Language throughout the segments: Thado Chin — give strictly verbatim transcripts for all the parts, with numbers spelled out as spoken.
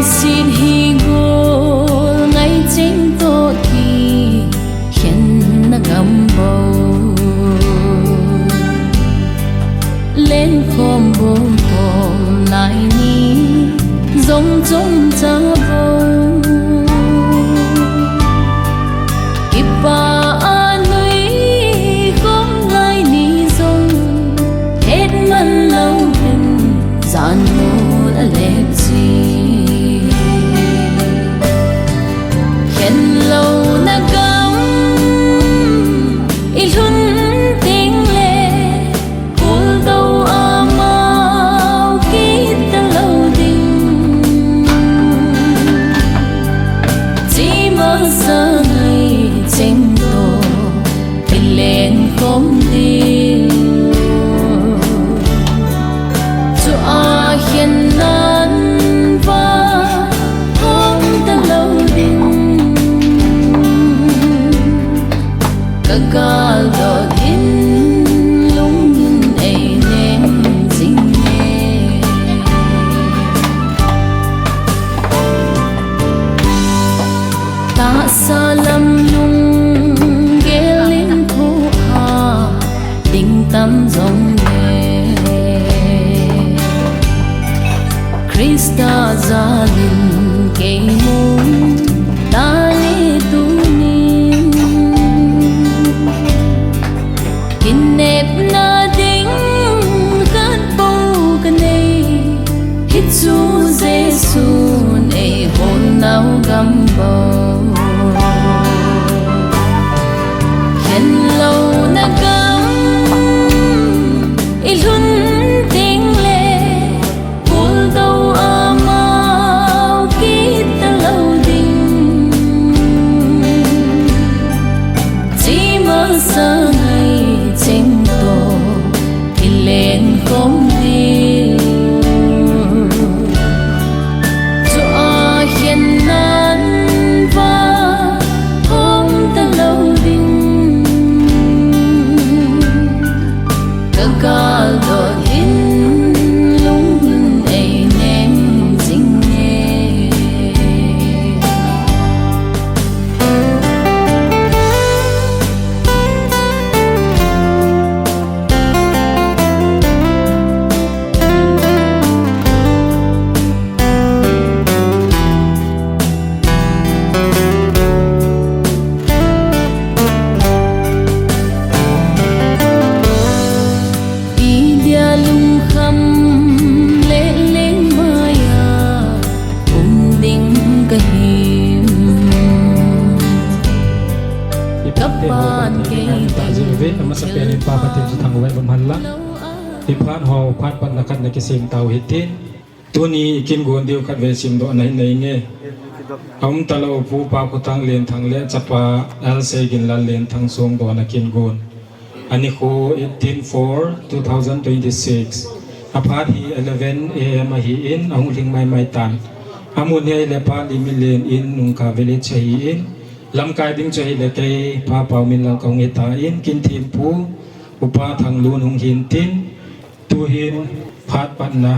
Sin hi gol ngai cheng toh kikhenna gam bou. Lengkhom bou tom lai ni jong chomcha bou. Kipah a nuikhom lai ni jong hetman lou hen, jan mol a lep jing. Khen louna gam i lhun teng le, kul tou amau kit talou ding. Chimang sa ngai cheng toh kilengkhom ding. Chua khennan va hong talou ding. Ka galdot in lungin ei neng jing e. Tahsa lam lunggel in thohhat ding tam jongle, Christa jal in kei mu tale tunin. Kinepna ding khat bou ka nei, hichu Jesu'n ei hol nau gam bou. Khen louna gam i lhun teng le, kul tou amau kit talou ding. Chimang sa ngai cheng toh kilengkhom ding. Chua khennan va hong talou ding. Ka galdot in lungin ei neng jing e. Idia lungkham le lengmai a um ding ka him. Ka pan kei tah jeh uve, amasa pen in Pa Pathen chu thangvah in umhen lang. I phat ho, phat patna khat na kisem tau hitin. Tuni i kin gon diu khatvei simdohna hin nei nge. A um talou Pu Pa Khothang Lenthang le chapa L Seiginlal Lenthang songdohna kin gon. Anikho eighteen four two thousand twenty-six. A phat hi eleven A M ahin, ahung lhing maimai tan. Amun hi ahile Pa Limilen in Nungkha village ahin. Lamkai ding chu ahile kei Pa Pauminlal kahung hitan, kin thempu Upa Thanglun hung hintin. Tuhin phat patna,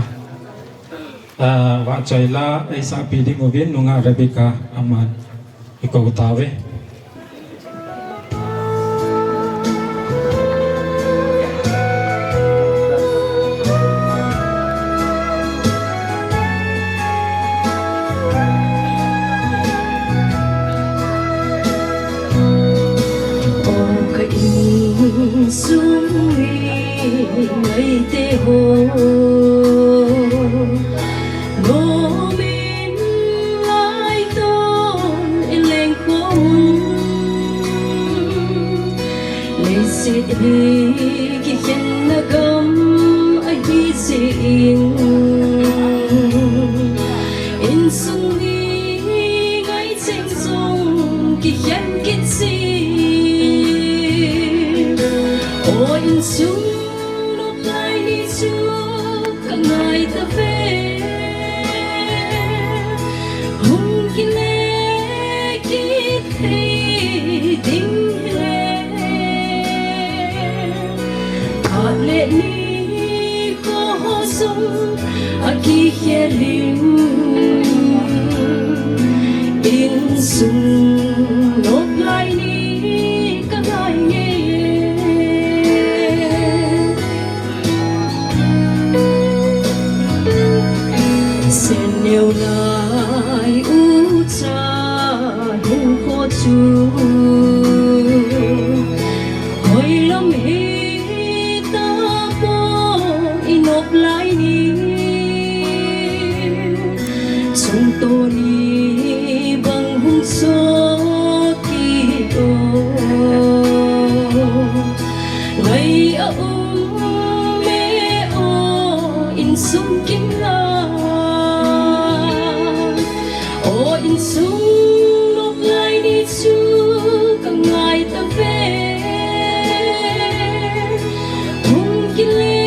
ah, vahchoi la eisahpi ding uvin nungah Rebecca aman i kou tauve. O ka insung mi ngaite ho, nomin laiton i lengkhom, leiset hi kikhenna gam ahi jeh in, insung mi ngai cheng jong kikhen kit jin. O insung nop lai ni chu ka ngai tave. Hung kile kit thei ding hile, phat le ni kho ho jong akikhel in. Sung nop lai ni ka ngai e. Sen neo lai u cha hinkho chu hoilam hi ta po i nop lai ni. Chungto ni bang hung sot kit o. Ngai a um e o insung kin a. O insung nop lai ni chu ka ngai ta ve. Hung kile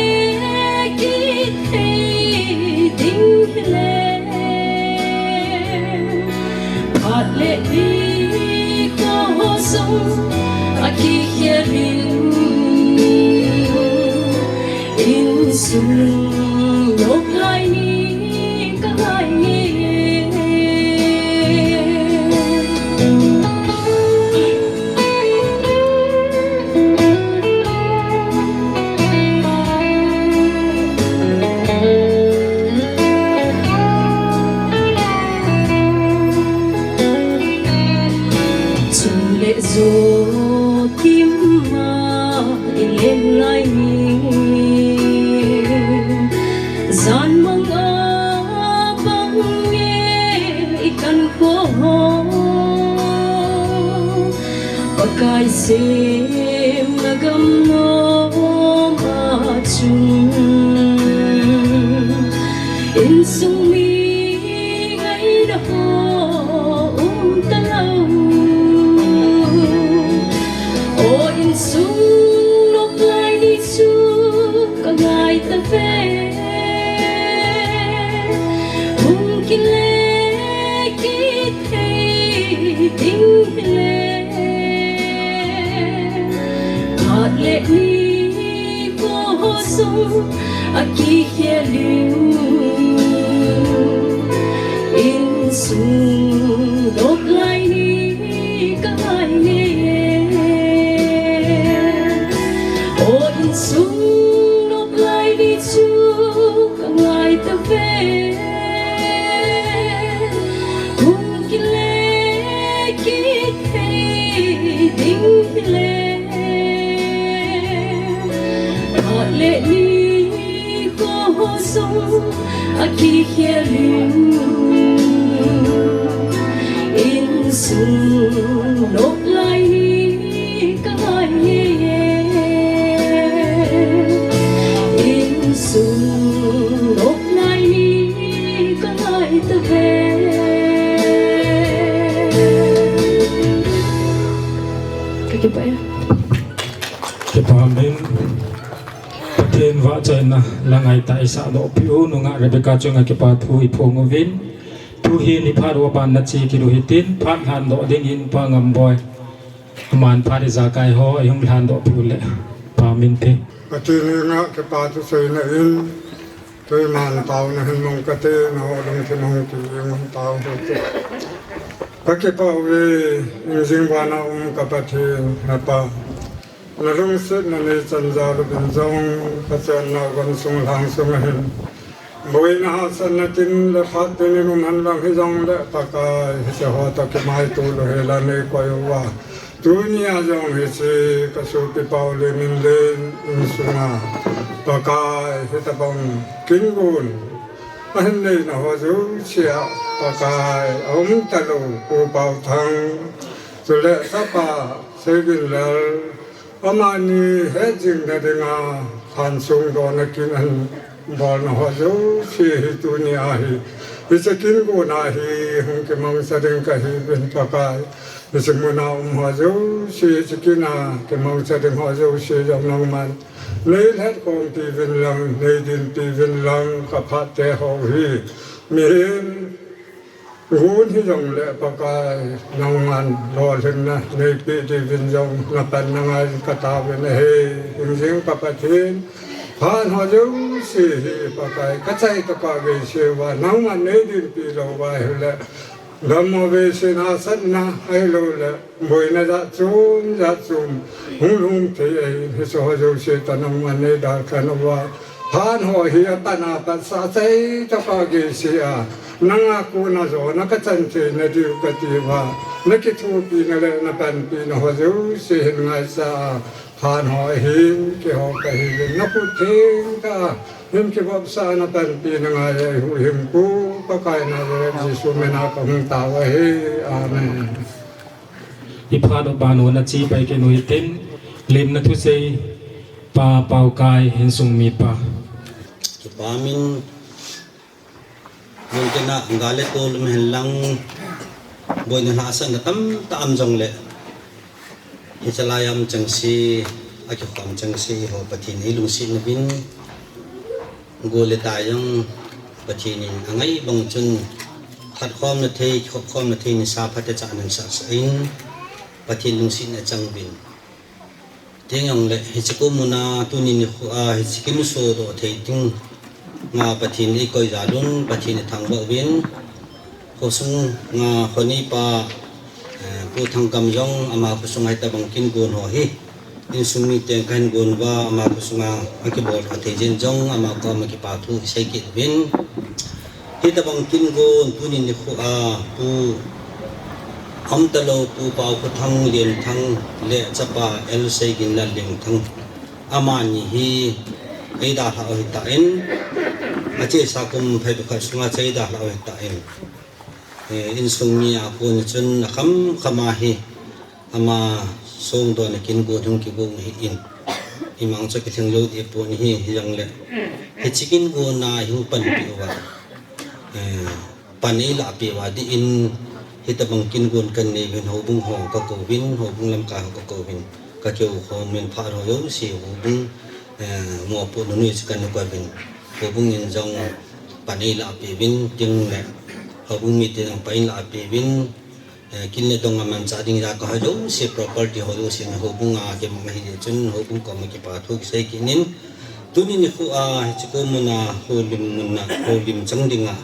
kit thei ding hile. Phat le ni ko ho sung a kikhel in. Insung nop lai ni ka ngai e. Chule jo kim a i lem lai ni. Jan mang a bang nge i kan ko ho. Pakai semna gam nom a chun. Insung mi ngaina ho um ta lou. O insung nop lai ni chu ka ngai ta ve. Hung kile kit thei ding hile. Phat le ni ko ho sung a kikhel in. Insung nop lai ni ka ngai e. O insung nop lai ni chu ka ngai ta ve. Hung kile kit thei ding hile. Phat le ni ko ho sung a kikhel in. Insung nop lai ni ka ngai e. Insung nop lai ni ka ngai ta ve. Ka kipah e. Kipah min. Pathen vahchoina la ngai tah i sah doh piu, nungah Rebecca chunga kipa thu i phong uvin. Tu hi ni phat uva ban na che kit u hitin, phat lhan doh dingin Pa Ngamboi. Aman phat ijakai ho, i hung lhan doh piu le. Pa min te. Pathen henga kipa thu seina in, Tuiman taona hin mong kate, na ho lungthim hung kile mong tao hite. Ka kipah uve, ingjing vana um ka Pathen, na Pa. Na lungsetna nei chan jal uvin jong, ka chenna gamsung lhangsung a hin. Boina hahsatna tin le phat tin in um hen lang hijongle Pakai, hiche ho toh kimaito lou hela nei koi uva. Tunia jong hiche ka sopi Paulin in le insunga Pakai hitabang kingun ahin neina ho jousea Pakai aum talou Pu Paothang, chule chapa Seiginlal, amani hetjingna dinga phansung dona kin ahin bolna ho jouse hi tunia hi, hiche kingun a hi hung kimangcha ding kahiuvin Pakai. Hiche muna um ho jouse, hiche kin a kimangcha ding ho jouse jong nangman nei lhatkhompi uvin lang, nei dinpi uvin lang, ka phat te ho hi mihem gun hijongle Pakai nangman lolhinna neipeh diuvin jong na pan na ngai ka taovin ahi. Hingjing ka Pathen, phat ho jouse hi Pakai ka chai tokah veiseuva nangman nei dinpi louva ahile Dammo vei sin hahsatna ahilouleh boina jat chom jat chom hung lhung thei ahi, hiche ho jouse toh nangman nei dalhan uva. Phat ho hi apat apat sa chai tah a geisea, nanga kona jona kachan theina diu kati uva, nakithopina le napanpina ho jouse hin ngaisah a, phat ho hi keiho kahiuvin, nakhut theng tah a hin kivopsah a napanpina ngai a eihuhhingpu Pakai Nazareth Jesu mina kahung tao ahi. Amen. Iphat upa nu nache pai kit u hitin, limna thusei pa Paokai, insung mipa. Kipa min, mun tina gal le tol um henlang, boina hahsatna tamtah um jongleh, hiche laiya um chengse, akikhom chengse ho Pathen eilungset uvin, gol le tai jong Pathen in angai bang chun, khatkhomna thei, kikhopkhomna thei nisa phatecha ahin sahsah in, Pathen lungsetna chang uvin. Tin jongleh, hiche kum muna tuni nikho a hiche kin sodoh thei dinga Pathen eikoi jal un, Pathen ithangvah uvin, khosunga khoneipa, eh, Pu Thangkam jong ama khosunga hitobang kin gon ho hi insung miten kahin gon uva, ama khosunga akibol thei jeng jong ama koma kipa thu isei kit uvin. Hitobang kin gon tuni nikho a Pu Amtalou, Pu Paokhothang Lenthang le chapa L. Seiginlal Lenthang, amani hi eidalhah u hitan, achesa kum phabep khat sunga chu eidalhah u hitan, eh, insung mi a kon chun akham kham a hi ama songdohna kin gon hung kigon ahin, imang chu kilhing lou dehpon ahi, hijongleh hiche kin gonna hung panpi uva, eh, pan eilahpeh uva dingin, hitobang kin gon kanei uvin, houbung ho kakouvin, houbung lamkai ho kakouvin, kakihoukhom uvin, phat ho jouse houbung, eh, mopohna noiya chu kana kouvin, houbung in jong pan eilahpeh uvin, tin le houbung miten jong pan eilahpeh uvin, eh, kin le dong amanchah ding jaka ho jouse, property ho jouse, houbung a kimang ahi jeh chun houbung koma kipa thu kisei kit in, tuni nikho a hiche kum muna houlim muna houlim chang dinga,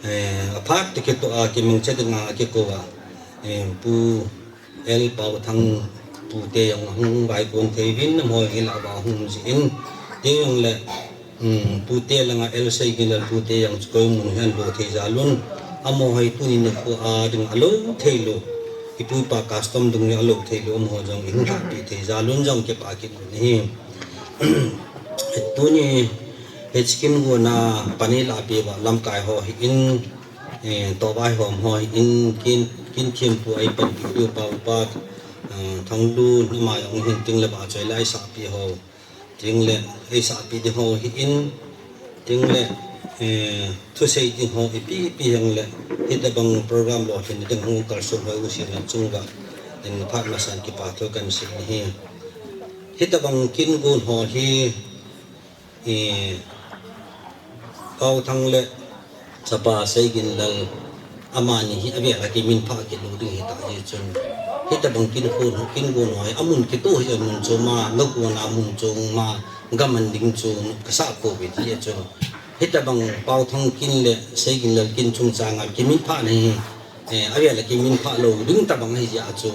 eh, aphat tah kitoh a kimangcha dinga akikou a, eh, Pu L. Paothang pute jong ahung vaikon thei uvin, amaho jong ilah uva ahung um jin, tin jongleh, um, pute langa L. Seiginlal pute jong chu koimun hin alo thei jal un, amaho hi tuni nikho a ding alo theilou, ipu ipa custom dungjuiya alo theilou, amaho jong ihung lhahpeh thei jal un jong kipah kit un ahi. Tuni hiche kin gonna pan eilahpeh uva lamkai ho hin, eh, tohvaihom ho hin, kin, kin thempu a eipanpi diu pa upa, eh, Thanglun, ama jong hin, tin le vahchoi le eisahpi ho, tin le eisahpi ding ho hin, tin le, eh, thusei ding ho ipi ipi hijongleh, hitobang program lolhinna ding hung kalson ho jouse chunguva, in phat masan kipa thu kahin sei ahi. Hitobang kin gon ho hi, eh, Paothang le chapa Seiginlal, amani hi avel a kiminphah kit lou ding ahitah jeh chun, hitobang kin gon, kin gon ho hi amun kitoh hi, amun chom a, gakona mun chom a, gaman ding chu kasah pouvin, hijeh chun hitobang Paothang kin le Seiginlal kin chungchanga kiminphahna hi, eh, avel a kiminphah lou ding tobang ahijeh a chu,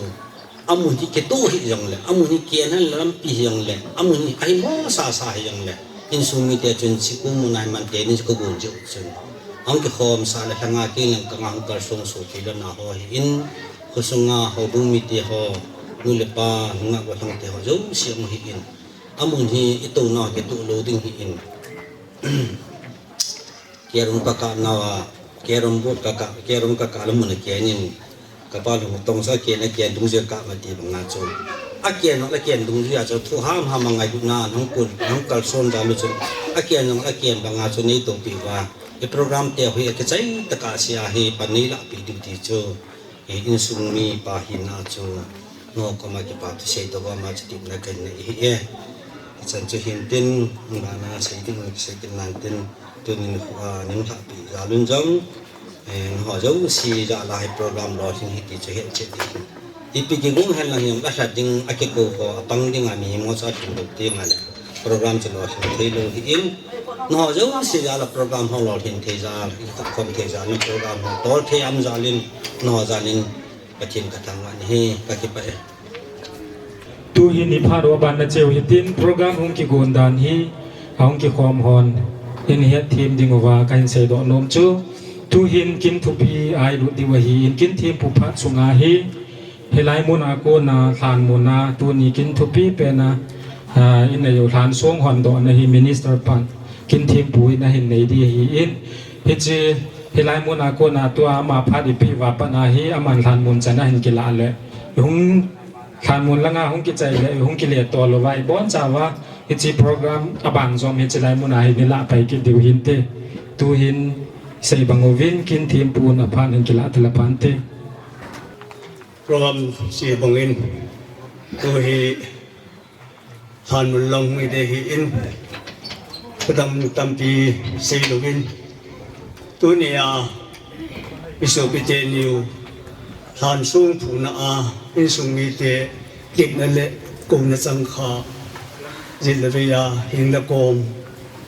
amun hi kitoh hijongleh, amun hi kihenla lampi hijongleh, amun hi ahimo sasa hijongleh, insung mite chun hiche kum muna hi mantenin chu kagon jeh u chun, ahung kikhomsah le lhanga kei lang kanga hung kalsong sopi lona ho hin, khosunga houbung mite ho, nu le pa, nungah gollhang te ho jouse ahung hin, amun hi itounau kitoh lou ding hin, carrom kakap nauva, carrom board kakap, carrom kakap le mun a ken in, kapa lhung tong sa ken, aken dungjuiya kap mati banga chu, aken nung le aken dungjuiya chu thu hamham a ngailutna nahung kalson jal u chun, aken nung le aken banga chu neitoupi uva, i program te hi akichai tah a sea hi pan neilahpeh diu ti chu, eh, insung mipa hina chu, nangho koma kipa thu seidoh uva ama chu tepna kahin nei ahi e. Hichan chu hintin, bana sei ding sei kit nantin, tuni nikho a neihin lhahpeh jal un jong, eh, nangho jouse jal a hi program lolhing ahi ti chu hetchet ding, ipi kigong henlang jong alha ding, akikou ho apang dinga mihemho chu alhingdoh tengle program chu lolhing theilou ahin, Nangho jouse jal a program ho lolhin thei jal, khom thei jal, na program ho tol thei am jal in, nangho jal in Pathen kathangvah in ahi, kakipah e. Tuhin iphat uva ban nacheu hitin program hung kigon dan hi, ahung kikhom hon in hetthem ding uva kahin seidoh nom chu. Tuhin kin thupi a ilut diu ahin, kin thempu phat sunga hi, hilai muna kona lhanmuna tuni kin thupi pena, ah, inei u lhansong hondohna hi minister pan kin thempu in ahin nei di ahin, hiche hilai muna kona tua ama phat ipi uva pat ahi, aman lhanmun chan ahin kilah le, hung lhanmun langa hung kichai le, hung kile tol uva ibonchauva hiche program abang jong hiche lai muna hin ilah pai kit diu hinte. Tuhin sei bang uvin kin thempun aphat in kilah tala phante. Program sei bangin tuhi lhanmun lang hung ide ahin, kadam tampi seilouvin, tunia isopite niu lhansong phuna a insung mite kitna le kouna changkha, jit le vei a heng le kom,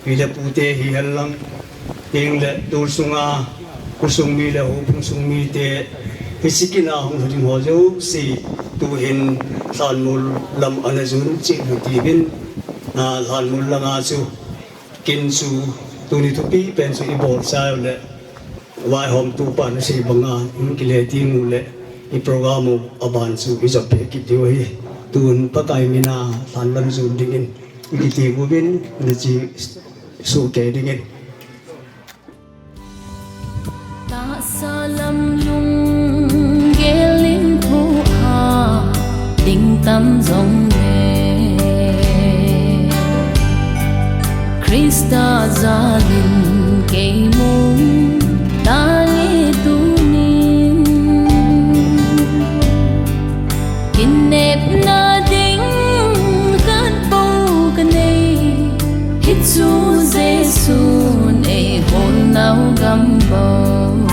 pi le pute hihen lang, heng le tul sunga khosung mi le houbung sung mite, hiche kin a hung lhung ding ho jouse tuhin lhanmul lam ana jon cheh u hitiuvin, ah, lhanmul langa chu kin chu tuni thupi pen chu ibol chai u le, vaihomtu pan asei banga in kile ding u le, i program u aban chu ijop peh kit diu ahi. Tun Pakai mina lhan lam jon dingin ikiti uvin, nache sohkei dingin. Tahsa lam lunggel in thohhat ding tam jongle, Christa jal in kei mong tange tunin. Kinepna ding khat bou kanei, hichu Jesun eihol nau gam bou.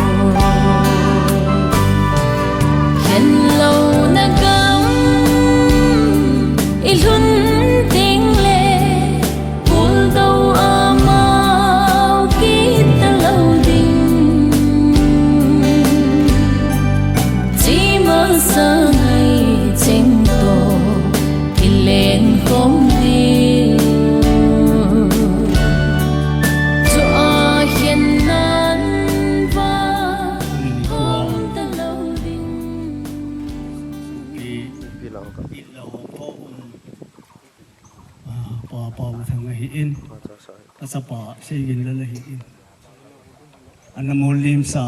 Khenlouna gam ilhun tengle, puldou amau kit talou ding. Chima sangai cheng toh ilen khom diu. Chua khennan va khom talou ding. Pi, pi lau ka. Pi lau ka. Ah, Pa Paothang ahin, achapa Seiginlal ahin. Ana molhimsa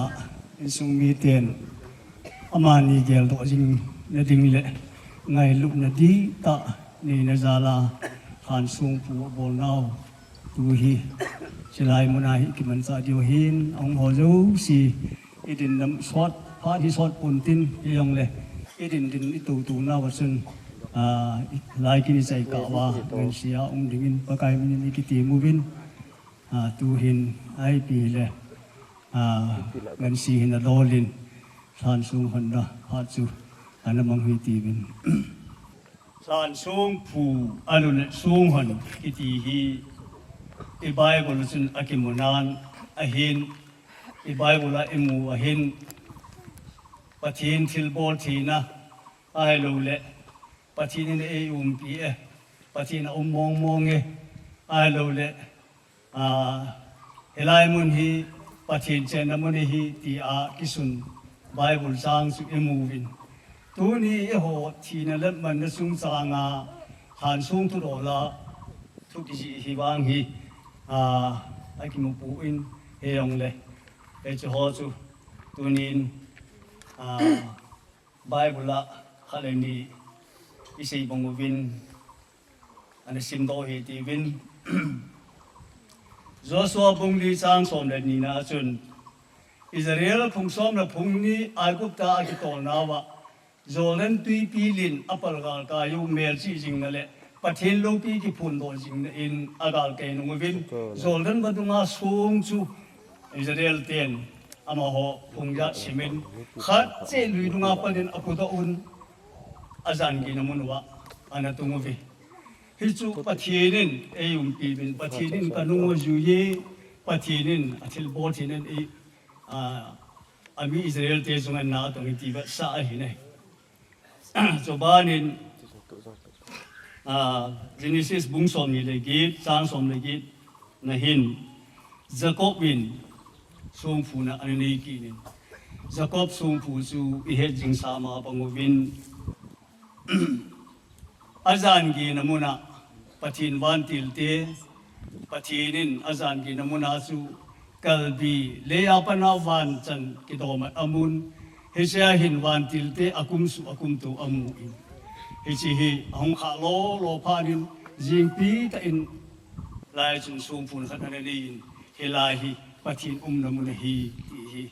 insung miten amani geldoh jing nading le ngailutna dihtah neina jal a lhansong phu abol nau tuhi chulai muna hi kimanchah diu ahin, ahung ho jouse idin dam sot, phat hi sot pon tin, hijongle idin din itutu nauva chun, ah, lai kin ichai kah uva ngansi a um dingin Pakai minin ikiti uvin, ah, tuhin ipi le, ah, ngansi hin adol in lhansong honna phat chu ana mang hitiuvin. Lhansong phu, ahilou le songhon kiti hi i Bible a chun akimunan ahin, i Bible a imu ahin, Pathen thilbol theina, ahilou le Pathen in eiumpi e, Pathen aum mong mong e, ahilou le Ah, hilai mun hi Pathen chenna mun ahi tia kisun Bible chang chu imu uvin. Tuni eiho thina le manna chungchang a lhansong thudol a thu kijih hi vang hi, ah, akimu poi, hijongle hiche ho chu tunin, ah, Bible a khat le ni isei bang uvin, ana simdoh hitiuvin. Joshua bung li chang som le ni na chun, Israel phung som le phung ni Aigupta a kitolnauva, Jordan tuipi lin a palgal kai u melchih jingna le Pathen loupi kiphondoh jingna in agal kei nung uvin, Jordan vadunga song chu Israel ten amaho phung jat simin, khat cheh lui dunga panin aphudoh un, ajan gihna mun uva ana tung uve. Hichu Pathen in eiumpi uvin, Pathen in kanung u ajui e, Pathen in athilbol thei in ei, a, ami Israel te chunga natong e ti vetsah ahi nai. Chubanin, a, Genesis bung somni le get, chang som le get na hin, Jacob in songphuna ana nei kit in. Jacob songphu chu ihet jing sa ma bang uvin. Ajan gei na muna Pathen vantil te, Pathen in ajan gei na muna chu kalbi, leiya pat a vanchan kidom a amun, hichea hin vantil te akum suh akum to amu in. Hiche hi ahung kha lolo phat in jingpi tah in lai chun songphun khat ana nei in, hilai hi Pathen umna mun ahi ti hi.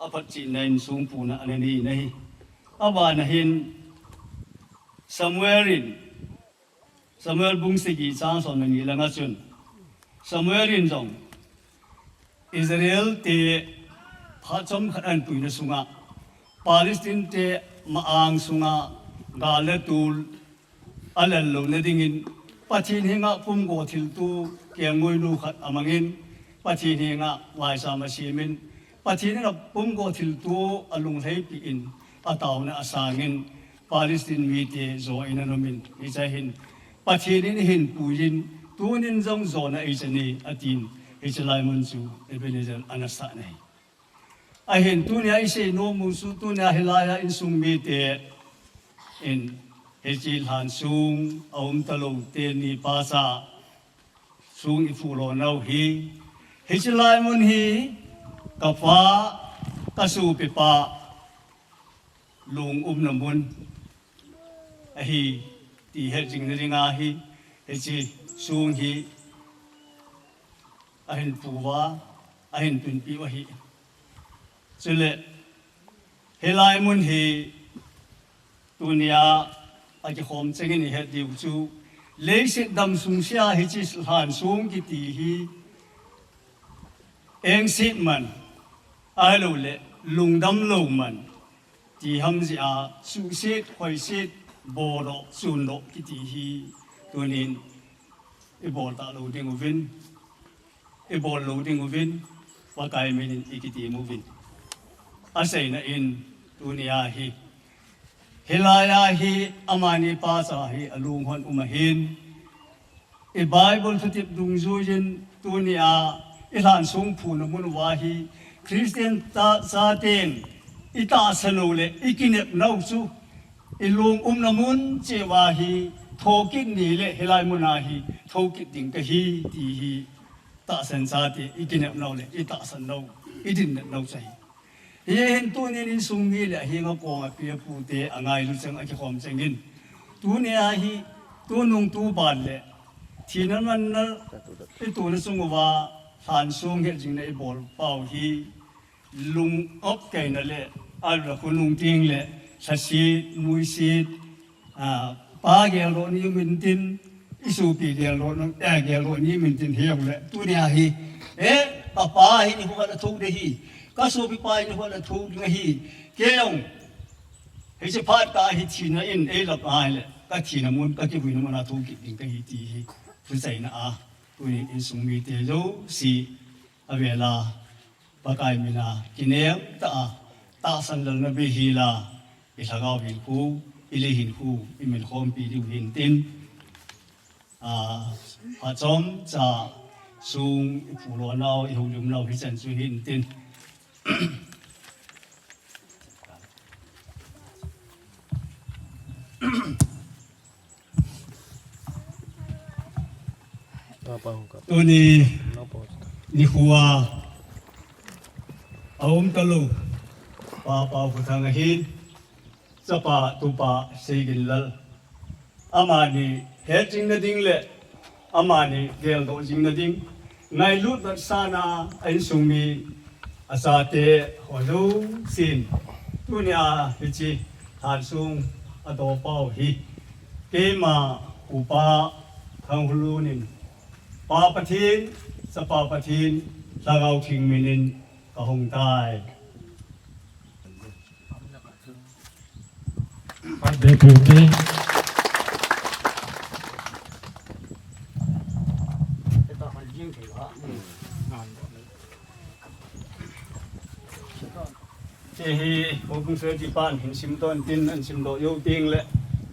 Aphatchina in songphuna ana nei in ahi. Abana hin Samuel in, Samuel bung sagi chang som le ni langa chun, Samuel in jong Israel te phat chomkhat ahin puina sunga, Palestine te ma-ang sunga gal le tol alal louna dingin, Pathen henga pumgo thilto kelngoinu khat amangin, Pathen henga vaisam asemin, Pathen in apumgo thilto alunglhaipi in, ataona asangin, Palestine mite jo in ana umin, hichea hin Pathen in ahin puiyin, tunin jong jona eichan e, atin, hiche lai mun chu Ebenezer ana sah in ahi. Ahin tunia isei nom u chu tunia hilaiya insung mite in hiche lhansong aum talou teni pacha song iphulo nau hi, hiche lai mun hi kapa, kasopipa long umna mun ahi ti het jing nading ahi, hiche song hi ahin phuva, ahin tunpi u ahi. Chule, hilai mun hi tunia akikhom chengin ihet diu chu, leiset dam sungsia hiche lhansong kiti hi, engset man, ahilouleh lungdam lou man, ti ham jeh a, suhset, khoiset, bodoh, chundoh kiti hi, tunin ibol talou ding uvin, ibol lou ding uvin, Pakai minin ikitem uvin. Aseina in, tunia hi, hilaiya hi, amani pacha hi alunghon um ahin, i Bible thutep dungjuiyin tunia ilhansong phuna mun uva hi Christian ta, chaten itahsan u le ikinep nau chu ilong umna mun cheh uva hi thokit ni le hilai muna hi thokit ding kahi ti hi tahsan chate ikinep nau le itahsan nau, idinna nau chu ahi. Hihin tunin insung mi le ahenga kong api apu te angailu cheng akikhom chengin, tunia hi tunung tuban le thina manna itona chung uva lhansong hetjingna ibol pau hi lung-op keina le alra khonung ting le lhasit, muisit, a, pa geldoh ni um intin, isopi geldoh, eh, geldoh ni um intin hijongle tunia hi, eh, kapa hi nikho khat a thou ding ahi, kasopipa hi nikho khat a thou ding ahi, kei jong hiche phat kah a hi thina in eilap ahile kathina mun, kakivuina mun a thou kit ding kahi ti hi thuseina a, tunin insung mite jouse avela Pakai mina kinem tah a tahsan lalna bei hila, ilhagao hinkho, ilei hinkho imin khompi diu hintin, a, phachomcha song iphulo nau, ihoulim nau hichan chu hintin. Tuni nikho a aum talou Pa Paokhothang ahin, chapa tupa Seiginlal, amani hetjingna ding le amani geldoh jingna ding ngailut vetsahna a insung mi achate ho jousen, tunia hiche lhansong adoh pau hi keima upa Thanghoulun in, Pa Pathen, Chapa Pathen, Lhagao Theng minin kahung tai. Birthday to you. Hiche hi Houbung Secretary pan hin simdoh in tin, ahin simdoh jou teng le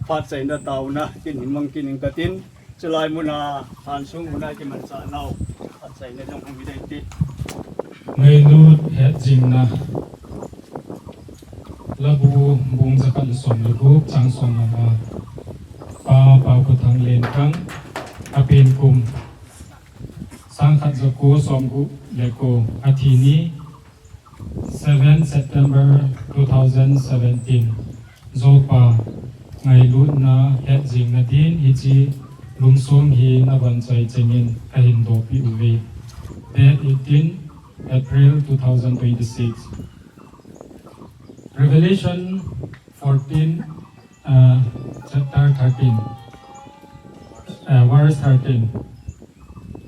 phat chaina taona kin hin mang kit ing katin, chulai muna lhansong muna kimanchah nau phat chaina jong hung hi ding ti. Ngailut hetjingna. Labu bung jakhat le som le gup chang som le nga. Pa Paokhothang Lenthang, apen kum sangkhat jako somgup le ko, athi ni seven September two thousand seventeen. Jopa, ngailutna hetjingna din hiche lungsong hi nabonchai chengin kahin dohpeh uve. Date eighteen April two thousand twenty-six. Revelation fourteen, uh, chapter thirteen, uh, verse thirteen.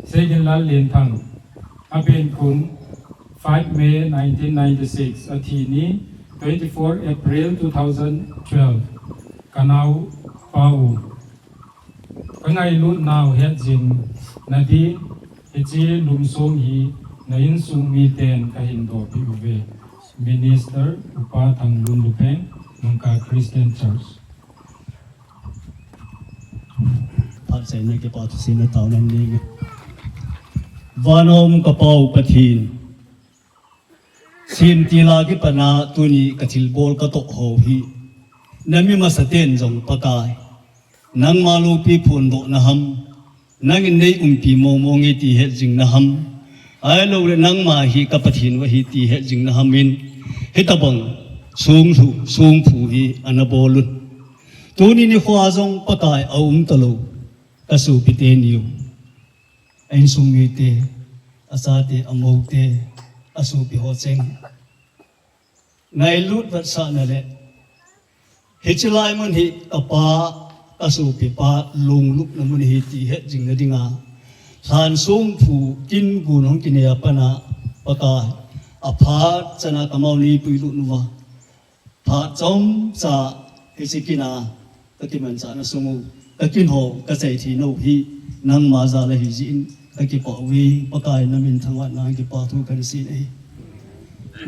Seiginlal Lenthang, apen kum five May nineteen ninety-six, athi ni twenty-four April two thousand twelve. Kanaopa u, kangailutnau hetjingna din hiche lungsong hi na insung miten kahin dohpeh uve. Minister, Upa Thanglun Lupeng, Nungka Christian Church. Phat chaina kipa thusei na taona nei nge. Vana um ka Pa u Pathen, semtil a kipat a tuni ka thilbol ka toh ho hi, na mi masaten jong Pakai, nangma loupi phondohna ham, nangin nei umpi mong mong e ti hetjingna ham, ahilou le nangma hi ka Pathen u ahi ti hetjingna ham in, hitabang songthu songphu hi ana bol un. Tuni nikho a jong Pakai a um talou ka sopi teni u, a insung mite, a chate, a moute, a sopi ho cheng, ngailut vetsahna le hiche lai mun hi ka pa, ka sopi pa longlutna mun ahi ti hetjingna dinga, lhansong phu kin gun hung kinei a pat a Pakai, aphat chan a ka mao nei puilut uva, phat chomcha hiche kin a ka kimanchahna sung u, ka kin ho ka chai thei nau hi nangma jal ahi jeh in ka kipah uve. Pakai, na min thangvahna a kipa thu kahin sei ahi.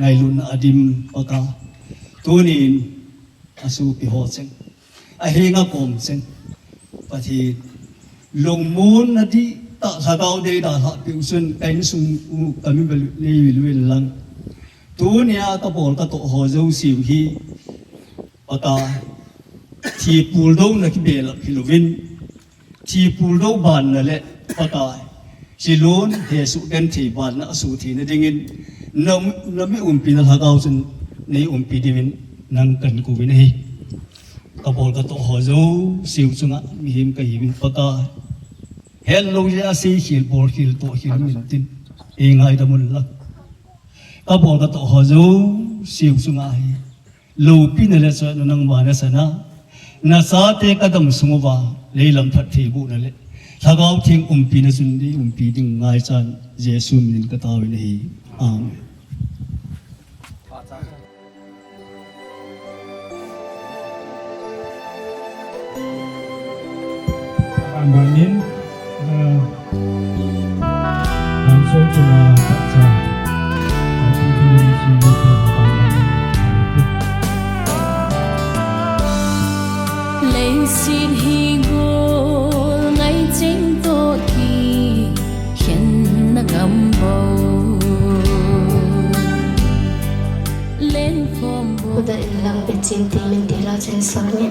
Ngailutna a dim Pakai, tunin a sopi ho cheng, a henga kom cheng, Pathen, lungmonna dihtah lhagao dei dalhah peh u chun ka insung u ka mi bel nei vil uvin lang, tunia ka bol ka toh ho jouse u hi Pakai, thi puldouna kibelap hilouvin, thi puldou banna le Pakai, kilun hesoh genthei banna asoh theina dingin, na, na mi umpina lhagao chun nei umpi dingin nang kahin kou uvin ahi. Ka bol ka toh ho jouse u chunga mihem kahiuvin Pakai, hetlou jeh a seikhel, bolkhel, tohkhel um intin, eingaidam un lang. Ka bol ka toh ho jouse u chunga hi loupina le choina nangma nasan a, na chate ka dam sung uva leilam phattheibohna le Lhagao Theng umpina chun nei umpi ding ngaichan Jesu minin ka taovin ahi. Amen. Aban banin, eh, lamso chunga phatcha. Leiset hi gol ngai cheng toh kikhenna gam bou. Lenkhom bou. Kuda in lang pechin ti min ti la chen soni.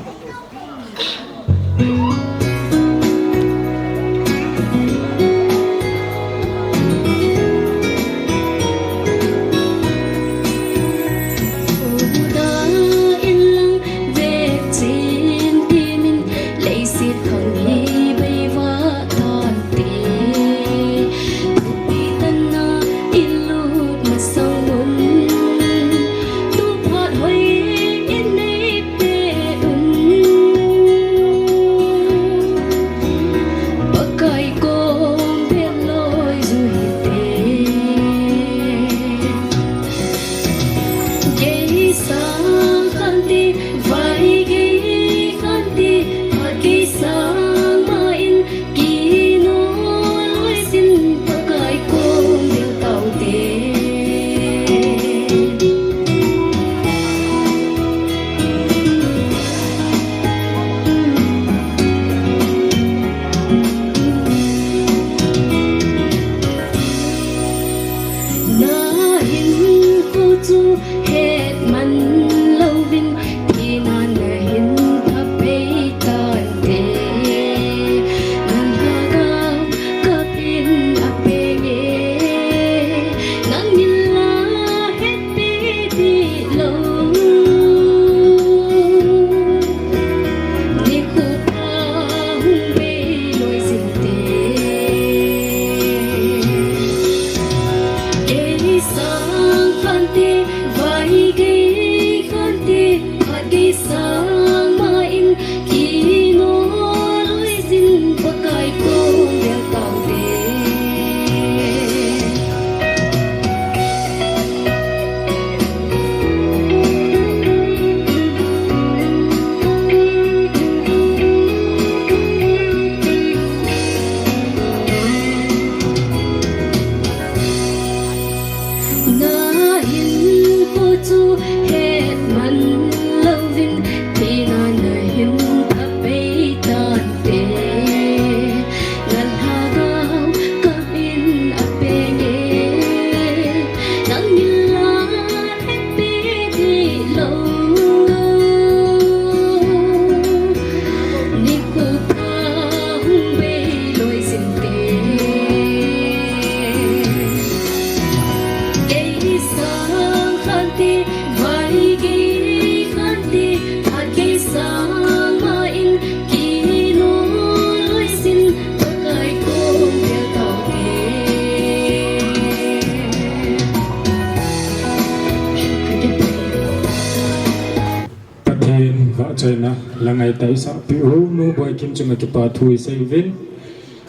Chaina la ngaita isahpi u Nu Boikim chunga kipa thu isei uvin.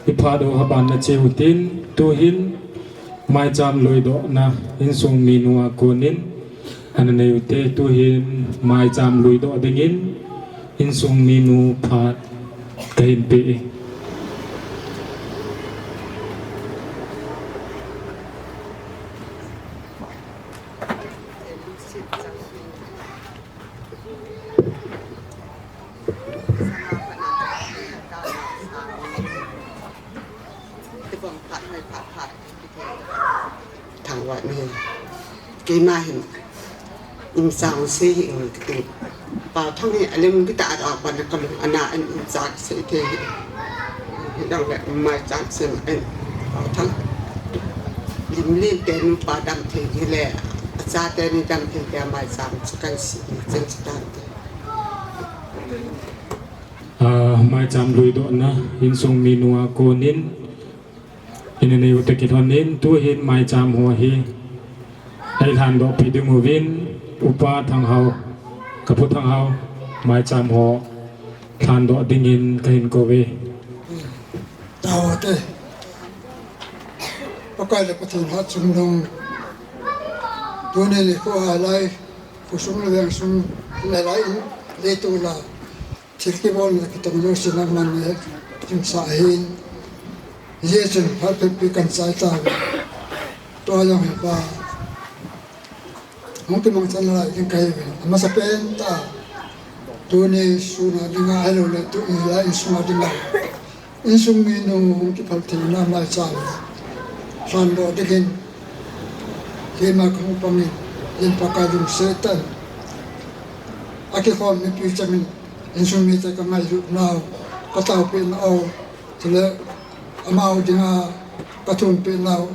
Iphat u haban na cheu tin, tuhin maicham luidohna insung minu a konin ana nei ute, tuhin maicham luidoh dingin insung minu phat kahin pe e. Thangvah ni. Keima hin. Insung sei hi ing kiti. Pau Thang hi alim kita a ban kalung ana an insung sei te hi. Hidang le maicham sei ma en. Pau Thang. Lim lim te nu pa dam thei hi le. Acha te ni dam thei te maicham sei kan sei ni chen sei tan te. Ah, maicham luidohna insung minu a konin ina nei u te kilhonin, tuhin maicham ho hi eilhandoh pi ding uvin, Upa Thanghao, Kapu Thanghao, maicham ho lhandoh dingin kahin kou ve. Tao te. Pakai le Pathen hatchungnung. Tuni nikho a lai, khosung le vengsung le lai in, leitung la. Thil kibolna kitong jouse nangman nahetsah ahin. Hijeh chun phat phatpi kan chai tauve. Tua jong hepa. Hung kimangchan lai ding kahiuve. Amasapen tah. Tuni sun a dinga ahilou le tu in lai insung a dinga. Insung minu hung kiphal theina maicham lhandoh dingin. Keima kahung pangin. Yen Pakai lungset tah in. Akikhom mipi changin. Insung mite ka ngailut nau, ka taopeh nau, chule amau dinga ka thum peh nau,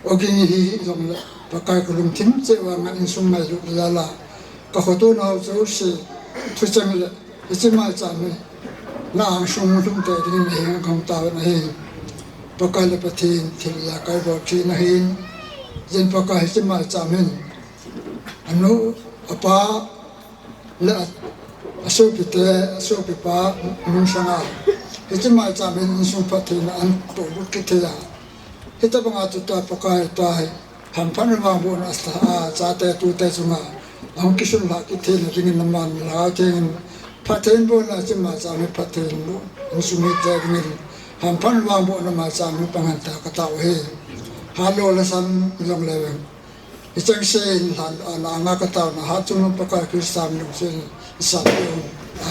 ogin hi jongle, Pakai ka lungthim cheh vanga insung ngailut jal a, ka khoto nau jouse, thucheng le, hiche maicham hi, na angsung lhum te dingin heng kong taona hin, Pakai le Pathen thil ja kai bol thina hin, jen Pakai hiche maicham hin, anu, apa, le a, asopite, asopipa, nungsanga. Hiche maicham hin insung phattheina ahin tohlut kit thei a. Hitabanga tuta Pakai ta hi, hamphatna vangbohna asa a, chate tute chunga. Ahung kisunlhah kit theina dingin naman Lhagao Theng in phatthei in boina hiche maicham hi phatthei in boh. Insung mite dingin hamphatna vangbohna maicham hi pang hen tia ka tao e. Halo la sam jong le veng. Hicheng seh in lhan, a, na anga ka taona hatchungnung Pakai Christa min in sah peh un.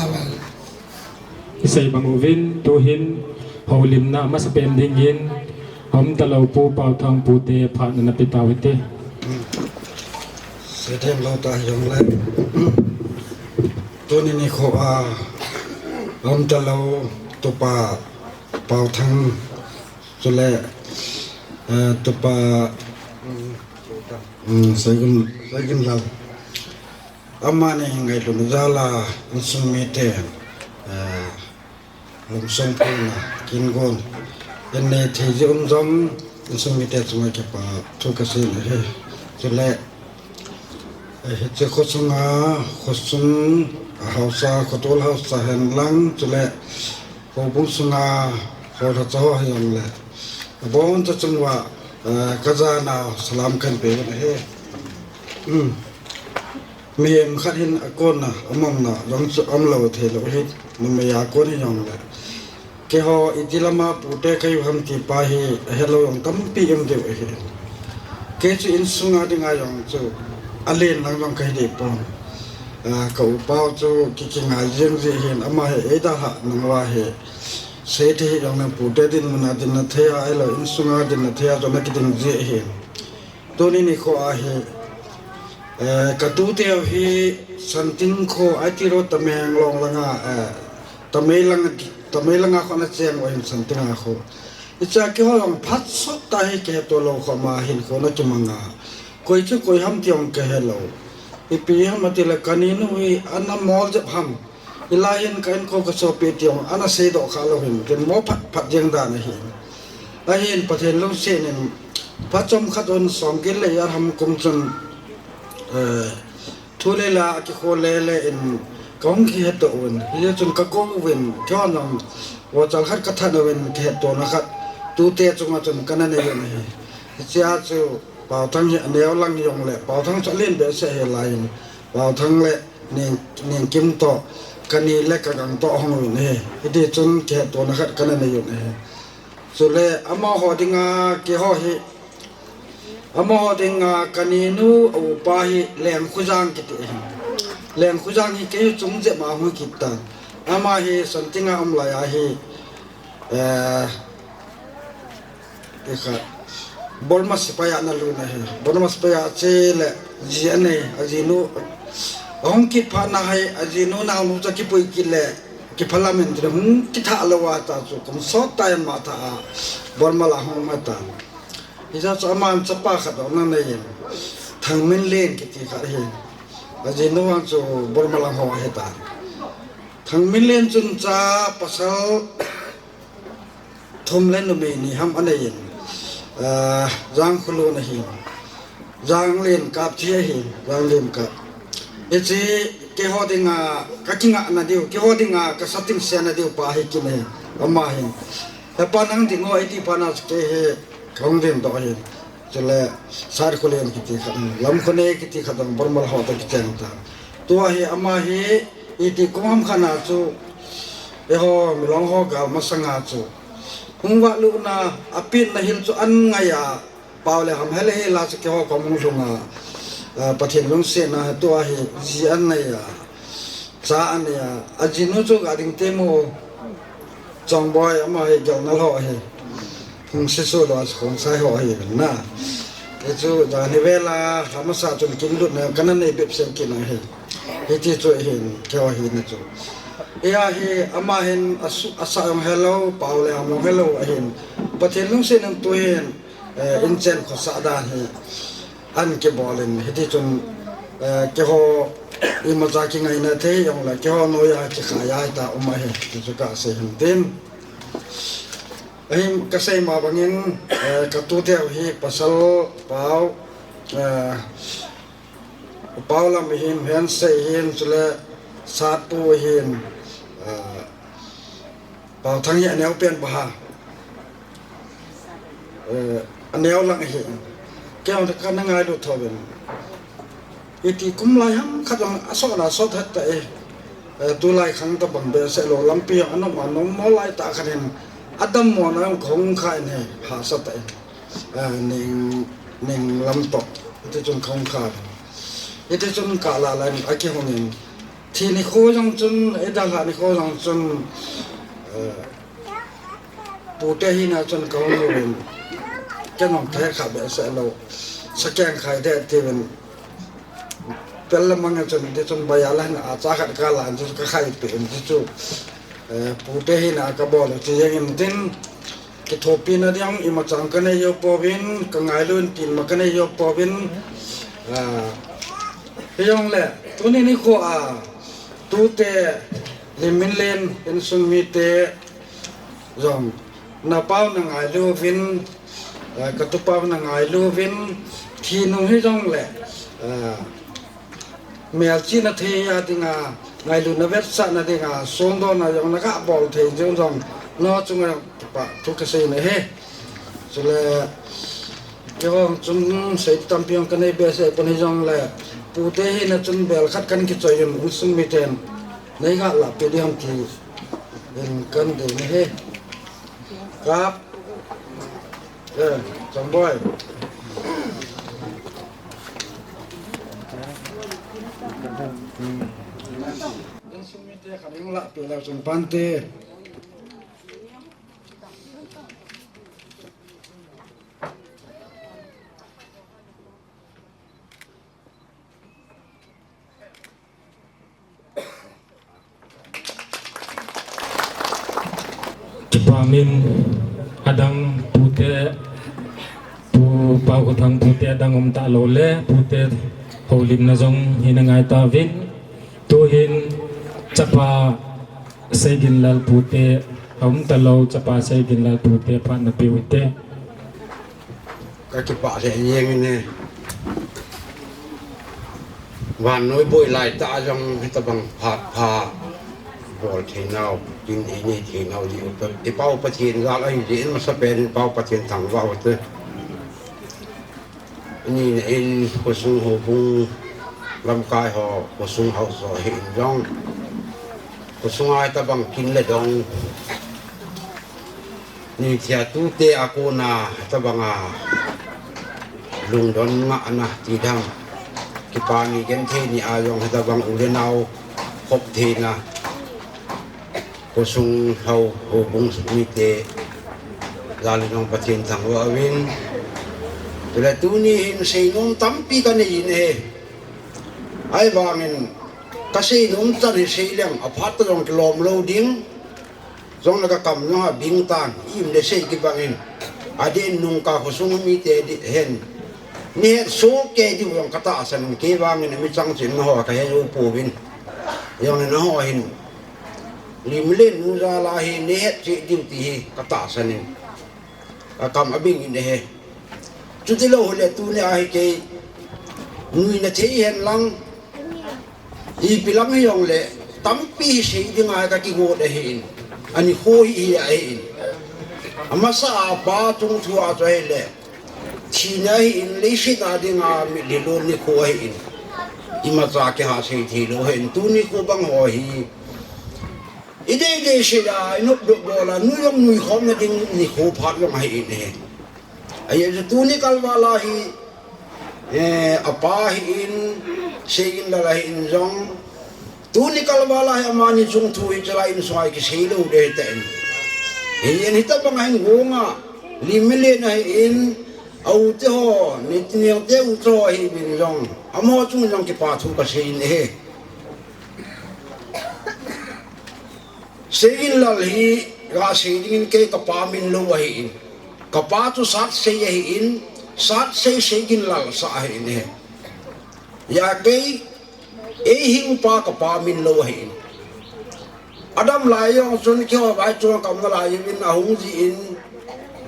Amen. Isei bang uvin, tuhin, houlimna amasapen dingin, aumtalou Pu Paothang Pu te phat ana pe tau hite. Seithem lou ta hijongle. Tuni nikho a, aumtalou Tupa Paothang, chule, eh, Tupa, mm, Seigin, Seigin Lal. Amani ngailutna jal a insung mite, eh, lungsung phatna, kingon. Ennei thei jeh un jong insung mite chunga kipa thu kasei ahi. Chule, eh, hiche khosunga, khosung, haosa, khotol haosa hen lang, chule, houbung sunga, housa ho hijongle. Aboncha chunguva, eh, ka jana salam kahin pe u ahi. Um. Mihem khat hin akonna, amangna, jong chu umlou thei lou hi, numei a kon hijongle. Keiho iti lama pute kahiu ham ti pa hi, ahelou jong tampi um diu ahi. Kei chu insunga dinga jong chu, alen lang jong kahi deh pon. Ah, ka upa u chu ki, kingai jeng jeh hin, ama hi eidalhah nung uva hi. Seithei hijongle pute dinmun a dinna thei a, ahilou insunga dinna thei a, jong na kiding jeh hin. Tuni nikho a hi, eh, ka tute u hi Santing kho, I T Road Tamenglong langa, eh, Tamei lang, Tamei langa kho ana cheng u ahin Santing a kho. Hichea keiho jong phat sot tah hi kiheto lou kho ma hinkho na kimanga. Koi chu koi ham ti jong kahelou. Ipi ham atile ka ninu hi ana mol jep ham. Hilai hin ka inko ka sopi ti jong ana seidoh kha lou hin, ken mo phat phat jeng dan ahi. Ahin Pathen lungset in phat chomkhat un somget le ijat ham kum chun, eh, thu le la akikho le le in Kahung kihetto uvin, hijeh chun kakou uvin, keiho jong vohchal khat kathat uvin, kihetto na khat tute chunga chun kana nei uvin ahi. Hichea chu Paothang hi aneo lang jongle, Paothang chu alen behseh ahi lai in, Paothang le Neng, Nengkim toh, kani le kagang toh ahung uvin ahi. Hiti chun kihetto na khat kana nei uvin ahi. Chule amaho dinga keiho hi, amaho dinga kaninu a upa hi Lengkhojang kiti ahi. Lengkhojang hi kei chung jep ma hung kit tan. Ama hi Santing a um lai ahi, eh, ikha, Burma sepai a analu ahi. Burma sepai a che le ji anei, ajinu, ahung kit phat na hi, ajinu naonu chu akipui kit le, kiphalam in tin hung kitha lou a ta chu, kum sot ta in ama tha a, Burma la hung ma ta. Hijeh chun aman chapa khat ana nei in, Thangminlen kiti khat ahi. Ajinu vang chu Burma lang ho ahi ta. Thangminlen chun cha pasal thum le numei ni ham anei in, ah, Jangkholun ahi. Janglenkap chi ahi, Janglenkap. Hiche keiho dinga, kakinga na diu, keiho dinga, kasating se na diu pa hi kine, ama hin. Hepa nang ding o, iti pa na chu kei hi, kahung ding doh ahi. Chule, Satkholen kiti khat, Lamkhonei kiti khat, Burma ho toh kicheng ta. Tua hi, ama hi, iti kum ham khat na chu, eiho, Milong ho gal masanga chu. Hung valut na, apin na hil chu an ngai a, Pao le ham hele hila chu keiho kom hung lhung a, a, Pathen lungsetna tua hi ji anei a, cha anei a, ajinu chu ga ding te mo, Chongboi ama hi gelna lou ahi, hung se su lou a chu hung sai ho ahi na. Hichu jani vela, hamasa chun kin lut na, kana nei bep sem kin ahi. Hiti chu ahin, keiho hi na chu. Eia hi, ama hin, asu, asa jong helou, pao le ham jong helou ahin. Pathen lungsetna tu hin, eh, inchen khosah dan hi an kibol in, hiti chun, eh, keiho imacha kingaina thei jongle, keiho noiya kikhai a hita um ahi, ti chu kasei hin tin. Ahin kasei ma bangin, eh, katute u hi pasal pao, eh, pao lam hin, hensei hin, chule satpu hin, eh, Paothang hi aneo pen baha. Eh, aneo lang ahi. Kei jong kana ngailut tho uvin. Iti kum lai ham khat jong asot na sot het ta e. Eh, tulai khang tabang behseh lou lampi jong anom anom mo lai ta khat hin. Adammo na jong kahung kha in ahi, hahsa ta in. Eh, ning, ning lam toh. Hiti chun kahung kha. Hiti chun kala la in akihung in. Thi nikho jong chun, eidalhah nikho jong chun, eh, pute hina chun kahung uvin, kei jong kahe kha behseh lou, sakeng khai de tiuvin, pel lamang chun, ti chun baiya la hin acha khat kala in chu kakhai peh in ti chu, eh, pute hina kabol u chu jeng in tin, kithopina ding imacha kanei jou pouvin, kangailu in tin ma kanei jou pouvin, ah, hijongle, tuni nikho a, tute, Limminlen, insung mite, jong, napao nangailu uvin, eh, katupao nangailu uvin, thi nung hijongle, eh, melchihna thei a dinga, ngailutna vetsahna dinga, songdohna jong nagabol thei jeng jong, nachunga kipa thu kasei na ahi. Chule, keiho chun sei tampi jong kanei behseh pon hijongle, pute hina chun bel khat kan kichoi un, insung miten, nei ga lahpeh ding ham ti in kan dei na ahi. Kap. Eh, Chongboi. Insung mite khat in lahpeh leu chun pante. Kipa min adang pute, Pu Paokhothang pute adang um talou le, pute houlimna jong hina ngai tauvin. Tuhin chapa Seiginlal pute, aum talou chapa Seiginlal pute phat napeh u hite. Kakipah lheh jeng in e. Vannoi boi laitah a jong hitabang phat pha bol theinau, tin ei nei theinau jeh u, i Pau Pathen jal ahi jeh in, masapen in Pau Pathen thangvah u hite. Anina in khosung houbung lamkai ho, khosung haosa ho hi in jong, khosung a hitabang kin le dong, ni thia tute a kona hitabanga lungdon ngahna tidam, kipana genthei ni a jong hitabang u le nao khop theina, khosung hao, houbung mite jal in jong Pathen thangvah uvin. Chule tuni hin seinom tampi kanei in ahi. Ahivangin kaseinom chan hi seileng aphat tah jong kilom lou ding. Jong le kakam jong abing tan, im le sei kibang in. Adeh in nungkah khosung mite ding hen, nei hetsoh kei diu jong katahsan in, kei vangin amichang chun nangho kahe jou pouvin. Jong le nangho hin Limlen nu jal a hi nei hetchet diu ti hi katahsan in, kakam abing in ahi. Chuti lou hile tuni a hi kei nuina thei hen lang, ipi lam hijongle tampi hi sei dinga kakigot ahin, anikho hi hi ahin. Amasa a pa chungthu a chu ahile thina ahin, leiset a dinga mitlhi lon nikho ahin, imacha kiha sei thei lou ahin. Tuni kho bang ho hi ideidei sei a, inopdoh bol a, nui jong nuikhomna ding nikho phat jong ahin ahi. Ajeh chu tuni kalval a hi, eh, apa hi in, Seiginlal ahi in jong, tuni kalval a hi amani chungthu hi chalai insunga kisei lou ding ahitan. Hi in hitabang ahin gonga, Limlen ahi in, a u te ho, Neiteineng te u te ho ahiuvin jong, amaho chung jong kipa thu kasei in ahi. Seiginlal hi gasei dingin kei kapa min lou ahin, kapa chu Satsei ahin, Satsei Seiginlal sah ahin ahi. Hijeh a kei, eihingpa kapa min lou ahin. Adam lai jong chun keiho vai chung a kaum nalai uvin ahung jin,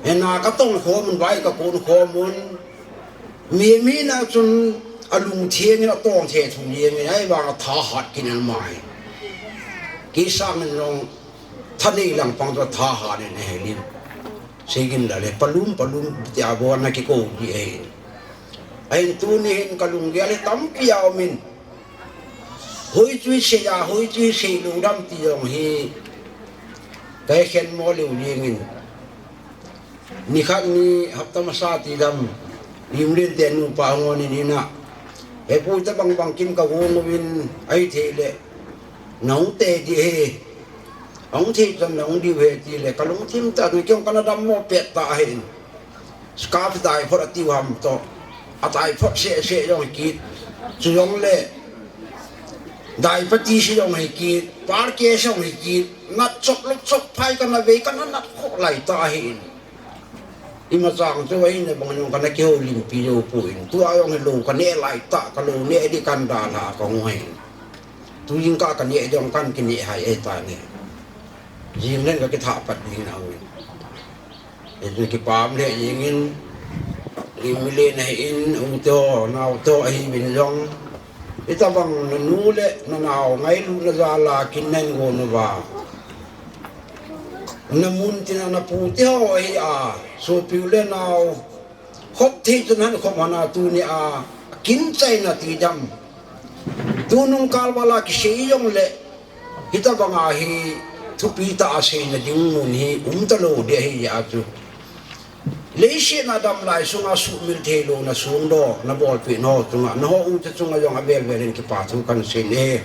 hena katong khom un, vai kakon khom un. Mihem hina chun alungtheng in atong thethu jeng in, ahivang a thahat kit in ama hi. Kei sangin jong thanei lang pang chu thahat in ahi. Seiginlal hi palum palum tia bou ana kikou ji ahi. Ahin tuni hin kalunggel hi tampi aumin, hoichu sei a, hoichu sei lou dam ti jong hi kahe khen mo leu jeng in. Nikhat ni hapta masa tidam, Limlen te nupa hung on in, ina, he pu, hitabang bang kin kagong uvin, ahithei le nahung tei ding ahi, ahung thei chan nahung diu ahi tile, kalungthim tah in kei jong kana dammo pet tah ahin. Scarf dai phot atiu ham toh, adai phot seh seh jong hi kit, chujongle dai pati se jong hi kit, parke se jong hi kit, nat chop lop chop phai kana vei, kana nat kho lai tah ahin. Imacha chu ahina bang jong kana kihoulimpi jou poi. Tua jong hilou kaneh lai tah, kalou neh ding kana dalha kahung ahin. Tu jingkah kaneh ding jong kana kineh hai ahitan ahi. Jing len kakithah pat ding nauvin. Hichu kipah lheh jeng in, Limlen ahin, u te ho, nao te ho ahiuvin jong, hitabang nanu le nanao ngailutna jal a kin nahin gon uva, namun tin a napu te ho ahi a, sopi u le nao khop thei chun han khop hon a, tuni a kin chaina tidam, tunung kalval a kisei jongle, hitabanga hi thupi tah a seina ding mun hi umtalou ding ahi jeh a chu, leiset a damlai sunga suhmil theilouna songdoh nabolpeh nau chunga, nangho u te chunga jong avel vel in kipa thu kahin sei e.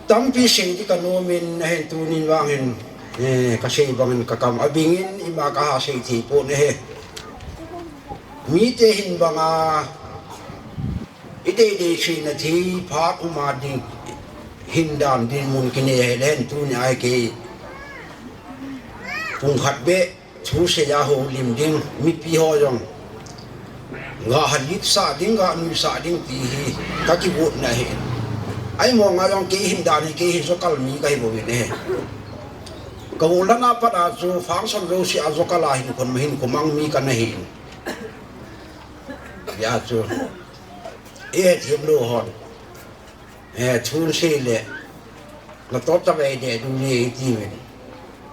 Tampi sei ding kanom in, ahin tunin vang hin, eh, kasei bangin kakam abing in, ima kaha sei thei pon ahi. Mite hin banga ideidei seina thei phat uma ding, hin dan dinmun kinei ahile, tuni a hi kei pung khat beh thusei a houlim ding, mipi ho jong ga halit sah ding, ga nuisah ding ti hi kakigotna ahi. Ahi mong a jong kei hin dan hi, kei hi jokal mi kahi bouvin ahi. Ka gollhang a pat a chu function jouse a jokal a hinkho, hinkho mang mi kana hi. Hijeh chun, eh, themlou hon, eh, thun sei le, natoh tavei deh ding ahi tiuvin.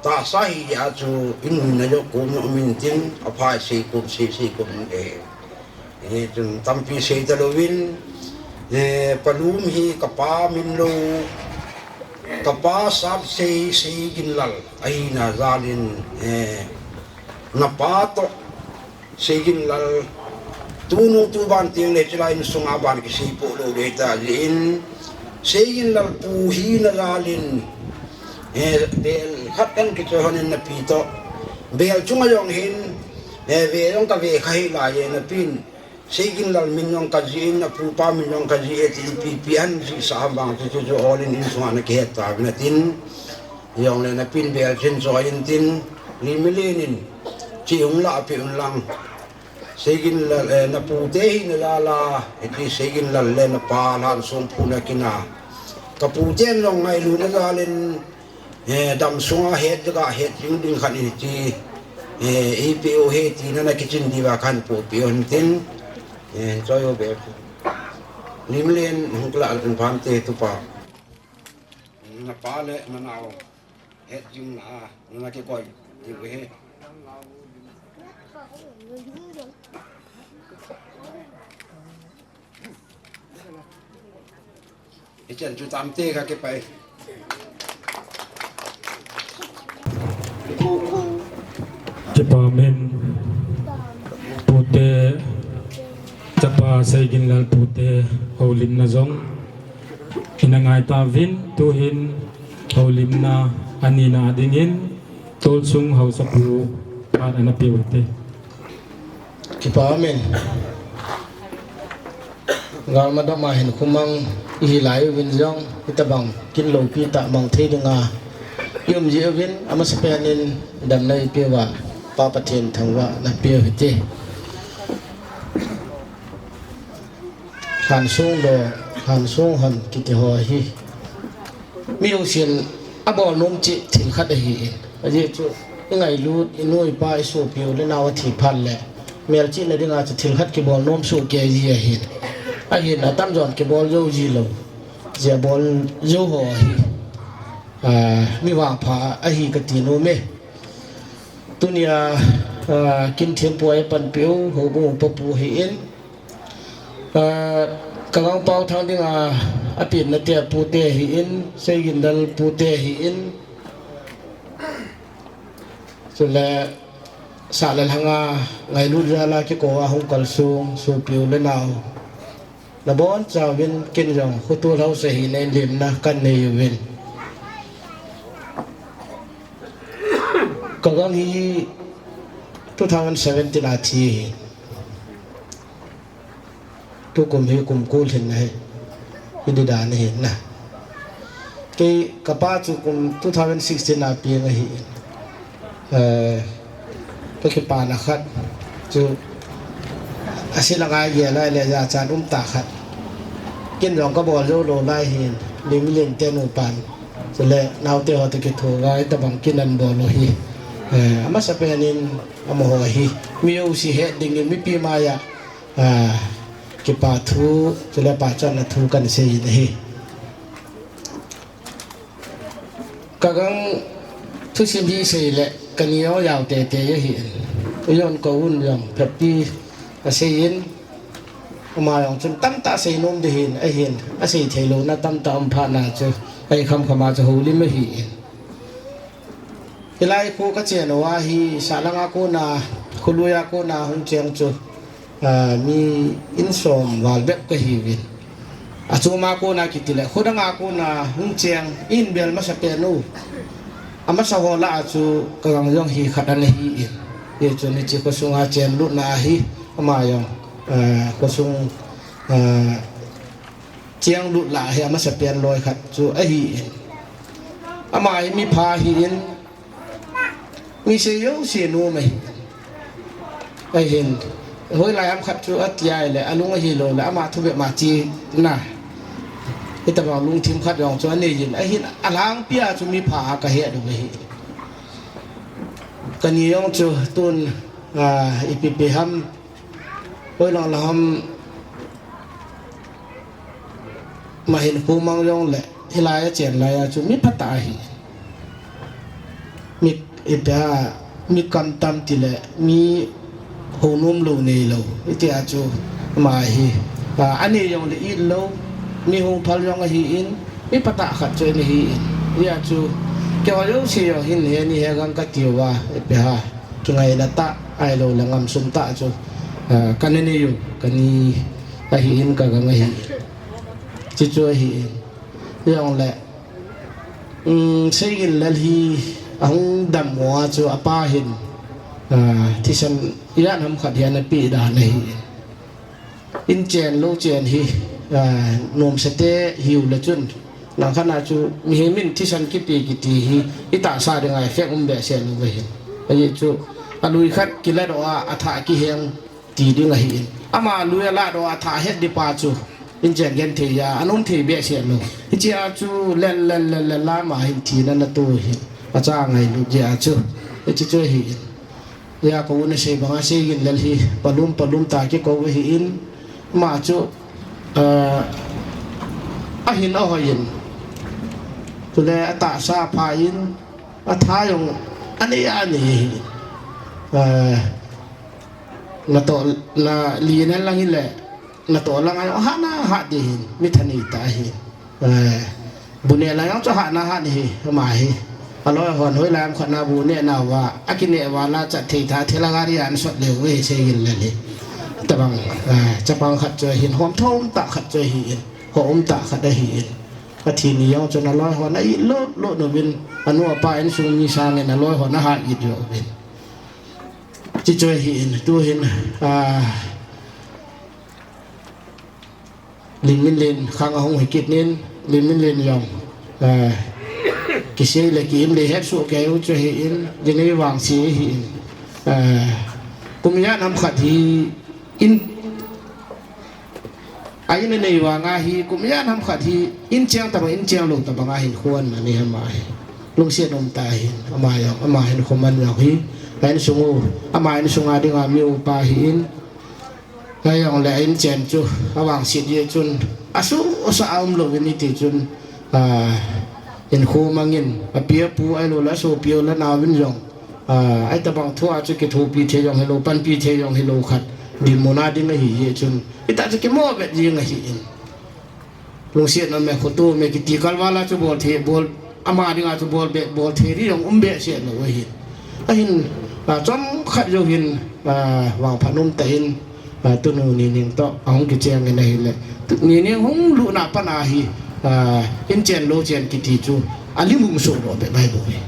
Tahsa hijeh chun, inun na jo kom na um intin, apha sei kom sei sei kom in ahi. Hijeh chun tampi sei talouvin, eh, palum hi kapa min lou, kapa Sapsei, Seiginlal ahina jal in, eh, napa toh Seiginlal, tunung tuban teng le chulai insunga ban kisei poh lou ding ahi ta jeh in, Seiginlal pu hina jal in, eh, bel khat kan kichoi hon in napi toh. Bel chunga jong hin, eh, ve jong kave kha hih lai e napin. Seiginlal min jong kajih in, apupa min jong kajih e ti ipi ipi ahin jihsah ham vang chu chu chu ol in insunga nakihet tauvin atin. Jongle napin bel chin choi intin, Limlen in, chi hung lah peh un lang. Seiginlal, eh, napute hina jal a, hiti Seiginlal le napa Lhansongphu na kin a. Kaputen jong ngailutna jal in, eh, damsunga het ding a het jing ding khat in hiti, eh, eipeh u ahi tina nakichin diuva kahin pohpeh u hintin, eh, choi u bel. Limlen hung kilah in phante tupa. Napa le nanao het jing na, nana kikoi diu ahi. Hichan chu tamte kakipah e. Kipa um in, pute, chapa Seiginlal pute houlimna jong ina ngai tauvin, tuhin houlimna anina dingin, Tolsung haosapu phat ana peh u hite. Kipa um in. Galma dama hin khumang ihi lai uvin jong, hitabang kin loupi tah mang thei dinga i um ji uvin, amasapen in damna eipeh uva, Pa Pathen thangvahna peh u hite. Lhansong do, Lhansong hon kiti ho hi, mi jousen abol nom cheh thil khat ahi in. Ajeh chu, ingailut, inu ipa, isopi u le nao athi phat le, melchihna dinga chu thil khat kibol nom soh kei ji ahin. Ahin atamjon kibol jou ji lou. Jeh a bol jou ho hi, ah, mi vangpha ahi kati nom e. Tunia, ah, kin thempu a eipanpiu, houbung upa pu ahin. Ah, Kagang Paothang dinga, apenna te a pute ahin, Seiginlal pute ahin. Chule, sah le lhanga, ngailut jal a kiko a hung kalsong, sopi u le nao. Nabonchauvin kin jong, khotol haosa hina in lemna kanei uvin. Kagang hi two thousand seventeen a thi ahi. Tukum hi kum ko lhin ahi. Hiti dan ahi na. Kei kapa chu kum two thousand sixteen a peng ahi. Eh, kakipana khat chu ase langa igel lai le jachat um tah khat. Kin jong kabol jou lou lai hin, Limlen te nupan. Chule naote ho toh kithoa hitabang kin ana bol u hi, eh, amasapen in amaho hi mi jouse het dingin mipi maiya, ah, kipa thu, chule pachatna thu kana sei in ahi. Kagang thusim hi sei le, kani jong jao teitei ahin. Ijon kou un jong, phatpi asei in, ama jong chun tamtah asei nom ding ahin, ahin, asei theilouna tamtah um phat na chu, ahi khamkham a chu houlim ahin. Hilai kho kachen uva hi, sah langa kona, kholui a kona hung cheng chu, ah, mi in som val bep kahiuvin. Achom a kona kiti le, khodang a kona hung cheng, in bel masapen u. Amasa ho lah a chu Kagang jong hi khat ana hi in. Hichun hiche khosunga chenglutna ahi, ama jong, ah, khosung, ah, chenglut lah a hi amasapen loi khat chu ahi in. Ama hi mipha ahi in, mi sei jouse nom ahi. Ahin, hoilai ham khat chu ati ahile, alung ahilou le, ama thu bep ma chi na. Hitabang lungthim khat jong chu anei in, ahin, alhangpi a chu mipha a kahet u ahi. Kani jong chu tun, ah, ipi pi ham, Hoilang laham mahin khu mang jong le hilai a chen lai a chu mi phatah ahi. Mi ipia mi kamtam ti le mi honom lou nei lou iti a chu ama hi. A, anei jong le it lou mi hung phal jong ahi in mi phatah khat chu ahi in. Hia chu keiho jouse jong hin he ni he gang ka tiu a ipia. Kingaina tah, ahilou le ngamsung tah chu, ah, kana nei u, kana ahi in ka gang ahi. Chuchu ahi in. Jong le, um, Seigin Lal hi ahung dam mo a chu apa hin, ah, thisan ijat ham khat hi ana pe dan ahi in. In chen lou chen hi, ah, nomsa te hiu le chun. Langkhat a chu mihem in thisan kipe kiti hi, itahsa ding a effect um behseh lou ve hin. Ahi chu, alui khat kiladoh a, athah kiheng ti ding ahi in. Ama lui aladoh a, athah het ding pa chu. In chen genthei a, anom thei behseh lou. Hiche a chu, lel, lel, lel, lel, lama hin thina natoh hin. Acha ngailut jeh a chu. Hiche chu ahi in. Hia ka u nasei banga Seigin Lal hi palum palum tah kikou ahi in, ama chu, ah, ahin ahoi in. Chule atahsa apha in, atha jong anei anei ahi in. Ah, natoh, nali nel lang hile, natoh lang a jong ahat na hat ding ahi in, mi thanei tah ahi in. Eh, bu neh lai jong chu ahat na hat hi, ama hi. Aloi hon hoilai ham khat na bu neh nauva, akineh uva la chat thei tha, thela gari a ana sot leu ve Seigin Lal hi. Tabang, eh, chapang khat chu ahin, hom thom tah khat chu ahi in, ho um tah khat ahi in. Athi ni jong chun aloi hon a it lut lut uvin, anu apa insung mi sangin aloi hon aha it uvin. Chuchu ahi in, tu hin, ah, Lim Min Lin khang ahung hi kit nin, Lim Min Lin jong, eh, kisei le ki-im le het soh kei u chu ahi in, jinei vangse ahi in, eh, kum ijat ham khat hi in, a in anei vang a hi, kum ijat ham khat hi, in cheng tabang, in cheng lou tabang a hin khuan anei ham ahi. Lungset um tah ahi in, ama jong, ama hin khuman jong hi, a insung u, ama insung a ding a mi upa ahi in, Ajong le a in chen chu, avangset jeh chun, asuh, asuh a um louvin iti chun, ah, in khu mangin, api apu ahilou le asopi u le anao vin jong, ah, ahi tabang thu a chu kithopi thei jong hilou, panpi thei jong hilou khat, dinmun a ding ahi jeh chun, hita chu kimo vet jing ahi in. Lungset na me khoto me kiti kalval a chu bol thei, bol, ama ding a chu bol be, bol thei ding jong um behseh lou ahi. Ahin, ah, chomkhat jou hin, ah, vangphat um tah in, ah, tunu Nining toh ahung kicheng in ahile. Tu, Nining hung lutna pat a hi, ah, in chen lou chen kiti chu alim hung soh doh be Bible hi.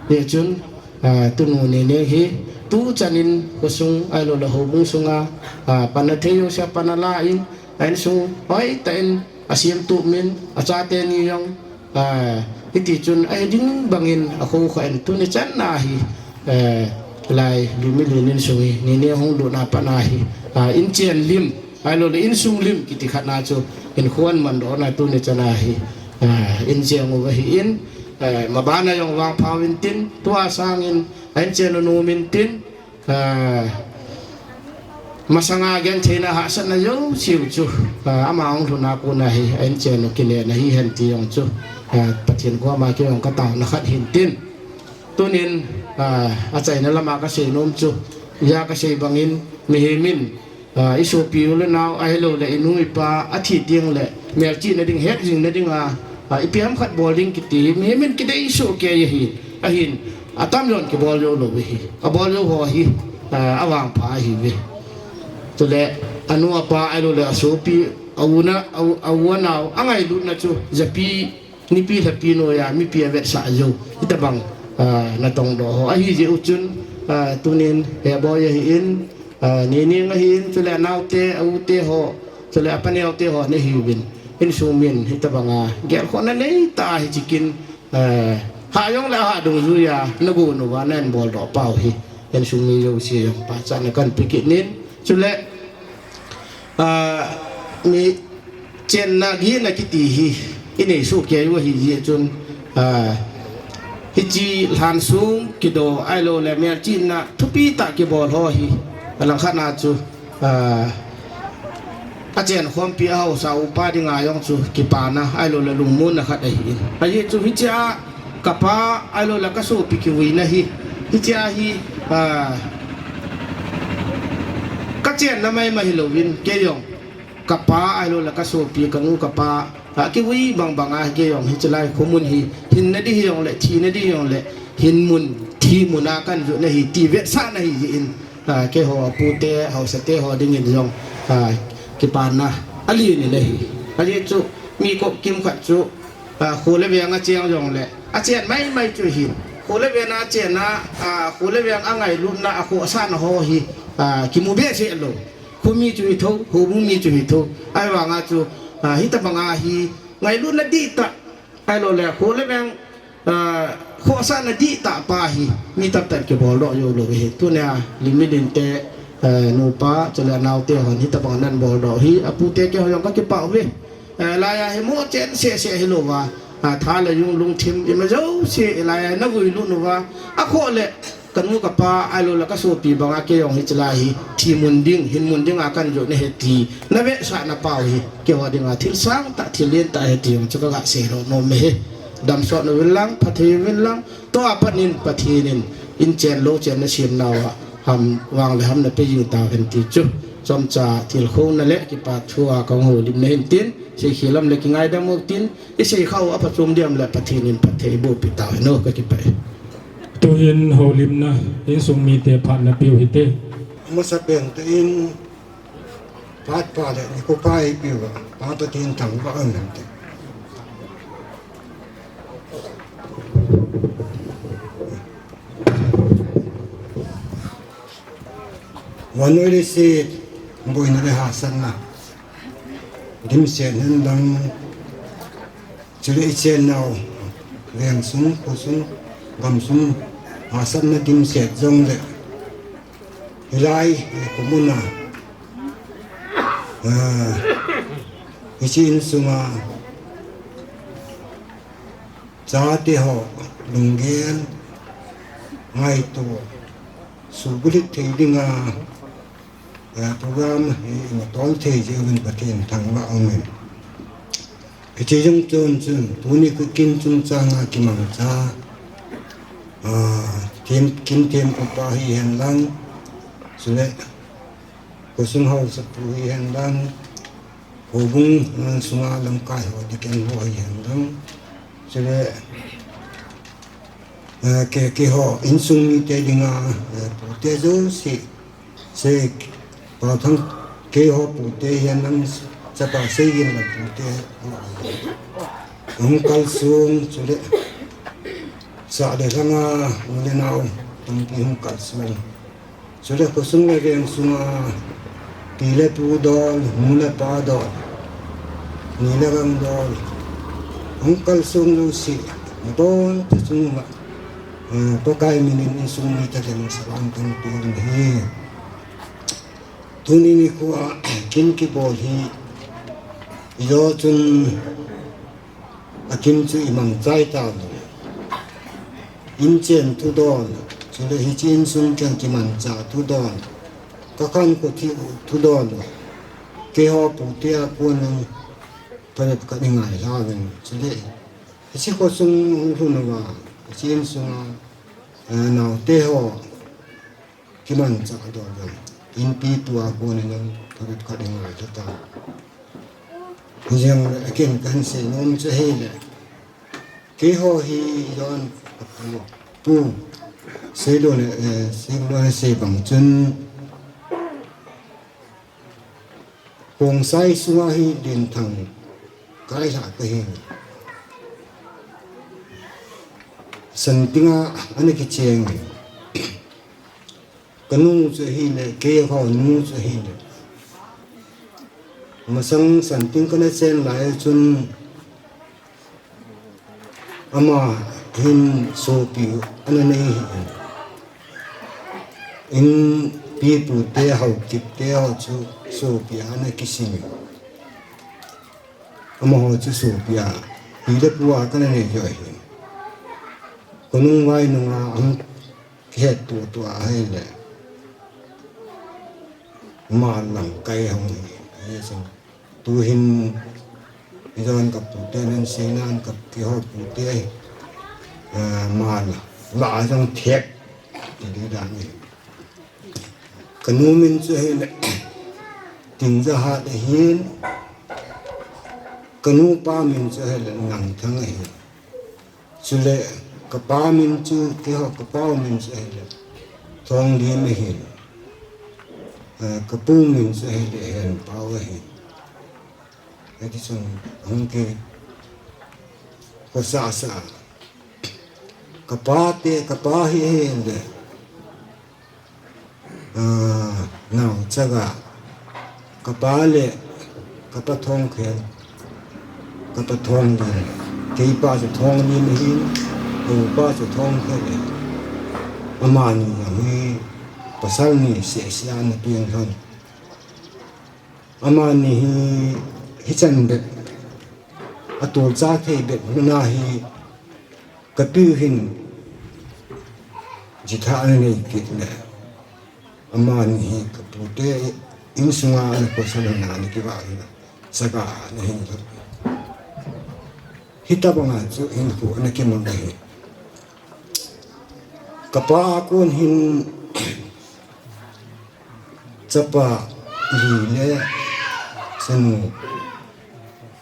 Hijeh chun, ah, tunu Nining hi, tuchan in khosung ahilou le houbung sunga, ah, panna thei jouse a panna la in, a insung hoitah in asemtup in, achate ni jong, ah, hiti chun ahi ding bangin akhoukhah in tuni chan a hi, eh, lai Lim Min Lin insung hi, Nining hung lutna pat a hi, ah, in chen lim, ahilou le insung lim kiti khat na chu, in khuan man doh na tuni chan a hi, ah, in cheng u ahi in, eh, maban a jong vangpha uvin tin, tua sangin, a in chen u nom in tin, Ah, masanga gentheina hahsatna jouse u chu, ah, ama hung lhun a kon a hi, a in chen u kile na hihen ti jong chu, ah, Pathen koma kei jong ka taona khat hin tin. Tunin, ah, achaina lama ka sei nom chu, ija ka sei bangin, mihem in, ah, i sopi u le nao, ahilou le i nu i pa, athi teng le, melchihna ding, het jing na ding a, ah, ipi ham khat bol ding kiti hi, mihem in kidei soh kei ahi, ahin, atam jon kibol jou lou ahi, abol jou ho hi, ah, avangpha ahi ve. Chule, anu apa, ahilou le, asopi, a u na, a u, a u anao, angailutna chu, japi, nipi lhapi noiya, mipi avetsah jou, hitabang, ah, natong doh ho, ahi jeh u chun, ah, tunin, he boi ahi in, Ah, Nining ahin, chule anaote, a ute ho, chule apaneo te ho nahiuvin. Insung min, hitabanga, gelkhohna neitah a hiche kin, ah, hah jong le ahah dungjuiya, nagon uva, nahin boldoh pau hi. Insung mi jouse jong, pachatna kahin pe kit in. Chule, ah, mi, Chenna gihna kiti hi, inei soh kei u ahi jeh chun, ah, hiche lhansong kido ahilou le melchihna thupi tah kibol ho hi, alangkhat na chu, Ah, achen khompi a haosa upa dinga jong chu kipana, ahilou le lungmonna khat ahi in. Ajeh chu hichea kapa, ahilou le kasopi kivuina hi. Hichea hi, ah, kachenna maimai hilouvin, kei jong kapa, ahilou le kasopi, kanu kapa, ah, kivui bang banga kei jong hiche lai khomun hi, hinna ding hijongle, thina ding hijongle, hinmun, thimun a kanjotna hi, ti vetsahna ahi jeh in. Ah, keiho apute, haosate ho dingin jong, ah, kipana alen in ahi. Ajeh chu mi kop kim khat chu, ah, kho le veng a cheng jongle, achen maimai chu ahin. Kho le veng a chenna, ah, kho le veng a ngailutna, akhohsahna ho hi, ah, kimu behseh lou. Khomi chu hitho, houbung mi chu hitho. Ahivanga chu, ah, hitobanga hi ngailutna dihtah, ahilou le kho le veng, ah, khohsahna dihtah pa hi mi tamtah in kibol doh jou lou ahi. Tunia Limit in te, eh, nupa chule anaote hon hitobang nan bol doh hi, apute keiho jong kakipah uve. Eh, laiya hi mo chen seh seh hilouva, ah, tha le jung lungthim ima jouse, laiya navui lut uva, akhoh le kanu kapa, ahilou le kasopi banga kei jong hiche lai hi thimun ding, hinmun dinga kanjotna ahi ti navetsahna pau hi keiho dinga thil sangtah, thil lentah ahi ti jong chu kaga seidoh nom e. Damsot uvin lang, phatthei uvin lang, tua pat in Pathen in inchen louchen nasem nauva ham vang le ham napeh jing tahen ti chu chomcha tilkhouna le kipa thua kahung houlimna ahin tin, seikhel um le kingaidam u tin, iseikhah u aphachom ding um le Pathen in phatthei eiboh peh tahen o, kakipah e. Tuhin houlimna, insung mite phat napeh u hite. Amasapen tah in phat pha le nikho pha eipeh uva, Pa Pathen thangvah hen te. Vannoi leiset boina le hahsatna dimset hen lang, chule ichennau vengsung, khosung, gamsung hahsatna dimset jongle, hilai, eh, khomun a, ah, hiche insunga chateho lunggel, ngaito, suhbulhit thei dinga, eh, program hi imatol thei jeh uvin Pathen thangvah umin. Hiche jong chun chun, tuni kakin chungchanga kimangcha, ah, kin thempupa hihen lang, chule khosung haosapu hihen lang, houbung, eh, sunga lamkai ho, deacon ho hihen lang, chule, eh, kei, keiho insung mite dinga, eh, pute jouse, Seipao Thang, keiho pute hihen lang, chapa Seigin le pute hung kalsong, chule sah le lhanga u le nao tampi hung kalsong, chule khosung le veng sunga pi le pu dol, nu le pa dol, ni le gang dol, hung kalsong jouse, nabonchauva, eh, Pakai minin insung mite dinga salam kahin pe uve. Tuni nikhoa kin kibol hi, ijo chun akin chu imangchai tauvin, inchen thudol, chule hiche insung kiang kimanchah thudol, kakhankho thudol, keiho pute a konin phabep khat ingailha uvin, chule hiche khosung hung lhun uva, hiche insunga, eh, naoteho kimanchah dol jong, inpipu a konin jong phabep khat ingailha tai. Hijeng le ken kahin seinom chu ahile, keiho hi John, pu, pu Seilun, eh, Seilun sei bang chun, Khongsai sunga hi lenthang kailhah kahi. Santinga ana kicheng. Kanu chu ahile, keiho nu chu ahile, masang Santing kana chen lai chun, ama hin sopi ana nei ahi. Inpipu te, Haokip te ho chu sopi a ana kisim. Amaho chu sopi a, pi le pu a kana nei jo ahi. Khonung vai nunga ahung kihetto to ahile, Mal lang kai hung hi. Hi chu. Tuhin, ijon ka pute nan seinan ka kiho pute, eh, mal la jong thek. Ti di dan hi. Ka nu min chu hile, Tingzahat ahin, ka nu pa min chu hile, Ngangthang ahin. Chule, ka pa min chu, keiho ka pa min chu hile, Thonglim ahin. Eh, ka pu min chu hile, Henpao ahin. Hiti chun, hung ki, khosa sa. Ka pa te, ka pa hi hile, Ah, nao chaga, ka pa le, ka pa Thongkhel, ka pa Thonglim, kei pa chu Thonglim ahin, ka u pa chu Thongkhel ahin. Amani jong hi pasal ni seh seh a ana peng lhon. Amani hi, hichan bep, atolcha thei bep hina hi, ka pi hin jitha ana nei kit le. Amani hi ka pute insunga ana khosa lhon a ana kivah lhon a, chaga ana hin lhon. Hitabanga chu hinkho ana kimang ahi. Ka pa a kon hin chapa li le chanu,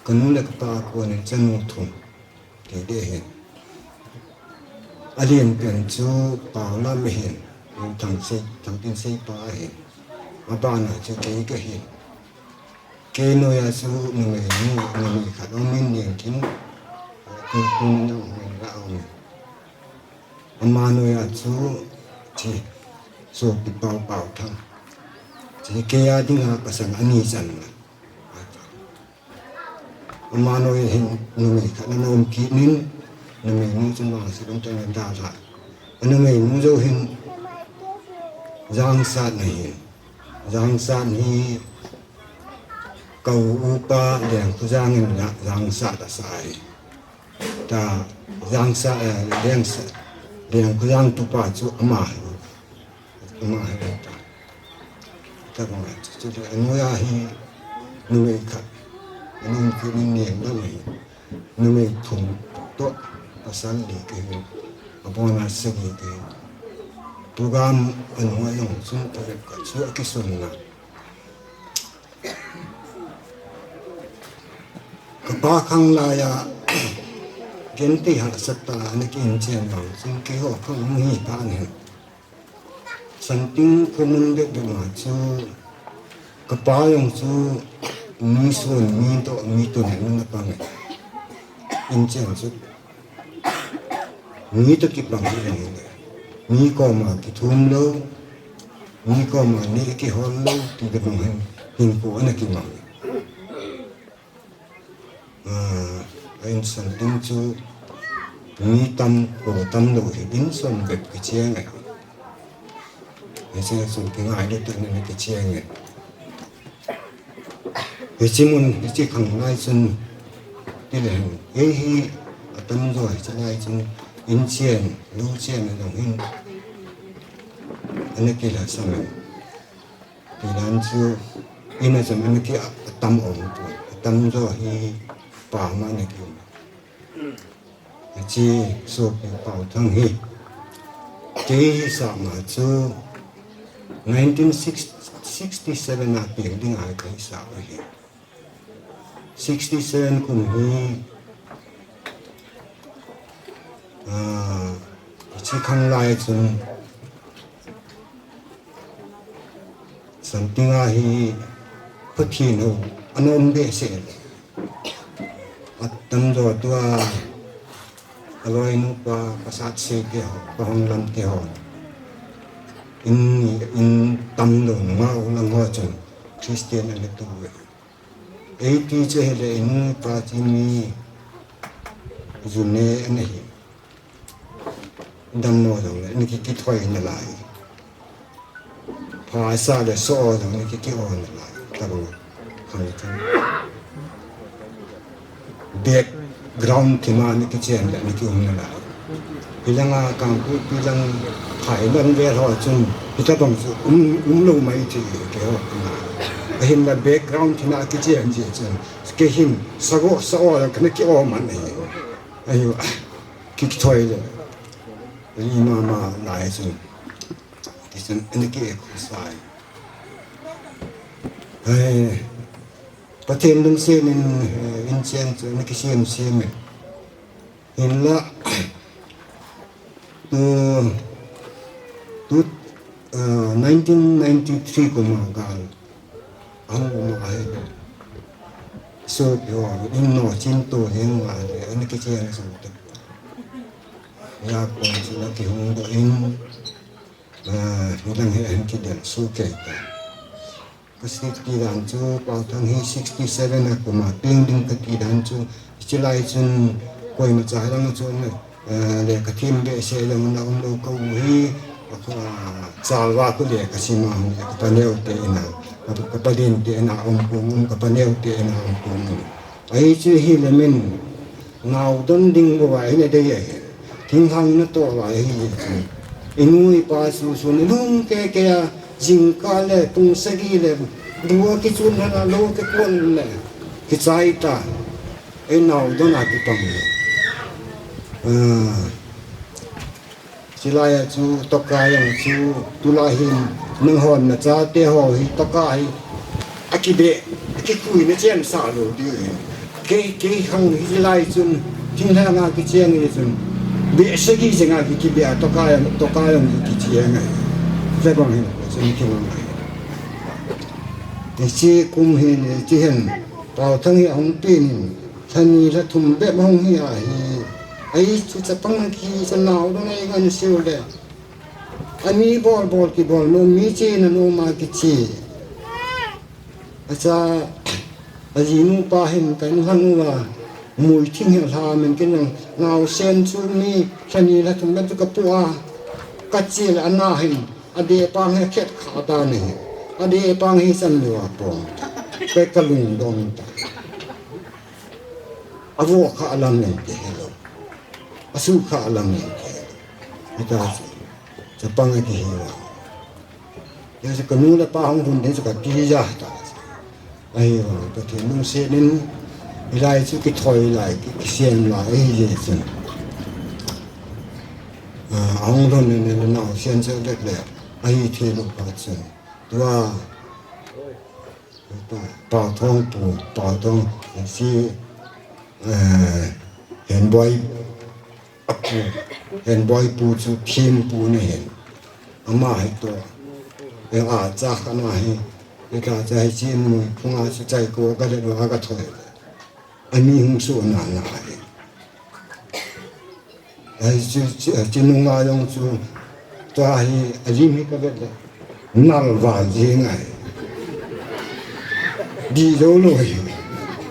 ka nu le ka pa a kon hin chanu thum. Ti ding ahin. Alen pen chu Paolam ahin, Thangse-, Thangtinsei pa ahin. Abana chu kei kahin. Kei noiya chu numei nu, numei khat um in, Nengthin, Tuikhun in um in, la um in. Ama noiya chu, chi, Sopi Pao, Paothang. Chi kei a dinga pasal ani channa. Ama noi hin numei khat ana um kit in, numei nu chun vangset um tah in adalha. Anumei nu jong hin Jangsat ana hin. Jangsat hi ka u upa Lengkhojang in la Jangsat asah ahi. Ta Jangsat, eh, Lengsa-, Lengkhojang tupa chu ama ahi. Ama ahi ta. Tabang a chu, chule anoiya hi numei khat, anung kinin nen dam ahi. Numei thum toh pasal li kahi, abona sagi kahi. Program anuai jong chun phabep khat chu akisunna. Ka pa khang laiya, genthei hahsat tah a ana kihin chen vang chun keiho khang hung hi pha ahi. Santing khomun bep bep ma chu, ka pa jong chu mi sun, mi toh, mi tun in ana pang e. Inchen chu mi toh kipang hi jong le, mi koma kithum lou, mi koma neh kihol lou, ti tobang hin hinkho ana kimang. Ah, a insan ding chu mi tam, kho tam lou hi insan bep kicheng e. Hiche chu kingai le tuni kicheng e. Hiche mun, hiche khang lai chun, ti le hin, ei hi atamjo hiche lai chun, inchen, luchen a jong hin, ana kilhasam e. Tidan chu, ina chun ana ki a, atam um poi. Atamjo hi pa ma ana ki um. Hiche Sopi Paothang hi. Kei hi sah ma chu nineteen sixty-seven a peng dinga kahi sah u ahi. Sixty-seven kum hi, ah, hiche khang lai chun Santing a hi Pathen hou ana um behseh le. Atamjo tua, aloinu pa, pasat sei te ho, pahong lam te ho. In, in tamlou nunga u lang ho chun Christian ana tu ve. Eiti che hile inu pa chi mi ju ne ana hi. Dammo jong le, ana ki, kithoi nalai. Pha sa le so jong le, ki, ki-o nalai. Tabang a. Khang thang. Background thima ana kichen le, ana ki-um nalai. Hilanga Kangpokpi lang Phailang vel ho chun hitabang chu um, umlou mai ti keiho. Ahinla background thina kichen ji chun kei hin sago sao lang kana ki-om man ahi. Ahi, kithoi le. Ani mama lai chun. Kichun ani ki-exercise. Ai, Pathen lungset in, eh, inchen chu ani kisem sem e. Hinla, tu, tu, ah, nineteen ninety-three kum a gal, ahung um ahile. Sopi ho, in no chin to heng ahile, ani kichen so te. Yakhun chu ana kihung doh in, ah, hilang hi ahin kidel soh kei ta. Ka sixty dan chu, Paothang hi sixty-seven a kum a peng ding kati dan chu, hiche lai chun koima cha lang chu, eh, lekha them behseh lang na umlou ka u hi, ah, chalva khu lekha sim a hung le ka paneo te in a, ka, ka palen te in a um kum um, ka paneo te in a um kum um. Ahi chu hi le min, Naodon ding bou va hi le dei ahi. Thinglhang natoh va hi le chu. Inu ipa susun ilung keke a, jingkah le, pung sagi le, bu akichun lhon a lou kikon le, kichai ta. Ei naodon a kipang le. Ah. Chulai a chu tokai ang chu tulai hin nanghon nachate ho hi tokai hi akibeh, akikhui nachem sah lou diu ahi. Kei, kei khang hi chulai chun thinglhang a kicheng hi chun beh sagi jeng a ki, kibeh a tokai ang, tokai ang kicheng ahi. Chubang hin chun kimang ahi. Hiche kum hin, hiche hin, Paothang hi ahung pen in, lha ni lha thum bep ahung hi ahi. Ahi chu chapang kihi chu naodon a ngan siu le. Ani bol bol kibol nom, mi chena nom a kiche. Acha, ajinu pa hin ka inlhang uva, mui thing hi alha min kin jong, naosen chu mi lha ni lha thum bep chu kapu a, kache le ana hin, adeh pang hi akhet kha ta ahi. Adeh pang hi chan lou a pong. Kei kalungdong ta. Avoh kha alang ngen kihe lou. Asuh kha alang ngen kihe lou. Hita chu, chapang akihi uva. Hiche kanu le pa hung hun ding chu katija ta. Ahivang Pathen lungset in, hilai chu kithoi lai, ki, kisem lai, ahi je chun. Ah, ahung lhon in, in, naosen chu vet le, ahi thei lou pa chun. Tua, Pa, Paothang pu, Paothang, si, eh, Henboi, apu, Henboi pu chu thempu ana hin. Ama hi toh. E a cha kana hi. E ka cha hi chin mu, phunga chu chai ko ka le lo a ka thoi. Ani hung su na na hi. Ai, chu, chu, chu nunga jong chu, tua hi, alim hi ka vet le. Nalval jing ahi. Di lou lou hi.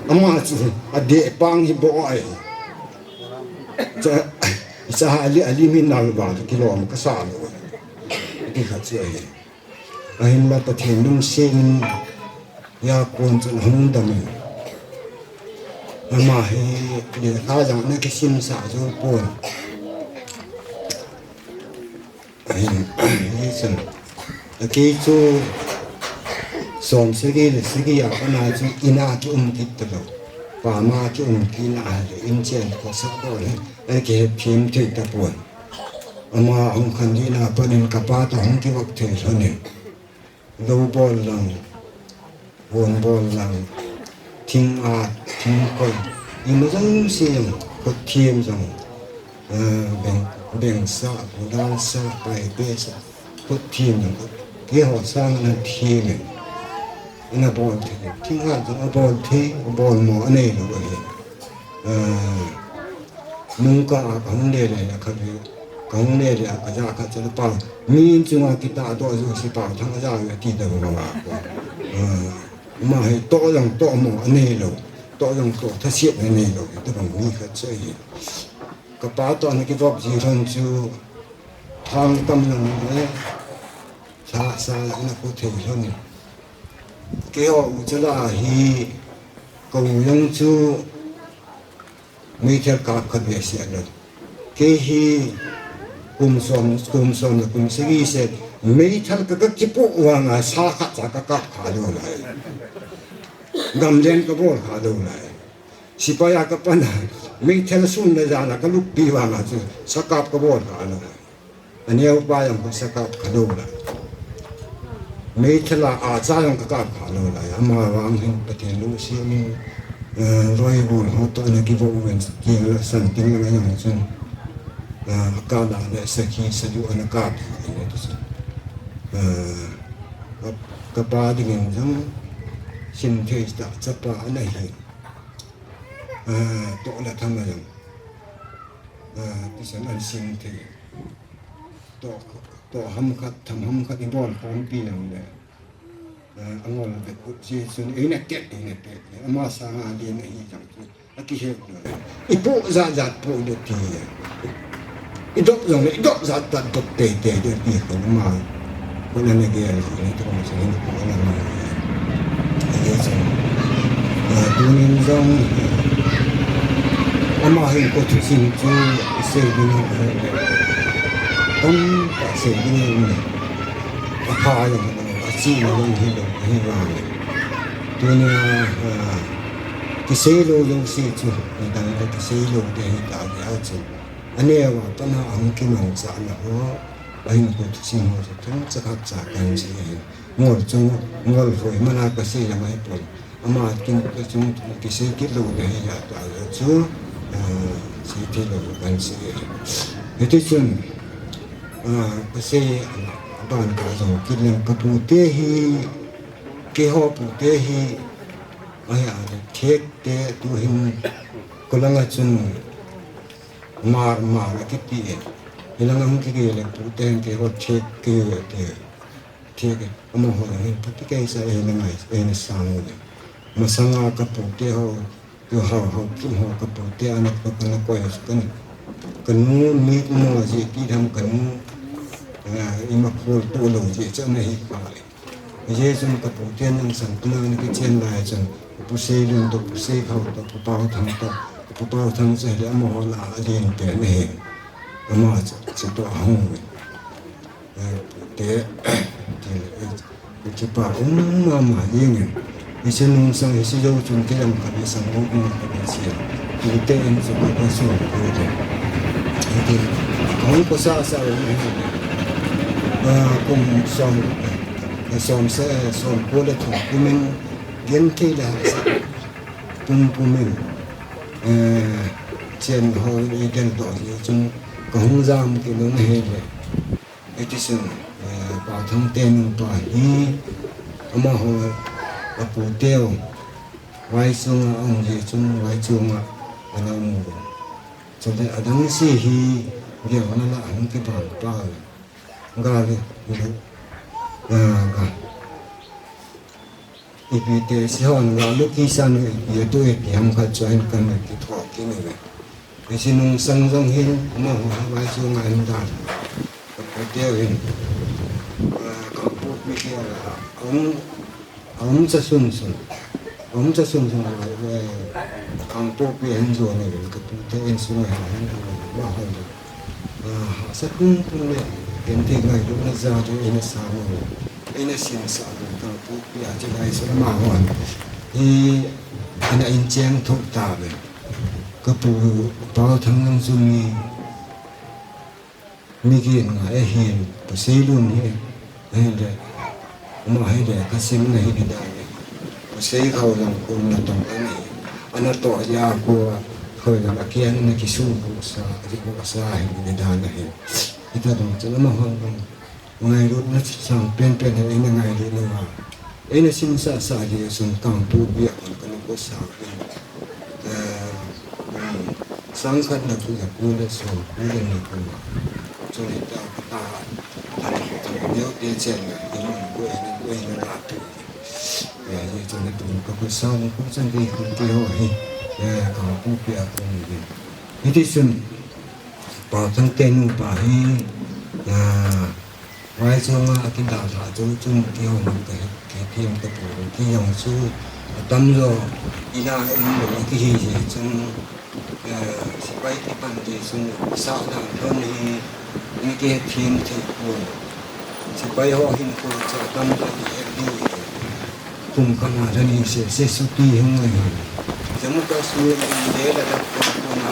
Ama chu, adeh pang hi boh ahi. Cha, cha ali, alim hi nalval kilom kasa lou. Ti khat chu ahi. Ahinla Pathen lungset in, Yakhun chun ahung dam in. Ama hi lekha jong ana kisimsah jou pon. Ahin, hichun. Akei chu som sagi le sagi a kana chu in a kium kit talou. Pam a kium kit na le in chen khosa bol hi. Akihethem thei tapon. Ama hung khanlhi na panin kapa toh hung kivop thei lhonin. Lou bol lang, von bol lang, thing at, thing koi, ima jong se jong, khut them jong, eh, beng, beng sa, gudal sa, pai pe sa, khut them jong, keiho sang ana them in, ana bol thei, thing at jong abol thei, abol mo anei lou ahi. Eh, Nung ka, kahung le le, akhat ve. Kahung le le, kaja khat chu pa. Mi in chunga kitah doh jouse pa, thang ja ve, ti ta bang a. Ah, ama hi toh jong toh mo, anei lou. Toh jong toh, thaset anei lou. Ti bang mi khat chu ahi. Kapa toh ana kivop ji lhon chu, thang tam lang le, sa, sa, ana ko thei lhon. Keiho u chala hi, ka u jong chu, Meithal kap khat ve seh lou. Kei hi kum som, kum som le kum sagi seh, meithal ka, ka kipoh vanga sa khat cha ka kap kha lou lai. Gamlen ka bol kha lou lai. Sepai a ka pan a, meithal sun le jan a ka luppi vanga chu, sa kap ka bol kha lou lai. Aneo pa jong ka sa kap kha lou lai. Meithal a, a cha jong ka kap kha lou lai. Ama vang hin Pathen lungset in, eh, roi bol ho toh ana kivo ven, kila san ting la jong chun. Eh, ka la le sakhi saju ana kap hi ne tu chun. Eh, ka, ka pa dingin jong sin thei ta chapa ana hi. Eh, toh la tham a jong. Eh, tu chun an sin thei. Toh, toh ham khat, tham ham khat i bol khompi jong le. Eh, angol be kut ji chun, eina tet, eina tet. Ama sanga len ahi jong chun. Akihet lou. I poh jat jat poh le ti. I dop jong le, i dop jat jat dop tei tei de ti ko ma. Ko na ne ge ni to ko se ni ko na ma. Ahi chun. Ah, tunin jong. Ama hin ko thusim chu sei ding. Tamtah sei ding. Apha jong, achina jong hilou, hi vang. Tunia, ah, kisei lou jouse chu, nidang le kisei lou te hita dia chu. Aneo a pat a hung kimangcha na ho, ahin ko thusim ho chu thangcha khat cha kahin sei ahi. Ngol chu, ngol hoi mana kasei la mai pon. Ama kin ka chung kisei kit lou ka hi a ta chu, ah, sei thei lou kan sei. Hiti chun, ah, kasei a ban ka jong kit leng ka pu te hi, keiho pu te hi, ahi a le thek te tu hin ko langa chun mar mar a kiti e. Hilanga hung kigei le pu te hin keiho thek kei ve te. Thek e, amaho hin phatecha eina ngai, eina sang u le. Masanga ka pu te ho, tu ho, ho, tu ho ka pu te ana ka, ka na koi a kan. Ka nu mi mo ji ti dam ka nu, eh, ima khol tu lou ji cha na hi pa le. Ji chun ka pu te nang sang tu na ni kichen lai chun. Pu Seilun to, Pu Seikhao to, Pu Paothang to, Pu Paothang se le amaho la a din te ne. Ama cha, cha to hung. Eh, te, te, eh, kipa um mama jeng e. Hiche nungsang, hiche jou chun kei jong kahin sang um um kahin sei. Tute in chu ka, ka sung tute. Hiti, kahung ko sa sa um um. Ah, kum som, eh, som se, som ko le thum kum in, genthei le hahsa. Pum pum in. Eh, chen ho in i geldoh jeh chun kahung jam kit nung ahile. Hiti chun, eh, Pa Thangte nupa hi, amaho, apu teu, Vaichunga aum jeh chun, Vaichunga ana um uvin. Chule adang se hi, gel ana la ahung kibang pa uvin. Gal hi, ah, gal. Ipi te si hon nga lu kisan u ipi atu ipi ham khat chu ahin kan kitho kit uve. Hiche nungsang jong hin amaho Vaichunga ahin dan. Ka pu teu hin. Ah, Kangpokpi te a um, um cha sun sun. Um cha sun sun a, eh, Kangpokpi ahin jon uve. Ka pu te in sunga ahin amaho. Ah, hahsa tum tum le, genthei ngailutna jal in eina sang u, eina sinsah u, Kangpokpi a chulai sung ma hon. Hi, ana incheng thou tauve. Ka pu Paothang jong chu mi, mi gin ngai ahin, Pu Seilun hi, Ahile, ama hile, ka simna hi kidan e. Pu Seikhao jong kum natong ana hi. Ana toh jeh a ko, ko jong akiang na kisu bu sa, kibu sa hi kidan ahi. Hita dong chun amahon jong ngailutna sang penpen hi eina ngailutna a. Eina sinsah sah jeh a chun Kangpokpi a kon kana ko sa. Eh, um, sangkhat na kum, kum le som, kum le ni kum. Chule ta, ta, ta, ta, neo te chen na, kum, kum, kum, kum, na la tu. Eh, ye chule tu, ka kum sang, kum sang ke, kum ke ho hi. Eh, Kangpokpi a kum ni. Hiti chun, Pa Thangte nupa hi, ah, Vai chunga akidalha chu chun kihon ka he, kithem tapou, kei jong chu atamjo ina in lo kihi jeh chun, eh, sepai kipan jeh chun sah dan lhon hi, in kithem thei pon. Sepai ho hinkho chu atamjo ihet diu hi. Kum khat na lhani sese suti hung ngai hon. Jammu Kashmir in le Ladakh pon pon a.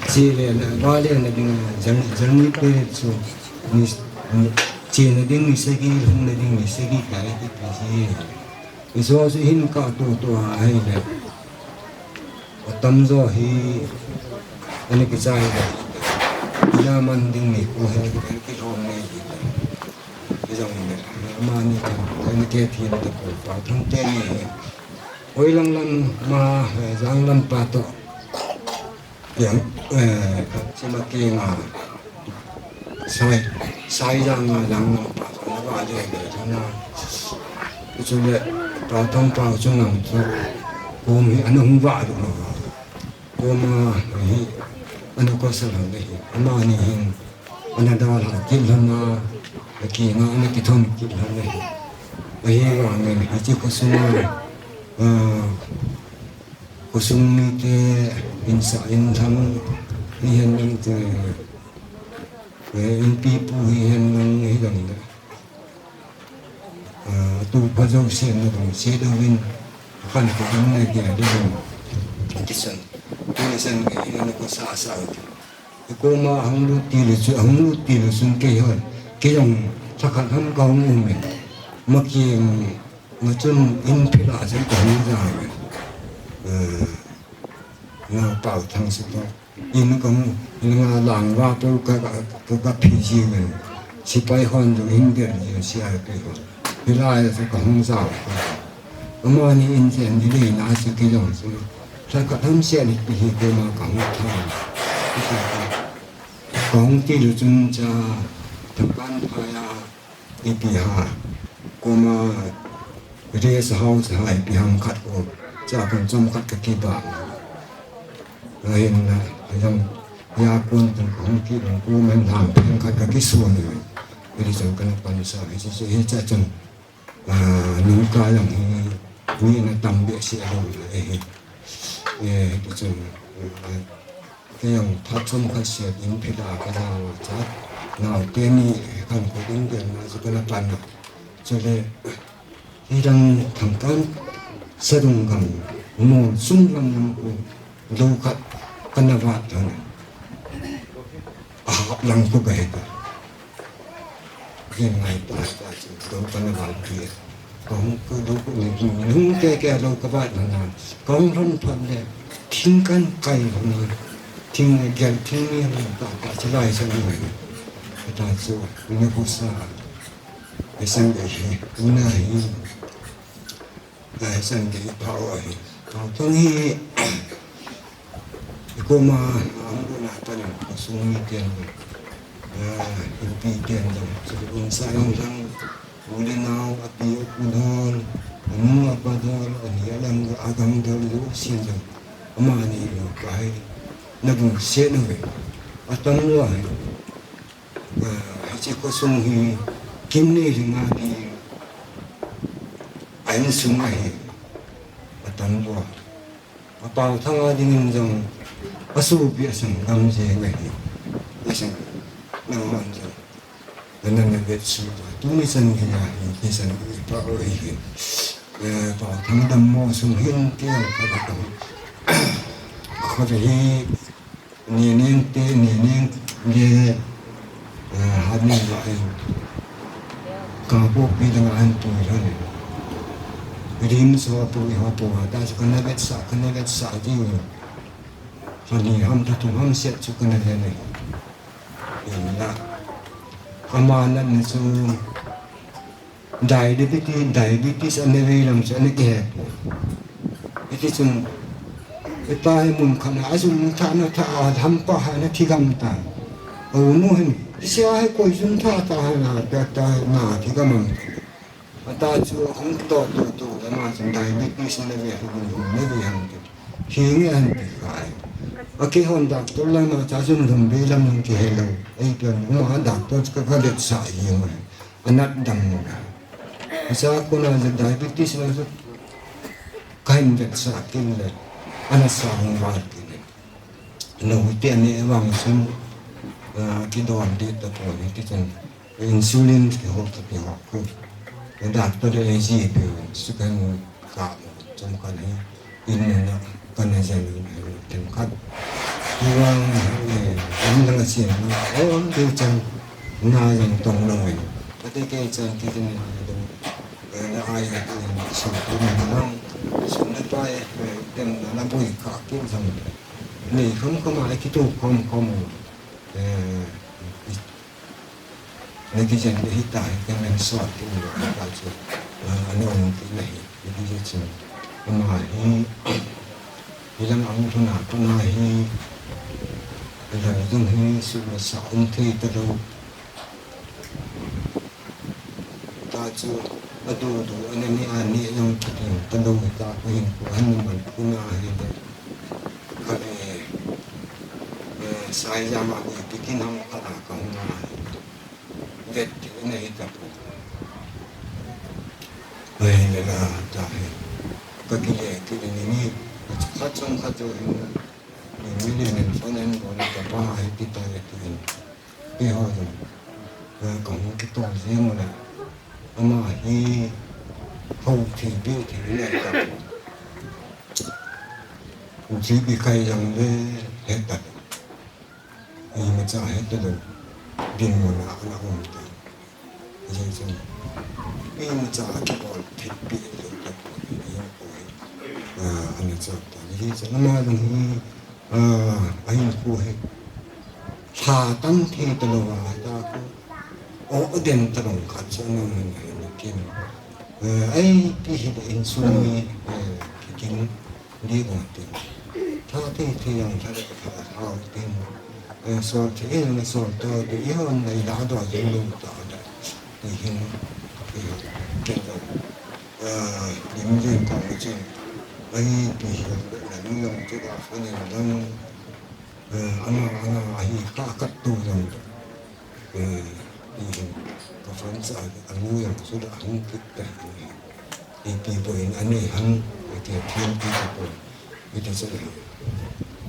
Chele na, vale na ding, Jam-, Jammu te chu, ni, ni, chena ding ni sagi, lhung na ding ni sagi, ka e ti pi si. Iso si hin ka tu tu a hai le. Atamjo hi, ani kichai le. Ina man ding ni ko he, kilhom nei hi. Ijong le, amani kan, kan ke thin te ko, Paothang teni. Hoilang lam ma, eh, jang lam pa to. Yang, eh, chima kenga. Sai, sai jang nga jang lam pa to, na ba le le, na. Chule, Paothang Pao chunga to. Kom hi, ana hung va do na. Kom a, hi, ana ko sa lang le hi. Amani hin. Ana dalha kit lhon a, akinga ana kithon kit lhon ahi. Ahivangin hiche khosunga, ah, khosung mite insah inlhang, hihen lang te, eh, inpipu hihen lang hilang le. Ah, tu pha jousen nadung se douvin, khankho in nagel douvin. Tichun, tuni chan gei in ana ko sa sa u. Koma ahung lut til le chu, ahung lut til le chun kei hon, kei jong lhakhat ham kahung um in. Ma keng, ma chun in phila chun kahung ja in. Eh, na Paothang se to. In kahung, in nga lang va to ka, ka, ka, ka phi ji in. Sepai hon jong in der ji C R P P hon. Phila chu kahung ja. Amani in chen di le na chu kei jong chu. Lhakhat ham se ni pi hi koma kahung tha. Kahung til le chun cha, Thangkanphai a, ipi ham, koma rest house ham ipi ham khat ko, cha kon chom khat ka kiba. Ahin la, yang, ya kon tun kahung kit lou, koma lang pen khat ka kisun ni. Ri chon kana pan sa, hiche, hiche, hiche chun. Ah, nungka jong hi, mi ana tam behseh alou le hi. Eh, hichu, eh, kei jong phat chomkhat seh in phila ka jao a cha. Naote ni khankho in gelna chu kana pan a. Chule, hi dang Thangkan Sadung gam, mol sung lam lam ko, lou khat kana vat lhon. Ahap lang ko ka he ta. Ken ngai ta ta chu, lou kana vat pi. Kahung ka lou ko ni, hung ke ke lou ka vat na na. Kahung lhon phat le, thing kan kai lhon na. Thing gel thing ni lhon ta ta chu lai sa ni. Ka ta chu, ni ko sa. Ka sang de he, na hi. Lai san kei pha u ahi. Paothang hi, i koma, a hung na tan, khosung miten, ah, inpi ten jong, chu um sa jong jong, u le nao, api u pu dol, anu apa dol, ani alang, agang dol, lu sin jong, amani lu kai, na bung se na ve, atam lou ahi. Ah, hiche khosung hi, kim nei ringa di, a insung ahi, atam lou. A Paothang a dingin jong, asopi asanggam jeng ahi. Asan, nangman jong. Ana na vet su, tuni chan hi ahi, ti chan hi pa o hi. Eh, Paothang dammo sung hin ti ang pa ka. Kho hi, Neneng te, Neneng le, eh, Haning la en. Kangpokpi langa an tu lhon. Rim so pu i ho pu ha ta chu kana vetsah, kana vetsah diu. Lha ni ham lha thum ham set chu kana le nei. Inla. Ama natna chu Diabetes, diabetes ana vei lam chu ana kihe poi. Hiti chun, hitia hi mun khat a, ajun thah na thah a, hampa ha na thigam ta. Unu hin, isia hi koi jun thah ta ha na, ta, ta na thigam am. Ata chu hung to to to, ama chun diabetes ana ve, hung hung na ve hang te. Hinge han ti kai. Akihon doctor lama cha chun lhumbi lam hung kihe lou. Ei pen uma doctor ka ka vetsah jeng u. Anat dam u. Asa kona je diabetes na chu kahin vetsah kit le. Ana sa hung val kit le. Lou te ani vang chun, ah, kidon ding tapon hiti chun. Insulin kihol kit kihol kit. Doctor le A G P, sukan ka chom kan hi, in na kan jen themkhat. Iwang, eh, in lang a chen, oh, ke chan, na jong tong lou in. Kate ke chan, ke chan, na ai, so, na lang, so na pa, eh, tem na na bui ka, ke chan. Nei khom khom a, kitu khom khom. Eh, Netizen le hita hi ka men sot ti u ta chu, ah, ana um ti na hi, netizen chu. Ama hi, hilang ang thuna tuna hi, hilang dung hi, su ma sa um thei ta lou. Ta chu, adu du, ana ni, ani jong ta ding, ta lou ta ko hin ko, han man ko na hi de. Ka le, eh, sai ja ma ni, ti kin ham ka na ka hung na. Vet ti na hi ta pu. Ai le la ta hi. Ka ki le ki ni ni. Khat chom khat chom hin. Ni ni ni ni phone en ko na ta pa ai ti ta le ti ni. Pi ho jong. Ka ka hung ki to je mo le. Ama hi. Ho thi bi thi le ta pu. Ji bi kai jong le he ta. Imacha het lou, dinmun a ana um ta. Hijeh chun, imacha kibol thei pi lou ta, imacha, ah, ana chop ta. Hijeh chun, ama jong hi, ah, ahin ko hi, lha tam thei ta lou a, ta ko, o den ta lou khat chu ana um in ahin kin. Ah, ai, ti hi da in sung mi, eh, kin, Di dong tin. Tha thei thei jong tha le tha hao tin. Eh, sol thei in le sol to ti i hon le i da do jing lu ta da. Ti hin. Ti hin. Ken jong. Eh, lim jing kong jing. Ai, ti hin. Na nu jong ti da fa ni dong. Eh, ana, ana, ahi ka kat tu jong. Eh, ihin, ka phone cha, anu jong chu da hung kit ta hi. Ipi bou in ani han, iti thiam ti ta pon. Iti chu da.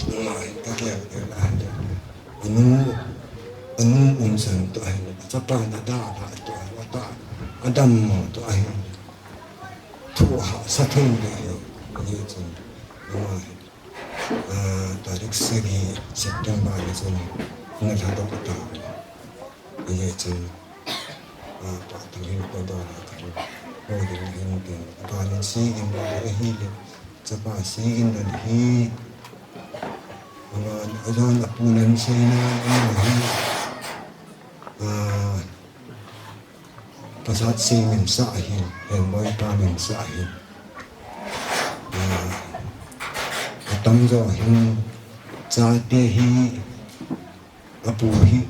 Ama hin ka kia ka la han. Anu, anu um san to hin. Chapa na da da to hin. Ata, adam mo to hin. Thu ha, sa thu de hin. Ye chun. Ama hin. Ah, tarik sagi September ni chun na lha doh ta. Hijeh chun, ah, pa tu hin ko doh la kan. Ko ding hin tin. Pa nin si gin doh la hi le. Chapa si gin doh hi. Ama, ajon apu nin si na, ama hi. Ah, Pasat si min sa ahin, Henboi pa min sa ahin. Ah, atam jo hin, chate hi, apu hi,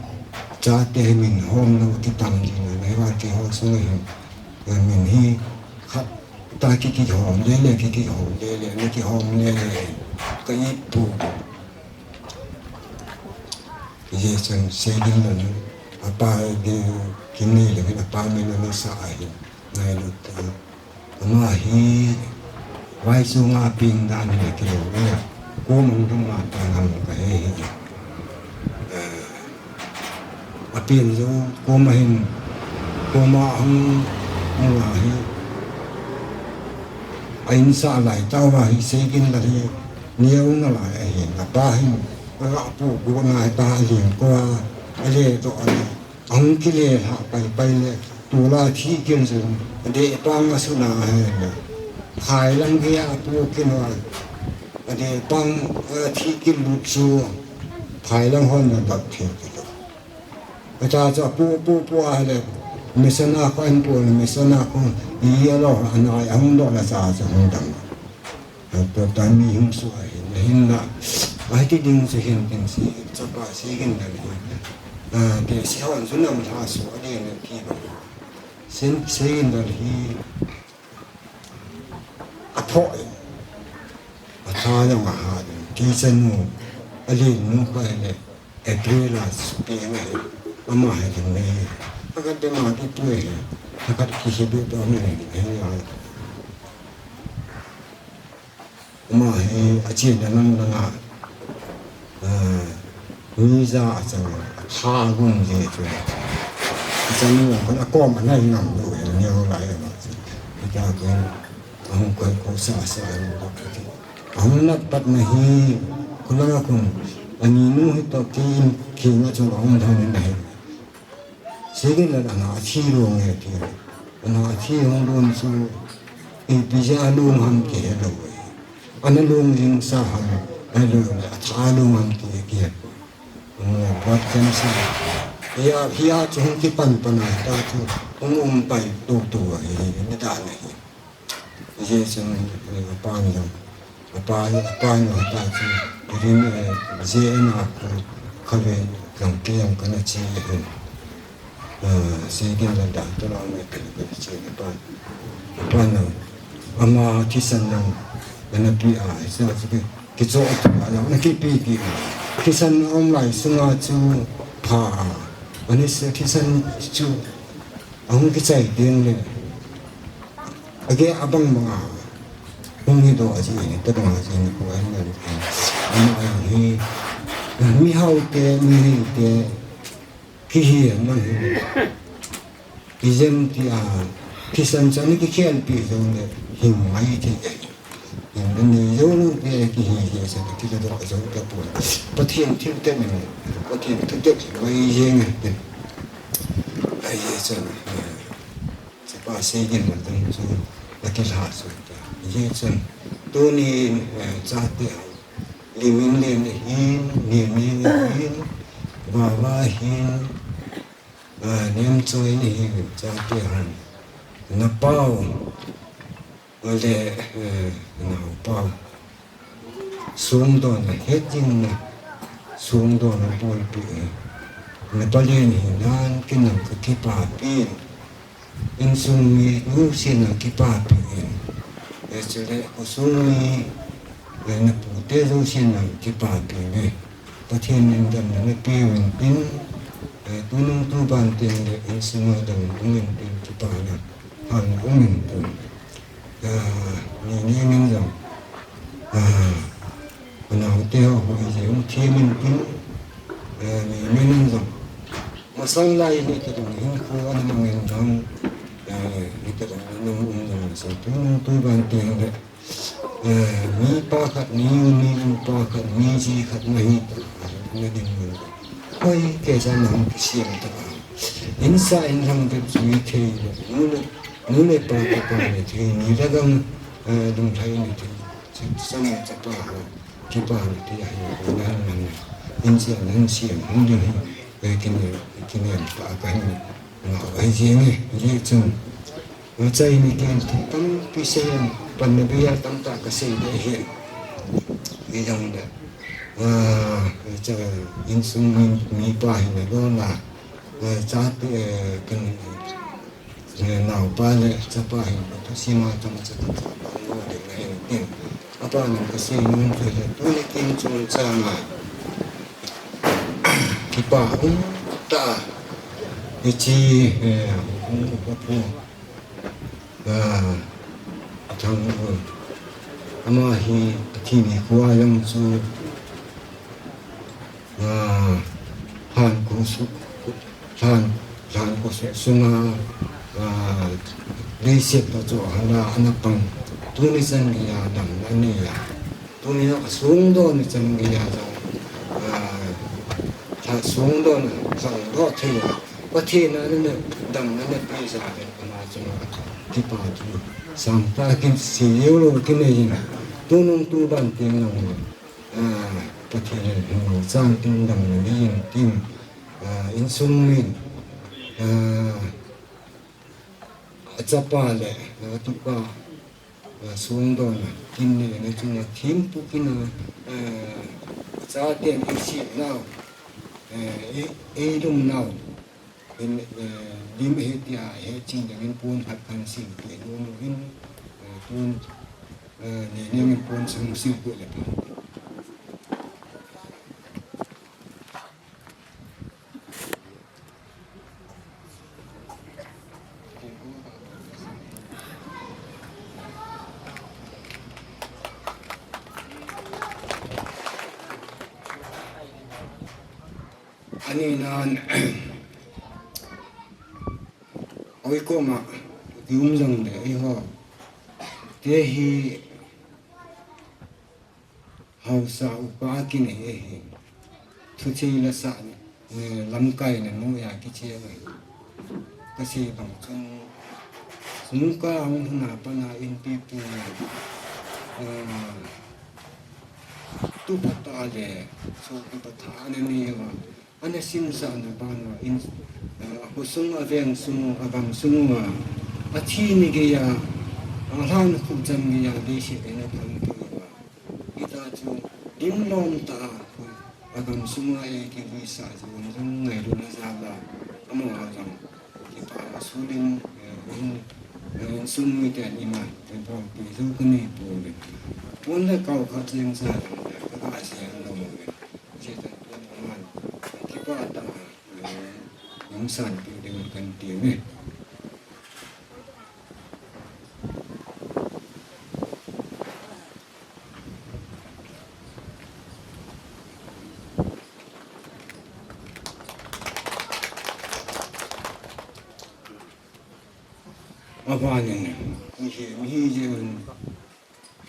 chate hi min hom lou kitam ding, nei va ti ho sung hin, min hi, khat ta ki kihom le le, ki kihom le le, ni kihom le le, ka ipu. Hijeh chun seigin lou, apa di kinei lou, apa min lou sa ahi, ngai lou ta. Ama hi, vai sunga ping dan hi kilou, eh, ko mong dong ma ta ngam ka he hi. Eh, apin jo, ko ma hin, ko ma hung, hung a hi. A in sa lai ta va hi seigin lou hi, niau na lai ahi, apa hin. Ala pu gu na ta ling ko a, ale to ale. Ahung kile ha pai pai le, tula thi kin sun, ade pang a suna he le. Khai lang ge a pu kin wa, ade pang, eh, thi kin lut su, khai lang hon na dak thi kin. Acha cha pu pu pu a le, misana ko an pu, misana ko, iya lo, anai ahung do la cha cha hung dang. Tua tan mi hung su ahin, ahin la, ahi ti ding chu hin tin si, chapa si gin dan hi. Ah, te si hon su nam tha su a den ti ba. Sin si gin dan hi. A tho in. A tha jong a ha din. Ti chanu. Alin nu kho ahile, April a chu peng ahi. Ama hi ding ahi. Akhat ding a kitu ahi. Akhat kihi ding to ahi. Ama hi achena lang lang a, ah, mi ja achang a, atha gung je chu. Achanu kho akom anai ngam lou ahi, neo lai ama chu. Hita ken, ahung koi kho sa sa ahi. Ahung nat pat na hi, khulanga khun, ani nu hi to ki in, ki nga chu ahung thang in ahi. Seigenlal ana thi lou nge ti. Ana thi lou lou chu, ipi jeh a lung ham kihe lou e. Ana lung jing sa ham, ahilou le atha lung ham ti kihe. Blood cancer. Hia, hia chu hung kipan pan a ta chu, hung um pai tu tu ahi, ni dan ahi. Hijeh chun, eh, apan jong, apa, apan jong ta chu, rin, eh, je na khu, khave, jong ke jong kana che ahin. Eh, seigenlal dan to lang me kana che apan. Apan jong, ama thisan jong, kana pe a, hijeh chun ki, kicho a jong, na kipe ki. Thisan um lai sunga chu pha a. Ani se thisan chu, ahung kichai ding le. Age abang bang a. Hung hi doh aji, tobang aji ni ko an ngan. Ama hi, mihao te, mihem te, kihi nang hi. Kijen ti a, kisan chan kikhelpi jong le, hing mai ti e. Hing ni jong le, kihi hi sa, kidoh jong ka pu. Pathen thil te ni, Pathen thil te mai jeng te. Ai, chan. Chapa seigenlal ding chu, akilha chu ta. Hijeh chun, tunin, eh, chate, Liminlen hin, Ninin hin, Vava hin, eh, Nemchoi hin, chate han. Napao, le, eh, naopao. Songdohna hetjingna, songdohna bolpeh e. Napalen hinan ken jong kakipapin. Insung mi jousen jong kipapin. Eh, chule khosung mi, eh, napute jousen jong kipapin e. Pathen in damna napeh uvin tin, eh, tunung tuban teng le insung a dam uvin tin kipana. Han uvin tin. Ah, Ninin jong. Ah, anaote ho, ho, ije, um, thimin tin. Ah, Ninin jong. Masang lai ni te jong, hin khu ana mangin jong. Ah, ni te jong, ana um jong, sa tu, tu ban teng le. Ah, mi pa khat, mi u, mi u pa khat, mi ji khat, na hi ta, na ding jong. Hoi, kei sa nang kisiam ta. Insa inlhang bep chu ithei le, nu le, nu le pa kipana thei, ni le gam, eh, lunglhai na thei, chu, chanu chapa ho, kipana thei ahi, nan, nan, insa nan siam, hun ding hi, eh, kine, kine pa ka hin, na, ahi jeng e, je chun. Achai ni ken thu tampi sei in, panna bia tamtah kasei ding ahi. Hijong le, ah, cha insung mi, mipa hin alol a, ah, chate, eh, ken, eh, naopa le chapa hin, thusim a chang cha, chapa ngol ding ahin tin. Apa nang kasei nom chu le, tuni kin chungchang a kipa um tah a, hiche, eh, hung upa pu. Ah, Thang, oh. Ama hi athi nikho a jong chu, ah, lhan kho su, lhan, lhan kho su sunga, ah, leiset toh chu hala ana pang. Tuni chan geiya damna anei a. Tuni a songdohna chan geiya jong, ah, lha songdohna, songdoh thei a. Pathen in ana damna ana peh jeh in ama chunga kipa thu sangtah a kisei jou lou kinei in, tunung tuban teng jong le, ah, Pathen in hing chan teng damna nei in tin, ah, insung min, ah, achapa le, ah, atupa, ah, songdohna, kin nehna chunga thempu kin a, ah, chaten eisetnau, eh, ei, eilungnau, in, eh, lim ahi tia, hetching dingin pon khat kan sempeh nom uvin, eh, pon, eh, Ninin pon sung sempeh le pha. Ani nan, oi koma, kium jong le, eiho. Te hi, haosa upa kinei ahi. Thuchei la sa ni, ni lamkai na nu ya kiche ahi. Kasei bang chun, sungka ang huna pana in pi pu, eh, tu pata le, so tu pata na ni wa. Ana simsah na banga in, ah, a khosung, a veng sung, a gam sung uva, a thi ni geiya, a lhan khu chan geiya, leiset a ana phalpi uva. Hita chu, dim lom tah a, a gam sunga ei kivuisah chu, jong ngailutna jal a, amaho jong, kipa a sulin, eh, in, eh, insung miten ima, eh, phalpi jou kanei pouve. Pon le kau khat jeng sa jong, eh, ka ka sian lou ve. Setan pon aman, kipa tah a, eh, hung sanpeh diu kan ti uve. Abanin, mihi, mihi jeh un,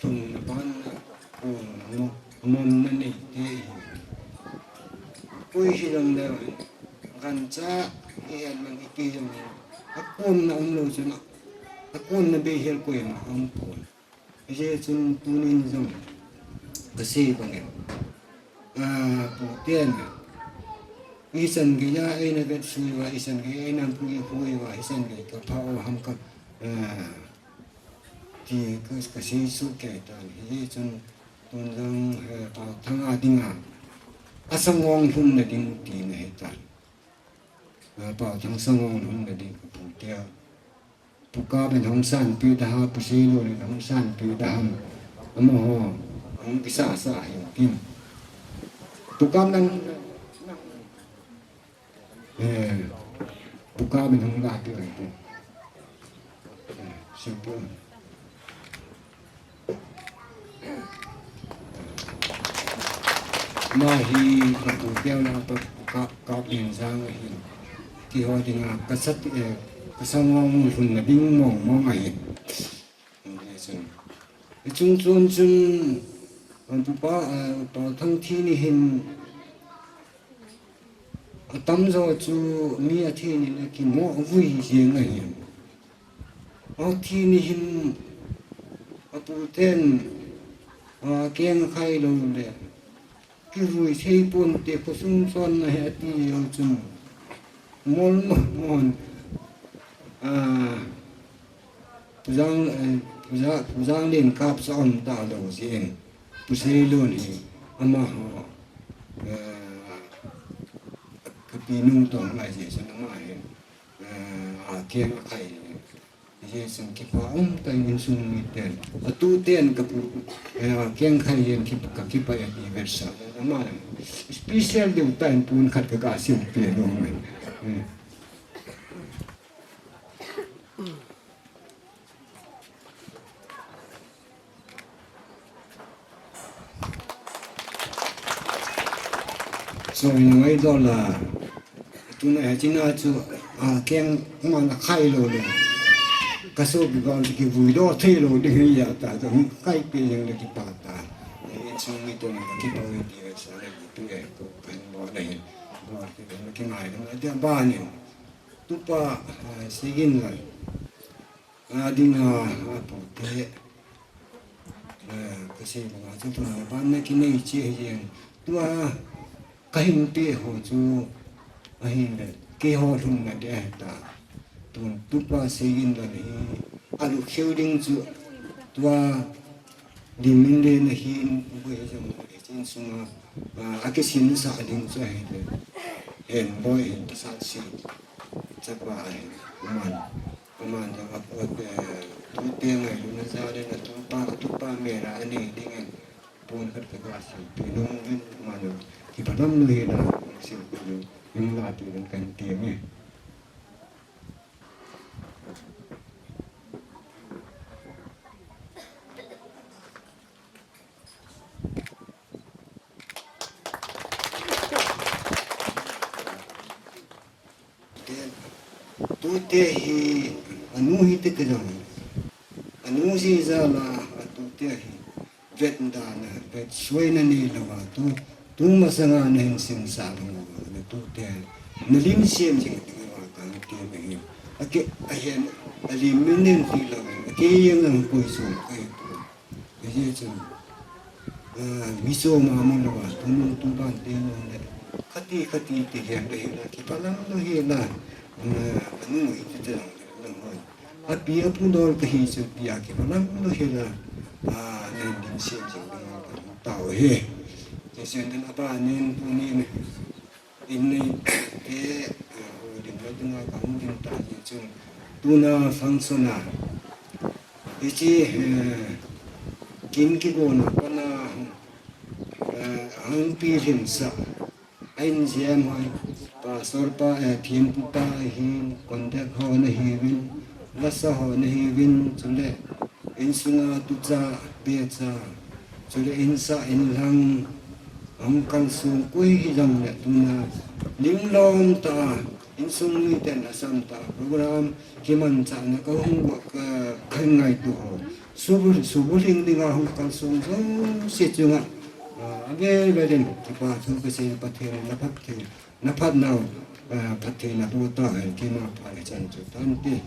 lhunna banna, kona mo, monna neite hi. Koi hilou le, gancha, ihet mang ipi jong, akonna umlou chun, akonna bei hel koima aumpon. Hijeh chun tunin jong, kasei bangin. Ah, Pu Ten, ichan geiya eina vetsui uva, ichan geiya eina pui pui uva, ichan gei kapha u ham ka, ah, ti ka, kasei suh kei tan. Hijeh chun tun jong, eh, Paothang a dinga, asangong lhunna ding tina ahitan. Ah, Paothang sangong lhunna ding ka Pu Ten. Pu Kap in hung sanpeh da ham, Pu Seilon in hung sanpeh da ham. Amaho, hung kisasa hin tin. Pu Kap nang, eh, Pu Kap in hung lapeh hin tin. Eh, simple. Ama hi ka Pu Kap na pa ka, ka Pu Lenjang ahin. Keiho dinga ka sat, eh, ka sangong lhunna ding mong mong ahin. Hichun, hichun chun chun, an pu pa, eh, Paothang thi ni hin, atamjo chu mi athi ni le kimo vui jeng ahin. Athi ni hin, a Pu Ten, akeng akhai lou le, kivui thei ponte, khosung chonna hi ati jou chun. Mol mo, mon. Ah, Pu Jang, eh, Pu Ja-, Pu Janglien kap cha um talou jeh in. Pu Seilon hi, amaho, eh, ka pi nu toh ngai jeh chun ama hi, eh, akeng akhai. Hijeh chun kipa umtah in insung miten, atuten ka pu, eh, akeng akhai jeh in kip-, ka kipah e ti vetsah. Ama special deuh tah in pon khat ka, ka simpi lou mai. Eh. Choi na ngai doh la, tuna hiche na chu, akeng man akhai lou le. Ka sopi bang chu kivui doh thei lou ding ahi a ta, chu hung kai pe jeng le kipa ta. Insung miten ka kipah e ti vetsah le, tu e, ko kan bol le hin. Bol ki kan kingai le, ti a ban in. Tupa, ah, Seiginlal. A dinga, a pute. Eh, kasei banga chu tun a ban na kinei cheh ahi jeng. Tua kahin pe ho chu ahin le, keiho lhunna ding ahi ta. Tun tupa Seiginlal hi, alukheu ding chu tua lim in le na hin, boi jong le chin sunga, ah, akisinsah ding chu ahi le. Hen boi hin ta sat si. Chapa ahi, aman. Aman jong a, a, eh, tute ngailutna jal in atupa, atupa mel a anei dingin pon khat ka ga simpi nung in aman jong kipa dam lou hina simpi nung in la ti ding kan ti nge. Tute hi, anu hi tete jong. Anu jeh jal a, atute hi. Vet dan a, vet soina neilou a, tu, tu masanga nahin simsah lou a, natute. Nalim sem jing ding a, kati ahi. Ake, ahin, alim min nen tilou, ake jeng lang koi sum kai. Hijeh chun, ah, mi chom a um lou a, tunung tuban te nung le, khat ti, khat ti ti hen le hila, kipah lam lou hila, ah, anu hi tete lang le, lang hoi. Api apu dol kahi chu tia kipah lam lou hila, ah, nen din sem jing ding a, tao hi. Hijeh chun abanin, tunin, Innei te, eh, ho ding, ho ding a kahung ding ta hi chun. Tuna function a. Hiche, eh, kin kigona pana, eh, hung pilhim sah. A in jam hoi. Pastor pa, eh, thempu pa hin, contact ho nahiuvin, lasa ho nahiuvin, chule. Insunga tucha, becha, chule insah inlang, ahung kalsong koi hijongle tuna, linglom tah a, insung miten asam tah a, program kimanchahna kahung, ka, kangaito ho. Subu, subu lhing dinga hung kalsong jouse chunga, ah, avel vel in, kipa thu kasei Pathen in aphatthei. Naphat nau, eh, Pathen in apu tah hen, kima phat chan chu tante.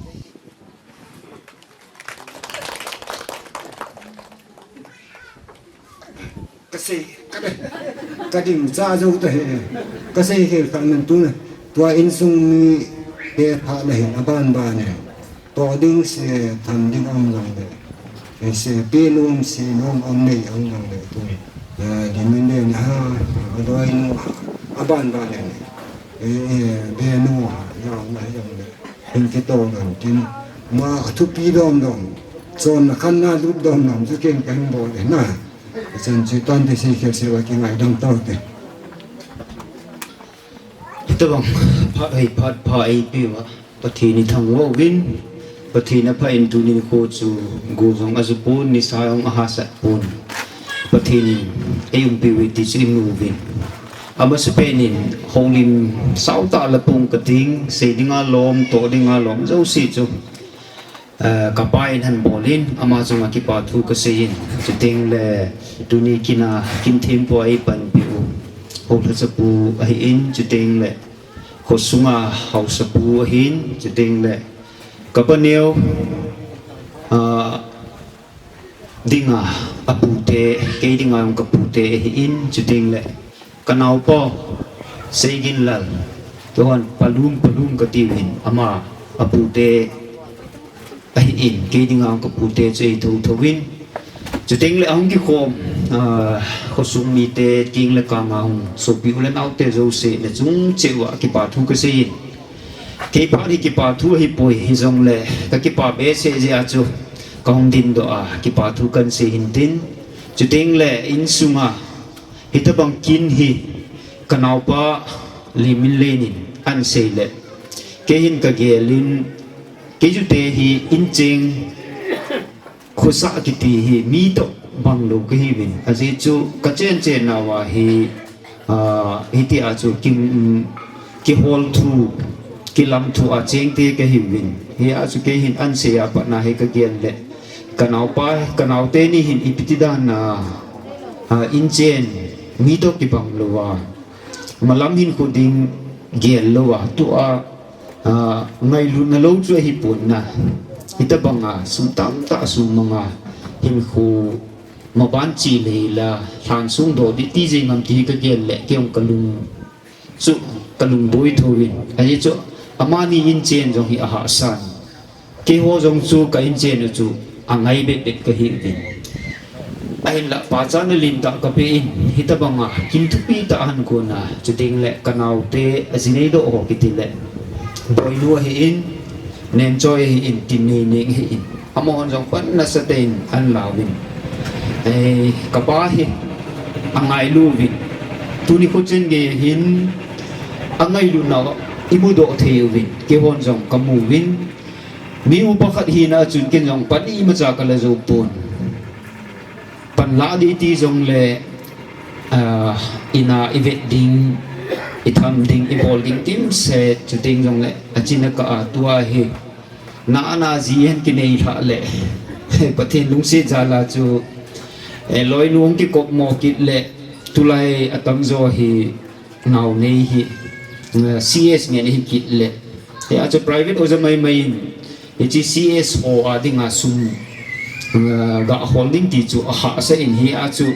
Kasei, ka, kading cha jou ta hi. Kasei hi kha nan tuna. Tua insung mite phat le hin aban ban e. Toh ding se, tham ding um jongle. Eh, se, pe nom, se nom um nei um jongle tu. Eh, di min de na ha, aloi nu ha, aban ban e. Eh, eh, be nu ha, ya na jongle. Hin kito lon tin. Ma thupi dom dom. Chonna khanna lut dom dom, chu ken kahin bol e na. Chan chu tante sei khel se va kingaidam taute. Hitobang phat hoi phat pha eipeuva, Pathen ithangvah uvin, Pathen apha in tuni nikho chu go jong ajupon, nisa jong ahahsat pon. Pathen in eiumpiu ve ti chu imu uvin. Amasapen in houlim sautah la pung kating, sei dinga lom, toh dinga lom jouse chu. Eh, kapa in ahin bol in, ama chunga kipa thu kasei in, chuteng le tuni kin a, kin thempu a eipanpi u. Houlhacha pu ahin, chuteng le khosunga haosapu ahin, chuteng le kapa neo, ah, dinga apute, kei dinga jong kapute ahin, chuteng le kanaopa, Seiginlal, kihon Palum, Palum katiuvin, ama apute ahin, kei dinga jong kapute chu eithou thouvin. Chuteng le ahung kikhom, ah, khosung mite, keng le kang a hung sopi u le naote jouse le chung cheh uva kipa thu kasei in. Kei phat hi kipa thu ahipoi, hijongle kakipa behseh jeh a chu kahung dingdoh a, kipa thu kahin sei hintin. Chuteng le insunga, hitobang kin hi kanaopa Limminlen in ahin sei le, kei hin kagel in, kei chute hi incheng khosah kiti hi mi toh banglou kahiuvin. Ajeh chu kachen chen nauva hi, ah, hitia chu ki, kihol thu, kilam thu a chengte kahiuvin. Hia chu kei hin ahin sei a pat na hi kagel le, kanaopa, kanaote ni hin ipi ti dan a, ah, inchen mi toh kibang louva, malam hinkho ding gel louva, tua, ah, ngailutna lou chu ahipon na. Hitobanga sum tamtah sum manga hinkho maban chih le la, lhansong doh ding ti jeng ham ti kagel le, kei jong kalung chu kalung boi thouvin. Ajeh chu amani inchen jong hi ahahsan. Keiho jong chu ka inchen u chu angai bep bep kahiuvin. Ahinla pachatna lentah kape in, hitobanga kin thupi tah ahin kona, chuteng le kanaote ajinei doh ho kiti le, Boinu ahin, Nenchoi ahin, Tinneineng ahin, amahon jong pan nasatah in ahin lauvin. Eh, kapa hi angailu uvin. Tuni kho chen gei hin angailutna imudoh thei uvin, keihon jong kamu uvin. Mi upa khat hina chun ken jong pan imacha kala jou pon. Pan lah ding ti jongle, ah, ina ivet ding, itham ding, ibol ding timset, chuteng jongle, China ka a tua hi. Na ana ji hen kinei lha le. Pathen lungset jal a chu. E, loinu hung kikop mo kit le. Tulai atamjo hi. Nau nei hi. Eh, C S ngen hi kit le. Hia chu private oja mai mai in. Hiche C S ho a dinga sum, ah, ga hol ding ti chu ahahsa in hia chu,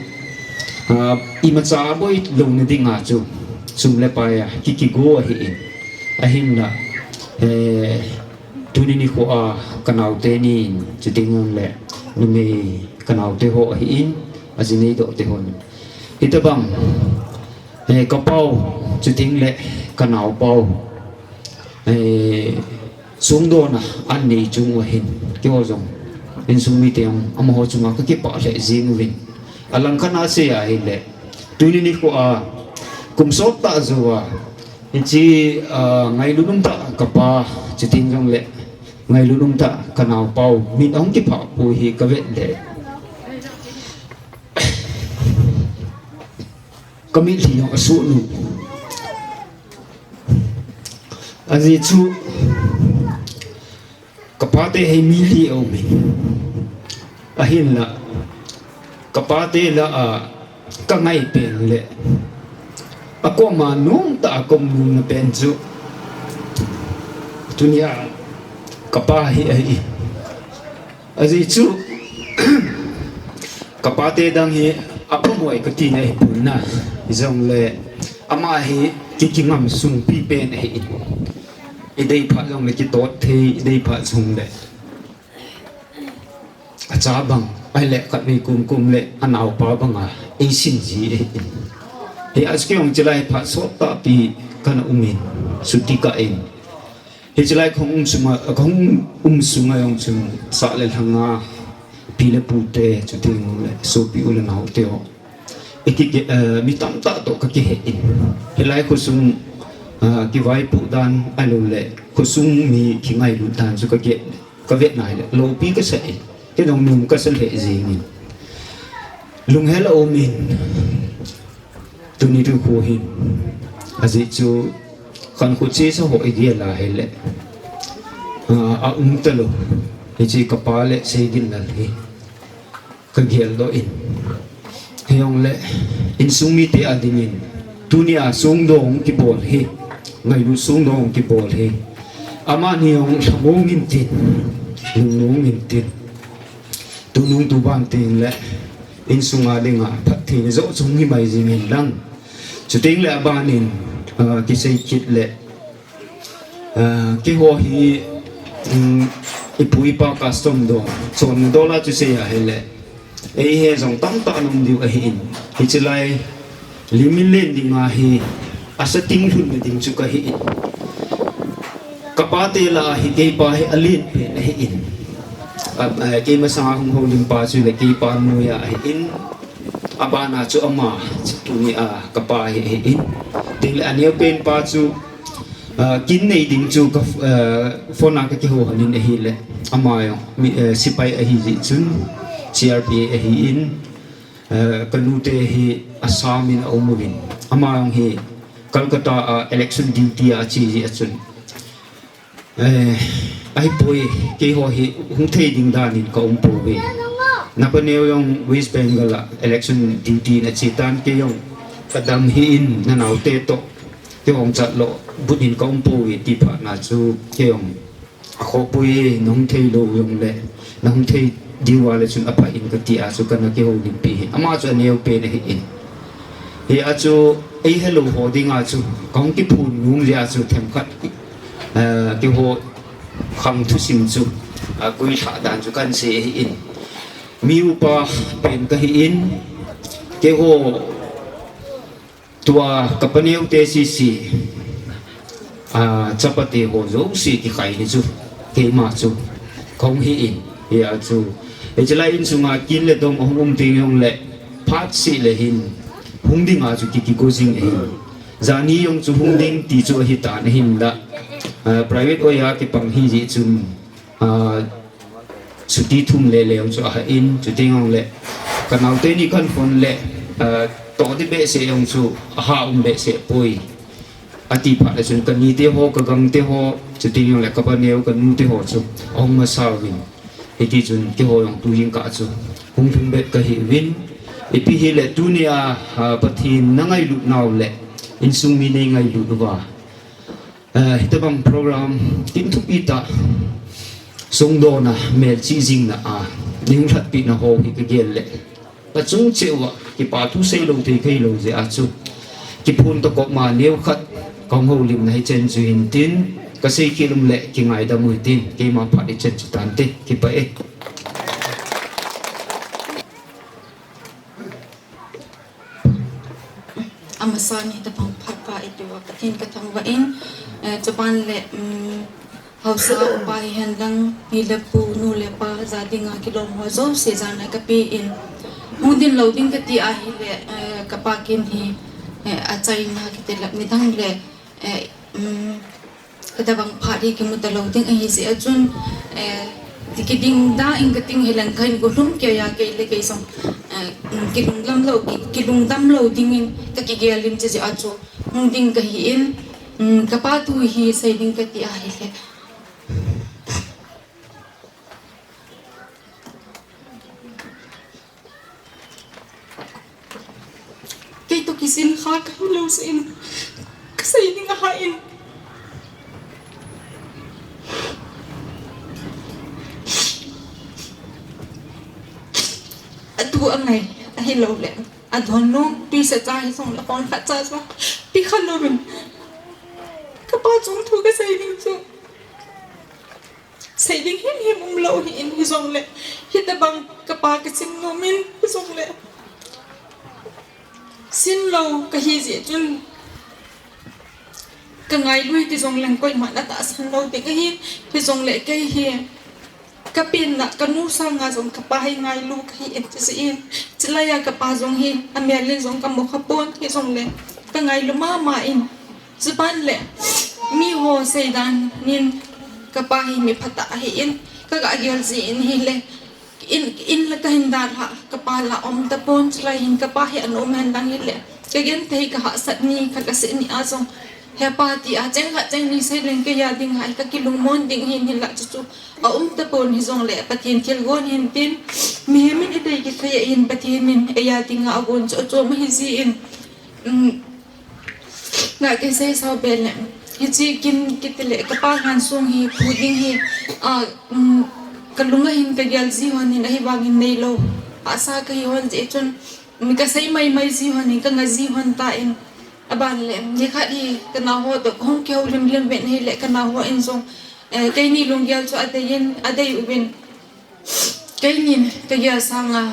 ah, imacha boi louna dinga chu sum le pai a ki, kigo ahi in. Ahinla, eh, tuni nikho a ka naote ni in, chuteng le numei ka naote ho ahi in, aji neidoh te hon. Hitabang, eh, ka pau, chuteng le ka nao pau. Eh, songdohna an nei chung uva hin, keiho jong, insung mite jong, amaho chunga ka kipah lheh jing uvin. Alangkhat a sei ahile, tuni nikho a, kum sot tah jou a, hiche, ah, ngailut um tah ka pa, chuteng jong le, ngailut um tah ka naopau, mit ahung kiphah poi hi ka vet le. Ka mitlhi jong asuh nu. Ajeh chu, ka pate hi mi li aum in. Ahinla, ka pate lah a, ka ngai pen le. Akoma nom tah a ka um nom na pen chu. Tunia, ka pa hi ahi. Ajeh chu, ka pate dang hi apha moi ka tina hi pon na, hijongle ama hi ki, kingam sung pi pen ahi in. I dei phat jongle kitot thei, i dei phat jongle. Acha bang, ahile khatvei kum kum le anaopa banga, eisin ji ahi in. Hia chu kei jong chulai phat sot tah pi kana um in, suti ka in. Hiche lai kahung um sunga, kahung um sunga jong chun sah le lhanga, pi le pute, chuteng le sopi u le nao te ho. Iti ke, eh, mi tamtah toh ka kihe in. Hilai khosung, ah, kivaipoh dan, ahilou le, khosung mi kingailut dan chu ka kihe, ka vet nai le, loupi ka sa in. Kei jong nom ka sa lheh jeng in. Lunghel aum in. Tuni nikho hin, ajeh chu, khankho chesa ho i gel a hile, ah, aum talou, hiche ka pa le Seidinlal hi, ka geldoh in. Hijongle, insung mite a dingin, tunia songdoh kibol hi, ngailut songdoh kibol hi. Amani jong lhamong in tin, lungmong in tin. Tunung tuban teng le, insunga dinga phattheina joh chu hung hi mai jing in lang. Chuteng le aban in, ah, kisei kit le, ah, keiho hi, um, ipu ipa custom dol, chonna dol a chu sei ahile. Eiho jong tamtah ana um diu ahi in. Hiche lai, Lim in len dinga hi, asa ting lhun na ding chu ka hi in. Ka pate lah a hi, kei pa hi alen pen ahi in. A, a, kei masanga hung houlim pa chu le kei pa noiya ahi in. Abana chu ama, tunia ka pa hi ahi in. Tin le aneo pen pa chu, a, kin nei ding chu ka, a, phone a ka kihou hon in ahile. Ama jong, mi, a, sipai ahi jeh chun, C R P F ahi in. Eh, ka nute hi Assam in aum uvin. Ama jong hi Calcutta a election duty a ache jeh a chun. Eh, ahipoi, keiho hi hung thei ding dan in ka um pouve. Napa neo jong West Bengal a election duty in ache tan, kei jong ka dam hih in, na naote toh kei hung chat lou but in ka um pouve ti phat na chu kei jong Akhohpoi, nahung thei lou jongle, nahung thei diu a le chun apha in kati a chu kana kihoulimpi hi. Ama chu aneo pen ahi in. Hia chu, eihelou ho dinga chu, kahung kiphun nom jeh a chu themkhat, eh, keiho khang thusim chu, ah, guilha dan chu kahin sei ahi in. Mi upa pen kahi in, keiho Tua ka paneo te sese, a, chapa te ho jouse kikhai ni chu, keima chu, kahung hi in, hia chu. Hiche lai insunga kin le dom ahung um teng jongle, phat seh le hin, hung dinga chu ki, kigo jing ahi. Jani jong chu hung ding ti chu ahi tan ahin la, a, private oi a kipang hi jeh chun, a, chuti thum le leu chu aha in, chuti jongle, ka naote ni kahin phone le, a, toh di behseh jong chu aha um behseh poi. Ati phat le chun ka nite ho, ka gangte ho, chuti jongle ka paneo, ka nute ho chu ahung masa uvin. Hiti chun keiho jong tu jingkah chu hung lhung bet kahi uvin. Ipi hile tunia, ah, Pathen na ngailut nau le insung mi nei ngailut uva, ah, hitobang program tin thupi tah, songdohna, melchih jingna a nei hung lhatpeh nau ho hi ka gel le, ka chung cheh uva kipa thu seilou thei kahi lou jeh a chu kiphong tokop ma neo khat ka hung houlimna hi chen chu hin tin, ka seikhel um le kingaidam u hitin, keima phat hi chen chu tante, kipah e. Amasan hitobang phat pha eiti uva Pathen ka thangvah in, eh, chuban le, um, haosa upa hihen lang, ni le pu, nu le pa, ja dinga kilom ho jouse jana ka pe in. Hung ding lou ding kati ahile, eh, ka pa kin hi, eh, achaina kitilep ni dang le, eh, um, hitobang phat hi kimu talou ding ahi jeh a chun, eh, kiding da in ka ting hileng kahin golhung kei a kei le kei jong, eh, um, kilungdam lou, ki, kilungdam lou dingin ka kigel in, chuche jeh a chu hung ding kahi in, um, ka pa thu hi sei ding kati ahile. Kei toh kisin kha kahi lou jeh in, ka sei ding ahah in. Atu angai, ahilou le adon nom, tui sa cha hi jong le kon khat cha jong pi kha louvin. Ka pa chung thu ka sei ding chu sei ding himhim umlou hi in, hijongle hitobang ka pa ka chim nom in, hijongle sin lou kahi jeh chun ka ngailu hi ti jongleng koiman atahsan lou ding ahi, hijongle kei hi ka penna ka nu sanga jong ka pa hi ngailu kahi in, chuche jeh in chulai a ka pa jong hi amel in jong ka mu kha pon, hijongle ka ngailu mama in. Chuban le, miho seidan in ka pa hi mi phatah ahi in, ka ga gel jeh in hile, in, in la ka hin dalha, ka pa la um tapon, chulai hin ka pa hi ana um hen lang hile, ka genthei ka hahsat ni, ka, ka seh ni a jong, he pa ti a, cheng khat cheng ni sei leng kei a dinga hi ka kilungmon ding hin, hinla chu chu aum tapon, hijongle Pathen thilgon hin tin, mihem in idei kithei a hin Pathen in ei a dinga agon chu achom ahi jeh in, um, Nga kisei sao be le. Hiche kin kiti le ka pa lhan sung hi, phu ding hi, ah, um, ka lunga hin ka gel ji hon in, ahivangin neilou asa kahi hon jeh chun, um, ka sei mai mai ji hon in, ka nga ji hon tan. Aban le, nikhat hi ka nao ho toh ka hung kihoulim lim uvin ahile, ka nao ho in jong, eh, keini lunggel chu adei in, adei uvin. Keinin ka gel sanga,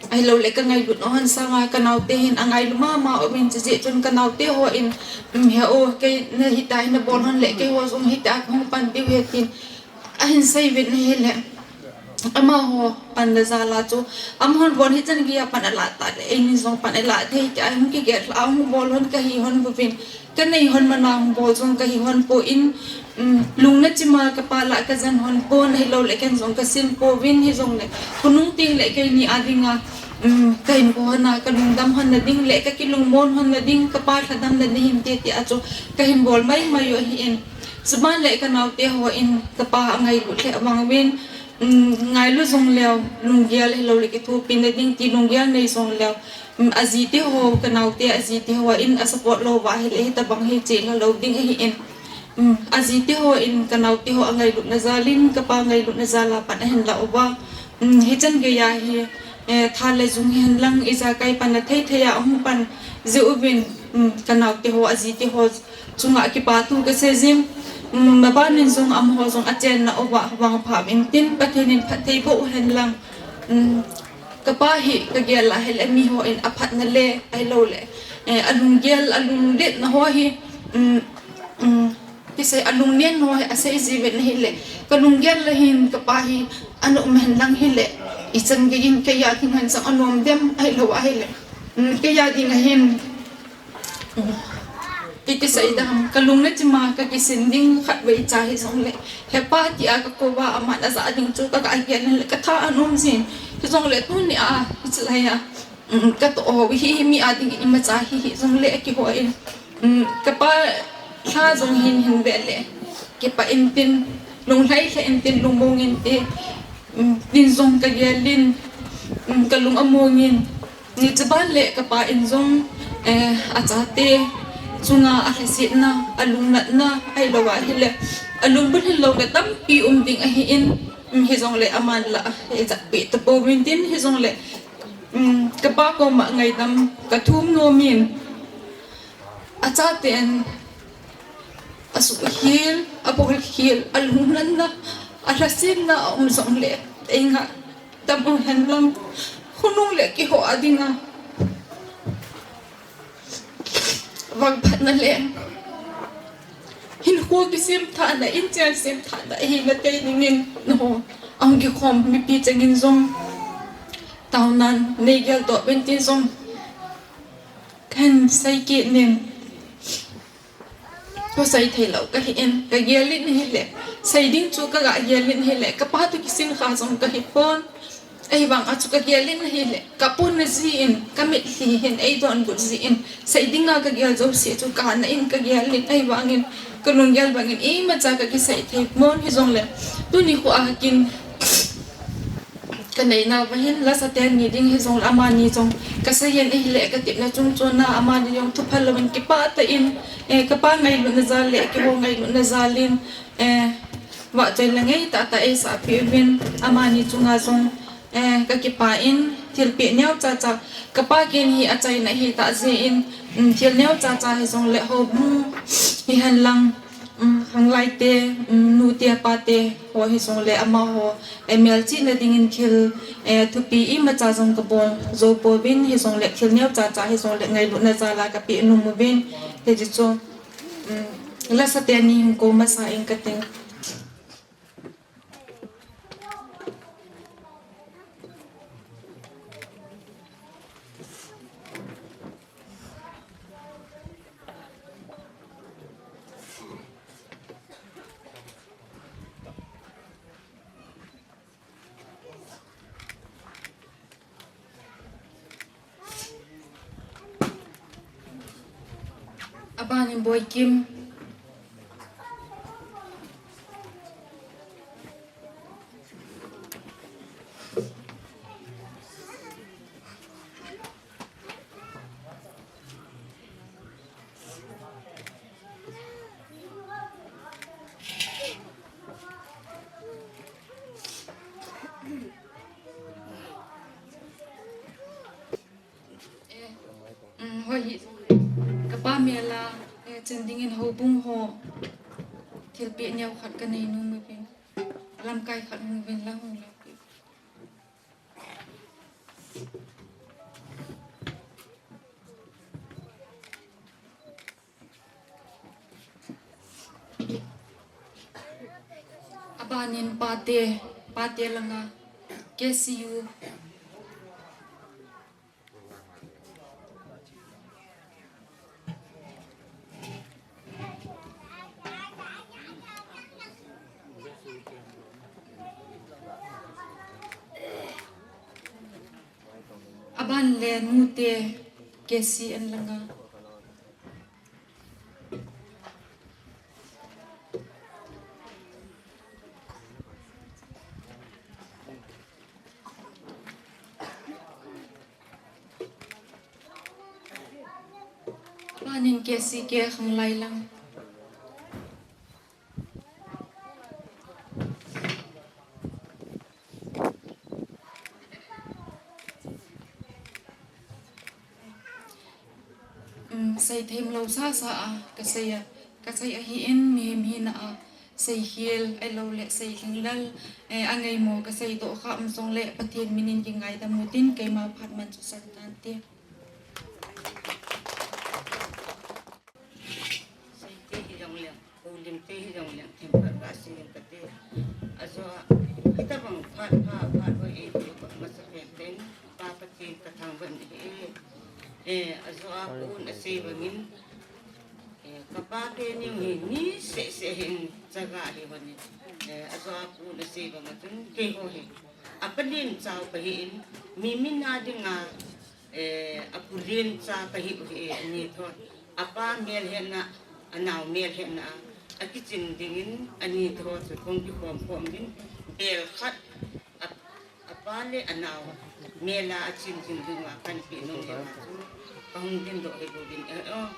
ahilou le ka ngailut nau hon sanga, ka naote hin angailu mama uvin, chuche jeh chun ka naote ho in, um, he o, kei na hitia hi na bol hon le, keiho jong hitia ka hung pan diu ahi tin ahin sei uvin ahile. Amaho panna jal a chu, amahon bon hichan geiya pan alah tah le, eini jong pan ilah thei tia hung kigel a hung bol hon kahi hon bouvin. Ka nei hon mana hung bol jong kahi hon pon, um, lungna chima ka pa lah ka jen hon pon, ahilou le ken jong ka sin pouvin, hijongle khonung teng le keini a dinga, um, ka hin ko hon a, ka lungdam hon na ding le ka kilungmon hon na ding, ka pa lhadam na ding hinte tia chu ka hin bol mai mai u ahi in. Chuban le ka naote ho in ka pa angailut lheh vang uvin, um, ngailu jong leu, lunggel ahilou le kithopi na ding ti lunggel nei jong leu, um, ajite ho, ka naote ajite ho in a support lou uva ahile, hitabang hi chelha lou ding ahi in. Um, ajite ho in ka naote ho angailutna jal in, ka pa ngailutna jal a pan ahin lah uva. Um, hichan geiya hi, eh, tha le jung hihen lang ijakai pan athei thei a ahung pan jeh uvin, um, ka naote ho, ajite ho chunga kipa thu ka sei jin, um, maban in jong amaho jong achenna uva vangpha um in tin, Pathen in phatthei boh u hen lang. Um, ka pa hi ka gel a hile miho in aphatna le, ahilou le, eh, alunggel, alungletna ho hi, um, um, kisei alunglen ho hi asei ji uvin ahile, ka lunggel a hin ka pa hi ana um hen lang hile, ichan gei in kei a ding hon jong anom dem, ahilou ahile, um, kei a ding ahin, um, iti sei dam, ka lungna chima ka kisin ding khatvei cha hijongle, he pa tia ka kou va aman aja ding chu ka ga gel in le ka tha anom jin, hijongle tunia, hiche laiya, um, ka toh u hi, hi mi a ding imacha hi, hijongle kihou in, um, ka pa Lha jong hin hin ve le, kipah intin, lunglhai lheh intin, lungmong intin, um, tin jong kagel in, um, kalung among in, ni chaban le kapa in jong, eh, achate chunga alhasetna, alungnatna, ahilouva ahile, alungbulhit louna tampi um ding ahin, um, hijongle aman la, eh, ijat pi tapou intin, hijongle, um, kapa koma ngaidam kathum nom in, achaten, asuhkhel, abolkhel, alungnatna, alhasetna aum jongle, eingah tam u henlang, khonung le keiho a dinga vangphatna le hinkho kisemthahna, inchen semthahna, hina tei dingin, nangho ahung kikhom mipi chengin jong, taonan, nei geldoh uvin tin jong, kahin sei kit in. Kasei theilou kahin, kagel in ahile, sei ding chu kaga gel in ahile, kapa toh kisin kha jong kahipon. Ahivanga chu kagel in ahile, kapona jeh in, kamitlhi hin eidonbut jeh in, sei dinga kagel jouse chu kana in kagel in, ahivangin, kalunggel bangin, imacha kakisei theipon hijongle, tuni khoa kin, kanei nauva hin, lasa teni ding hijongle, amani jong, kasei in ahile, katepna chungchona, amani jong, thuphal louvin, kipah tah in, eh, kapa ngailutna jal le, keiho ngailutna jal in, eh, vahchoi le ngai tahtah eisahpeh uvin, amani chunga jong, eh, kakipah in, thilpeh neocha cha, kapa kin hi achaina ahitah jeh in, um, thil neocha cha hijongle houbung hihen lang, um, khanglai te, um, nu te, pa te ho hijongle amaho, eh, melchihna dingin thil, eh, thupi imacha jong kabol jou pouvin hijongle thil neocha cha hijongle ngailutna jal a kapeh nom uvin, hijeh chun, um, lasa teni hin kou masa inge kati. Abanin Boikim. Eh, um, hoi hi, kapa mel a, eh, chen dingin houbung ho thilpeh neo khat kanei nom uvin, lamkai khat hung uvin la hung la. Abanin pate, pate langa, K C U. Aban le nute K C N langa. Abanin K C K khanglai lang. Um, seithem lou sasa a kasei a, kasei ahin, mihem hina a seikhel, ahilou le seilhinglel, eh, angaimo kasei doh kha um jongle Pathen minin kingaidam utin, keima phat man chu sang tante. Seite hijongle, Ulim te hijongle, themkhat kasei in kate. Ajo, hitabang phat pha, phat hoi eipeh u masapeh teng, Pa Pathen kathangvah in ahi. Eh, ajo a kon asei bangin, eh, kapa teni hi ni seh seh hin chaga hi hon in. Eh, ajo a kon asei bang a chun keiho hi. Apa len chau kahi in, mi min a dinga, eh, apu len cha kahi u hi, eh, ani thon. Apa melhetna, Anao mel hetna a, akichin dingin, ani te ho chu kong kikhom khom ding, bel khat, a, apa le anao mel a achin ding ding uva kan pe nom ding uva chu, kahung dingdoh hi bouvin, eh, oh.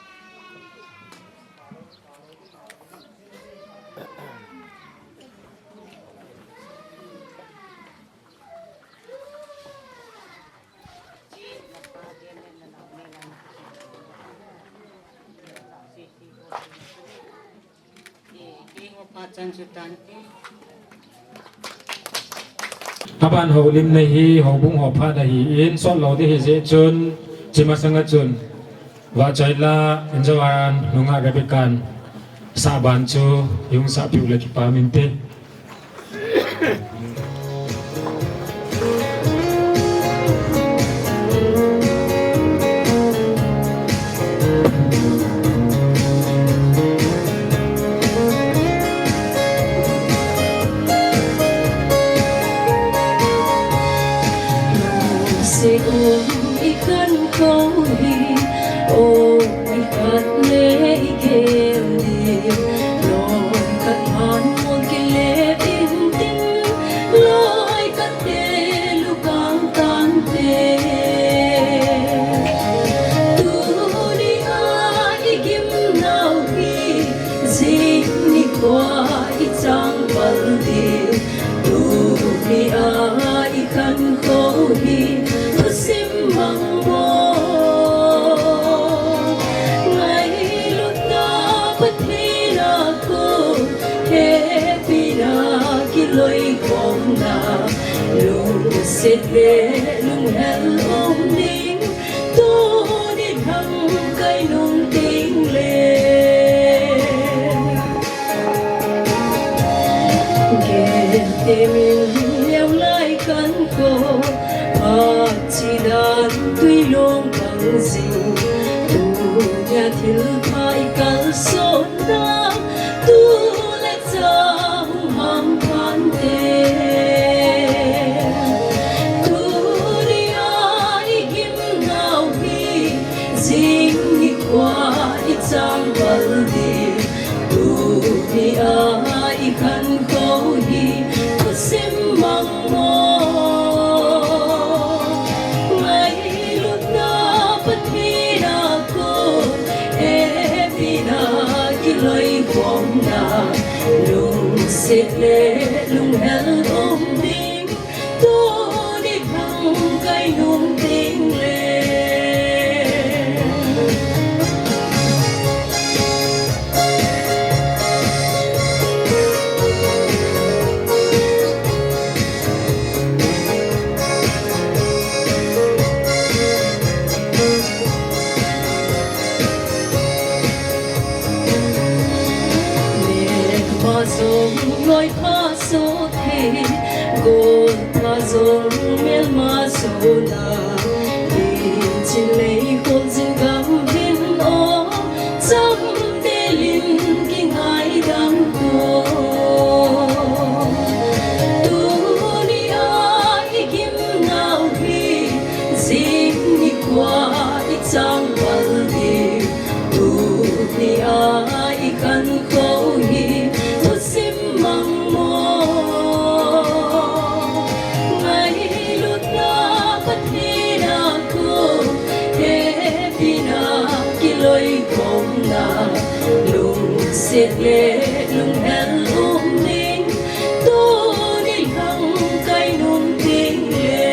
Aban houlimna hi houbung ho phat ahin, sot lou ding hijeh chun, chi masanga chun, vahchoila, injovan, nungah Rebecca-n sahban chu ihung sahpeh u le kipah inte. Se um i khantou hi, o, i khat le i gel ding. Loi khat phat mun kile ding tin, loi khat te lukang tante. Tuni a i gimnau hi, jing nikho a i changval ding. Tuni a i khantou hi, thusim mangmo. Ngailutna Pathen a kon, hepina kiloikhomna, lungset le lunghel um ding, tuni lamkai nung ding le. Gel temin leo lai khantou, phat chidan tui long bang jing. Tunia thilpha i kalsonna, tu le cha hung mang phante. Tunia i gimnau hi, jing nikho a i changval ding. Tuni a i khantou hi, thusim mangmo. Ngailutna Pathen a kon, hepina kiloikhomna, lungset le lunghel um ding, tuni lamkai nung ding le. Letpha jong loipha sot hi, golpha jong melma sona. Hiche meikol jing gam hin o, chamdel in kingaidam ko. Tunia i gimnau hi, jing nikho a i changval ding. Tunia i khantou hi, thusim mangmo. Ngailutna Pathen a kon, hepina kiloikhomna, lungset le lunghel um ding, tuni lamkai nung ding le.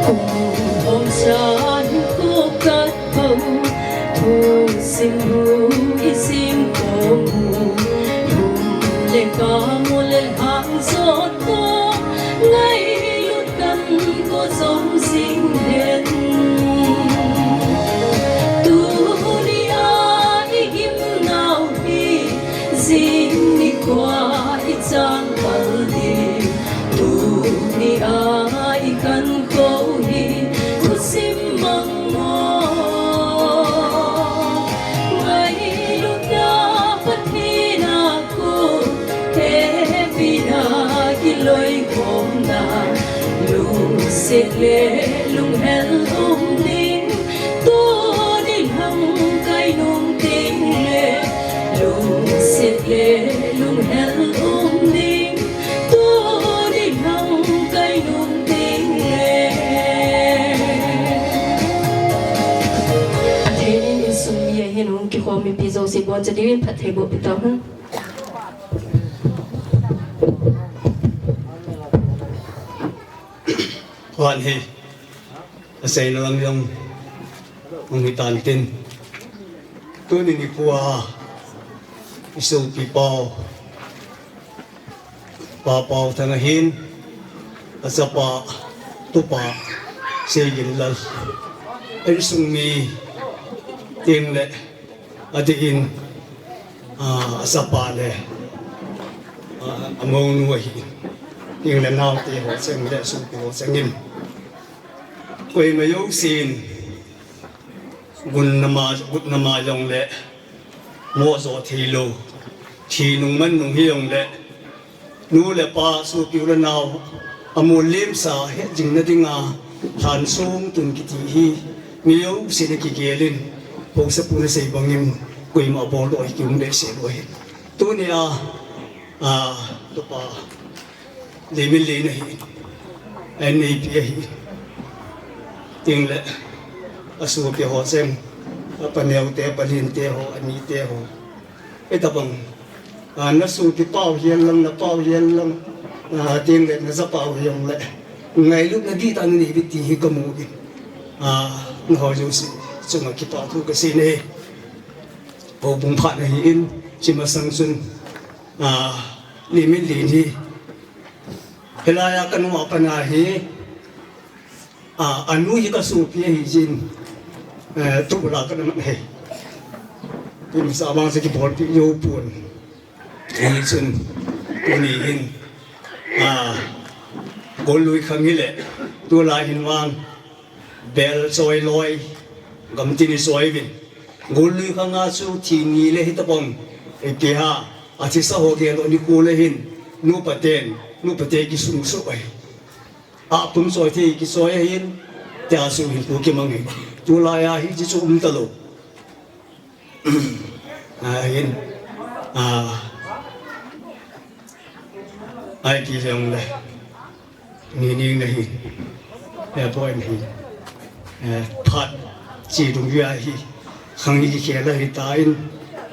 Kum thum chan ko kat Thusim bu i sim khom u, lum le ka mu le hang jot ko, ngailut kan ko jom jing hen. Tuni a i gimnau hi, jing nikho a i chang pal ding. Tuni a i khantou hi, thusim mang mo. Ngailutna Pathen a kon, hepina kiloikhomna, lungset le lunghel um ding. Tu Le lunghel um ding, tuni hung kai nung ding e. Pathen in insung mi ahin hung kikhom mipi jouse boncha diuvin phattheiboh peh tauhen. Khan hi, aseina lam jong hung hitan tin. Tuni nikho a, isopi pau, Pa Paothang ahin, achapa, tupa, Seiginlal. Insung mi, tin le, adeh in, ah, achapa le, ah, amounu ahi. Tin le naote ho cheng le, sopi ho cheng in. Koima jousen, gun nama, gun nama jong le, mo jo thei lou, thi nung man nung hi jong le, nu le pa, sopi u le nao, amu lim sa, het jing na dinga, lhan sung tun kiti hi, mi jousen akigel in, haosapu in asei bangin, koima bol doh hi kium behseh lou ahi. Tuni a, a, tupa, Limit lin ahi, N A P ahi, tin le, asopi ho cheng, apa neo te, apa lin te ho, ani te ho. Hitabang, ah, nasopi pau hihen lang, napau hihen lang, ah, tin le, nachapau hihen le. Ngailutna dihtah nanei uve ti hi kamu in. Ah, nahoi jouse chunga kipathu kasei e. Houbung phat ahin, hiche masang chun, ah, Limit lin hi. Hilai a kanung a pat a hi, a, anu hi kasopi ahi jeh in, eh, tu la kana man ahi. Tin sa bang sa kibolpi jou pon. Hichun, tuni hin, a, Gollui khang hi le, tulai hin vang, bel choi loi, gamtin i choi uvin. Gollui khang a chu thi ni le hitabang, ipi ham, athisa ho gel lou nikho le hin, nupa ten, nupa te kisung suh ahi. Apum choi thei kichoi ahin, tia chu hin pu kimang ahi. Tulai a hiche chu um talou. Ahin, a, ai ti jong le. Ni ni nahi. Eh, point hi. Eh, phat chi dung hi ahi. Khang hi kikhel ahi tan.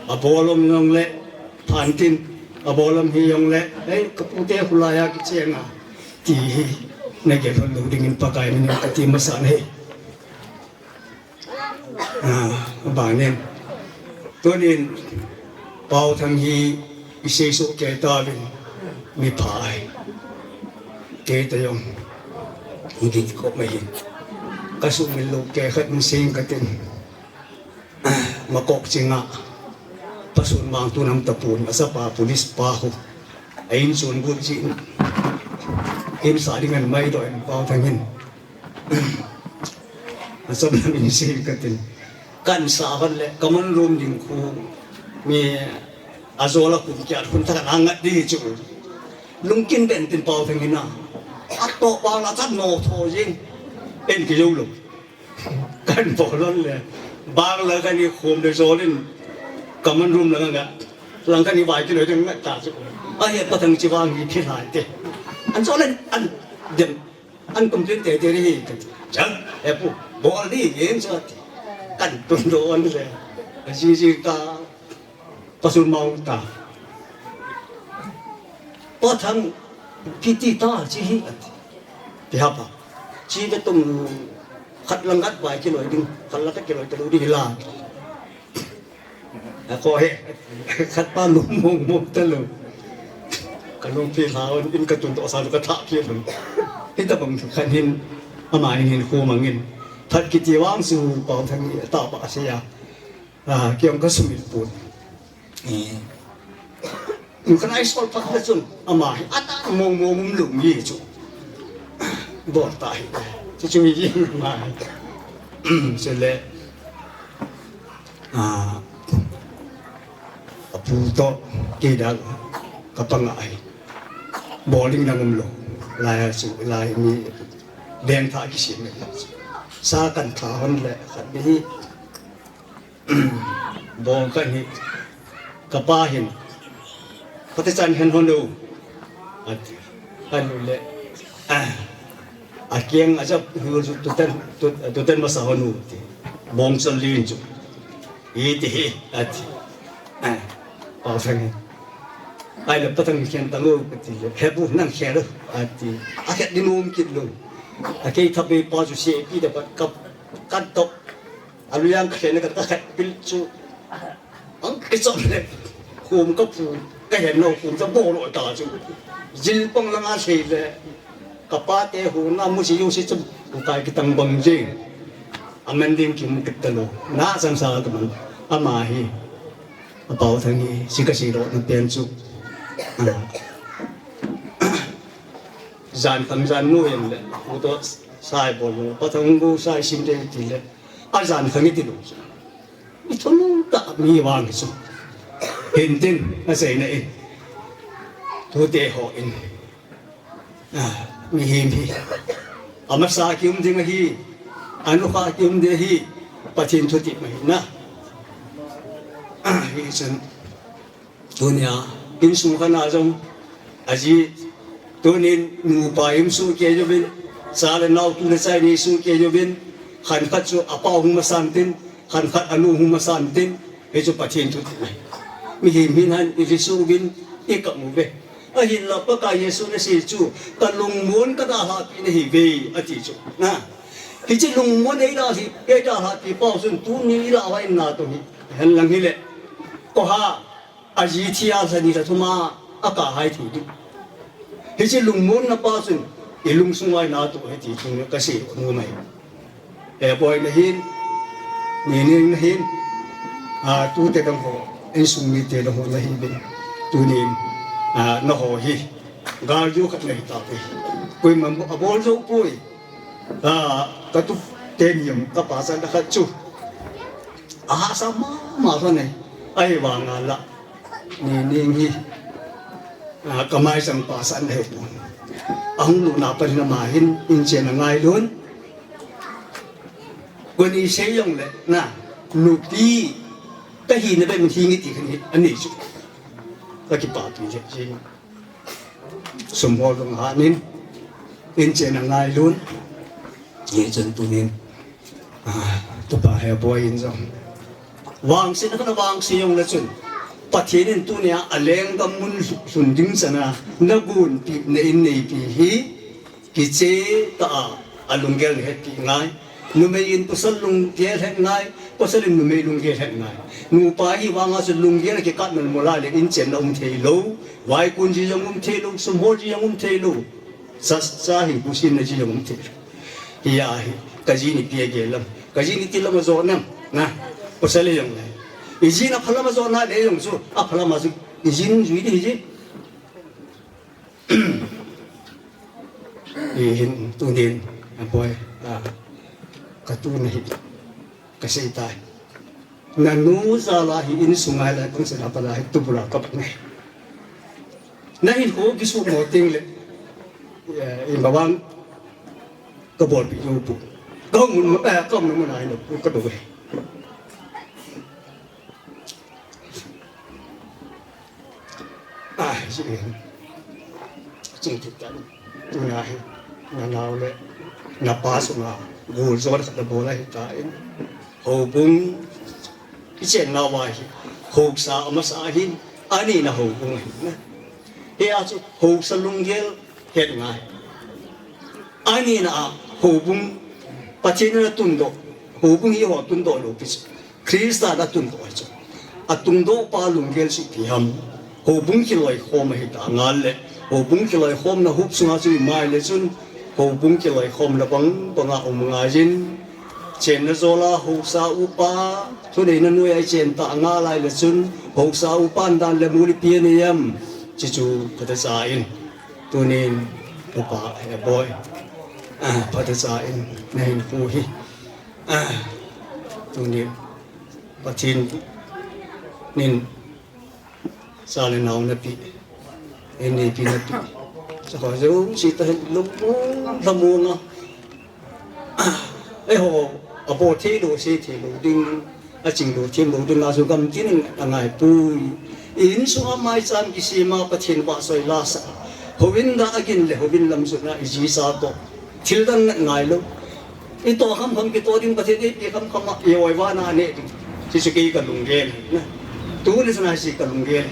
Abol um jong le. Phat tin. Abol um hi jong le. Eh, kapu te khulai a kicheng a. Ti hi. Nagel lou dingin Pakai min in kati masa ahi. Ah, abanin. Tunin, Paothang hi isei soh kei tauvin, mipha ahi. Kei ta jong, hiti kop mai hin. Kasumil lou kei khat in sei katin. Makok chinga, pasun mang tu nam tapun, achapa police pa ho. A in chun gun chin. In sa ding an mai doh in Paothang hin. Achom lam in sei katin. Kan sa hon le, common room ding khu mi ajol a kum kiat hun tah kan angat di chu. Lungkin den tin Paothang hin a. Ato pa la chan no tho jing. En ki jou lou. Kan bol lon le. Bang la kan i khom le jol in. Common room la kan ga. Lang kan i vai ki loi ding ngat ta chu. Ahe Pathang chi vang hi thi lai te. An jol in an dem. An complain te te ri hi. Chang, e pu, bol ni yen sa ti. Kan tun do an le. Ji ji ta, pasun mau ta. Pathang kiti ta chi hi. Ti ha pa. Chi ve tum khat lang khat vai ki loi ding, khat lang khat ki loi ta lu di la. A ko he, khat pa lum mong mong ta lou. Ka lungpi lha un, in ka tun toh sa lou ka thah pi lou. Hitabang khat hin, ama hin hin khu mangin. Phat kiti vang chu Paothang hi tah pa sei a. A, kei jong ka sumil pon. Eh. Ka nai sol phat le chun, ama hi, atah mong mong um lou mi chu. Bol ta hi. Chu chu hi ama hi. Chule. A, apu toh, kei dang, ka panga ahi. Bol ding dang um lou. Lai a chu, lai mi, beng tha kisem le. Sa kan tha hon le, khat ni hi. Bol kan hi, ka pa hin, Patechan hen hon u, ati. Hon u le, ah, akeng ajap hu ju tuten, tut-, tuten masa hon u ti. Bongchal lin chu. Iti hi, ati. Ah, Paothang hi. Ahile Pathang khen tang u, kati le. Hepu nang khen u, ati. Akhen ding um kit lou. Akei thapi pa chu sepi da pat kap, kat tok. Alu yang khen ka, ka khat pil chu. Ang kichom le. Khum ka phu. Ka hen nau khum cha bol lo ta chu. Jil pang langa sei le. Ka pa te hu na mu si yu si chu. Kai kitang bang jing. Amen ding kimu kit ta lou. Na san sa ka man. Ama hi. A Paothang hi. Si ka si lo na pen chu. Ah. Jan khang jan nu em le. Mu to sai bol lo. Pathang bu sai sim de ti le. Ajan khang iti lou. Ithum ta mi vang chu. Hintin, asei na in. Tute ho in. Ah, mihem hi. Amasa kium ding ahi. Anukha kium ding ahi. Pathen thuti mai na. Ah, hi chun. Tunia, insung khat na jong, aji, tunin nupa im suh kei uvin, cha le nao tu le chai ni suh kei uvin, khan khat chu apa hung masan tin, khan khat anu hung masan tin, hichu Pathen thu. Mihem hin han i li suh uvin, i kap uve. Ahinla Pakai Jesu na sei chu, ka lungmon ka dalha pi na hi ve, ati chu. Na. Hichi lungmon ei dalhi, ei dalha pi pau sun, tuni i la vai na to hi. Hen lang hi le. Ko ha, Aji thi a lha ni lha thum a, a ka hai thei ding. Hichi lungmon na pa chun, i lungsung vai na to he ti chung ka sei nu mai. E boi na hin, ni ning na hin, a tute dang ho, insung mite dang ho na hi bin. Tunin, a na ho hi, gal ju khat na hi ta pui. Kui mam a bol jo pui. A ka tu te ni ka pa san da khat chu. A ha sa ma ma sa ne. Ai wa nga la. Ni, ni, ni. Ah, kamai sang pa san he. Ahung lu na pa na ma hin in chen a ngai lun. Ko ni sei jong le, na, nupi, ka hi na be min hi ngi ti khan hi, ani chu. Ka ki pa tu je, je. Sum hol dong ha nin, in chen a ngai lun. Ye chun tu nin. Ah, tu pa he boi in jong. Vangse na kana vangse jong le chun. Pathen in tunia a lenggam mun lhun ding chana na gun pi na in nei pi hi kiche ta a, a lunggel het pi ngai. Numei in pasal lunggel het ngai, pasal in numei lunggel het ngai. Nupa hi vanga chu lunggel kikat nal mola le in chen na um thei lo. Vai kun ji jong um thei lo, sum hol ji jong um thei lo. Sa, sa hi, bu sin na ji jong um thei. Hi a hi, ka ji ni pia ge lam. Ka ji ni ti lam a zo nam, na. Ko sa le jong le. I ji na phalam a zo na le jong su, a phalam a su, i ji nung jui di hi ji. I hin tu din, a boy, a, ka tu na hi. Ka sei tai. Na nu jal a hi in sunga lai kong sei na pa lai tu bula ka pa ngai. Na hin ho ki su mo ting le. Ya, in ba wang ka bol pi nu pu. Ka mun mo, eh, ka mun mo na hin pu ka do. Ah, si. Ching ti tan. Tu na hi. Na nau le. Na pa sunga. Gul zo da ka bol a hi ta in. Houbung, i chen nau a hi, housa a masa ahin, ani na houbung ahin na. Hi a chu housa lunggel het ngai. Ani na a houbung, Pathen na tundoh, houbung hi ho tundoh lo pi chu. Christa na tundoh chu. A tundoh pa lunggel chu ipi ham. Houbung kiloikhom ahi ta ngal le. Houbung kiloikhomna huop sunga chu i mai le chun. Houbung kiloikhomna bang banga um ngai jin. Chenna jola housa upa. Thuneina noiya i chen ta ngal lai le chun. Housa upan dan le muli pi ani am. Chichu phatecha in. Tunin upa he boy. Ah, phatecha in. Na hin pu hi. Ah, tunin. Pathen nin. Sa le nau na pi. Eni pi na pi. Sa kho jong si ta lung lung la mu na. Ei ho, a bo thei lo, sei thei lo ding, a ching lo, thim lo ding, a su gam tin a ngai pui. Insunga maicham kisema Pathen vahchoi lasa. Houin da agin le houin lam juna iji sa to. Thil dang ngai lou. Ito kham kham kito ding Pathen eipe kham kham a ioi vana ne ding. Hichu kei kalunggel. Tuni chana hichu kalunggel.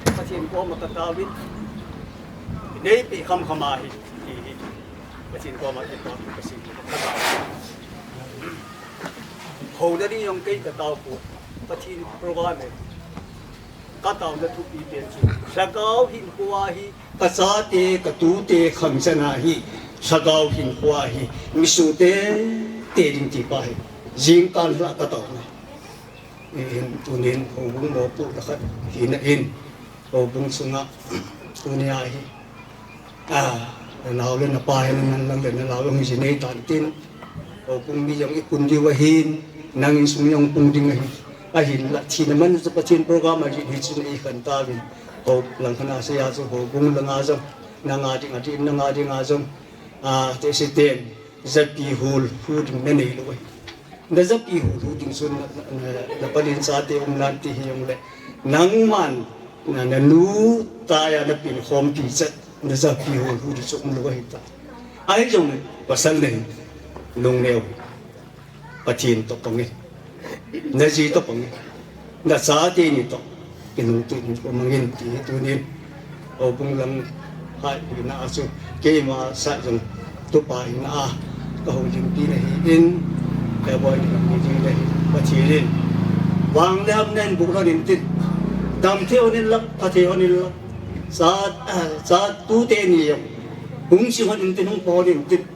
Pathen koma kataovin. Neipe kham kham ahi. Hi hi. Pathen koma kito kasi. Houna ding jong kei katao poi. Pathen program e. Kataona thupi pen chu. Lhagao hinkho ahi. Kachate, katute, khangchang ahi. Lhagao hinkho ahi. Misute, te ding ti pa hi. Jingkah la kataona. In tunin, houbung mopohna khat. Hina in. Houbung sunga. Tunia hi. Ah, nanao le napa hin nang lang le nanao jong jinei tan tin. Houbung mi jong ipung diu ahin, nang insung jong pung ding ahi. Ahinla thina man chu Pathen program ahi hichun ikhen tauvin. Hou lang khana seija chu houbung langa jong, nanga ding adin, nanga dinga jong. Ah, te siten, japi hol, hu ding nanei lou ahi. Na japi hol hu ding chun na, na, na, na panin chate um nan ti hijongle. Nangman, na, nanu taiya napin khompi chet, na japi hol hu ding chu um lou ahi ta. Ahi jong, pasal nei, nung neo. Pathen toh pang e. Naji toh pang e. Nachate ni toh. Kinungtui in pumangin ti hi tunin. Houbung lang hai hina a chu keima sah jong tupa hina a kahoulimpi na hi in, ka boi ni ni ni le Pathen in. Vang le ham nen buk lon in tin. Dam thei hon in lang, pha thei hon in lang. Sa, sa tu te ni jong. Hung si hon in tin, hung pha hon in tin.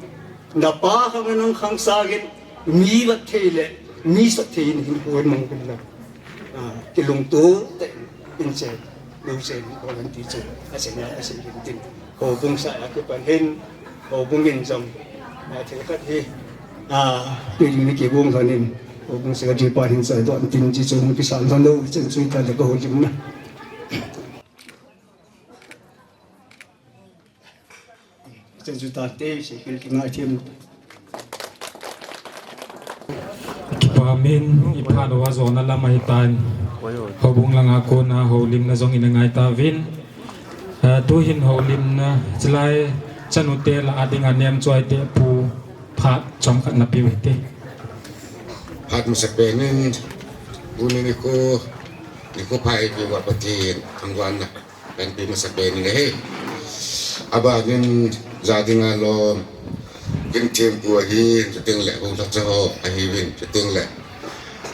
Napa khang nang khang sa gin. Mi vat thei le, mi sot thei in hin huai mang kum na. Ah, kilungto te in che, lu che, ko lan ti che, a che nya, a che yin tin. Houbung sa a kipan hin, houbung in jong, ah, thil khat hi, ah, pi ni kibung khan in, houbung sa di pa hin sa don tin chi chung kisan don lo, chen chui ta le ko houlim na. Chen chu tate, seikhel kingaithem. Kipa min, iphat uva jona lam ahitan. Houbung langa kona houlimna jong ina ngai tauvin. Ah, tuhin houlimna, chulai chanu te lah a dinga nemchoi te pu phat chomkhat napeu hite. Phat masapen in, tuni nikho, nikho pha eipeuva Pathen thangvahna kahin pe masapen in ahi. Abanin ja dinga lom, Kimthempu ahin, chuteng le Bungthacha ho ahiuvin, chuteng le,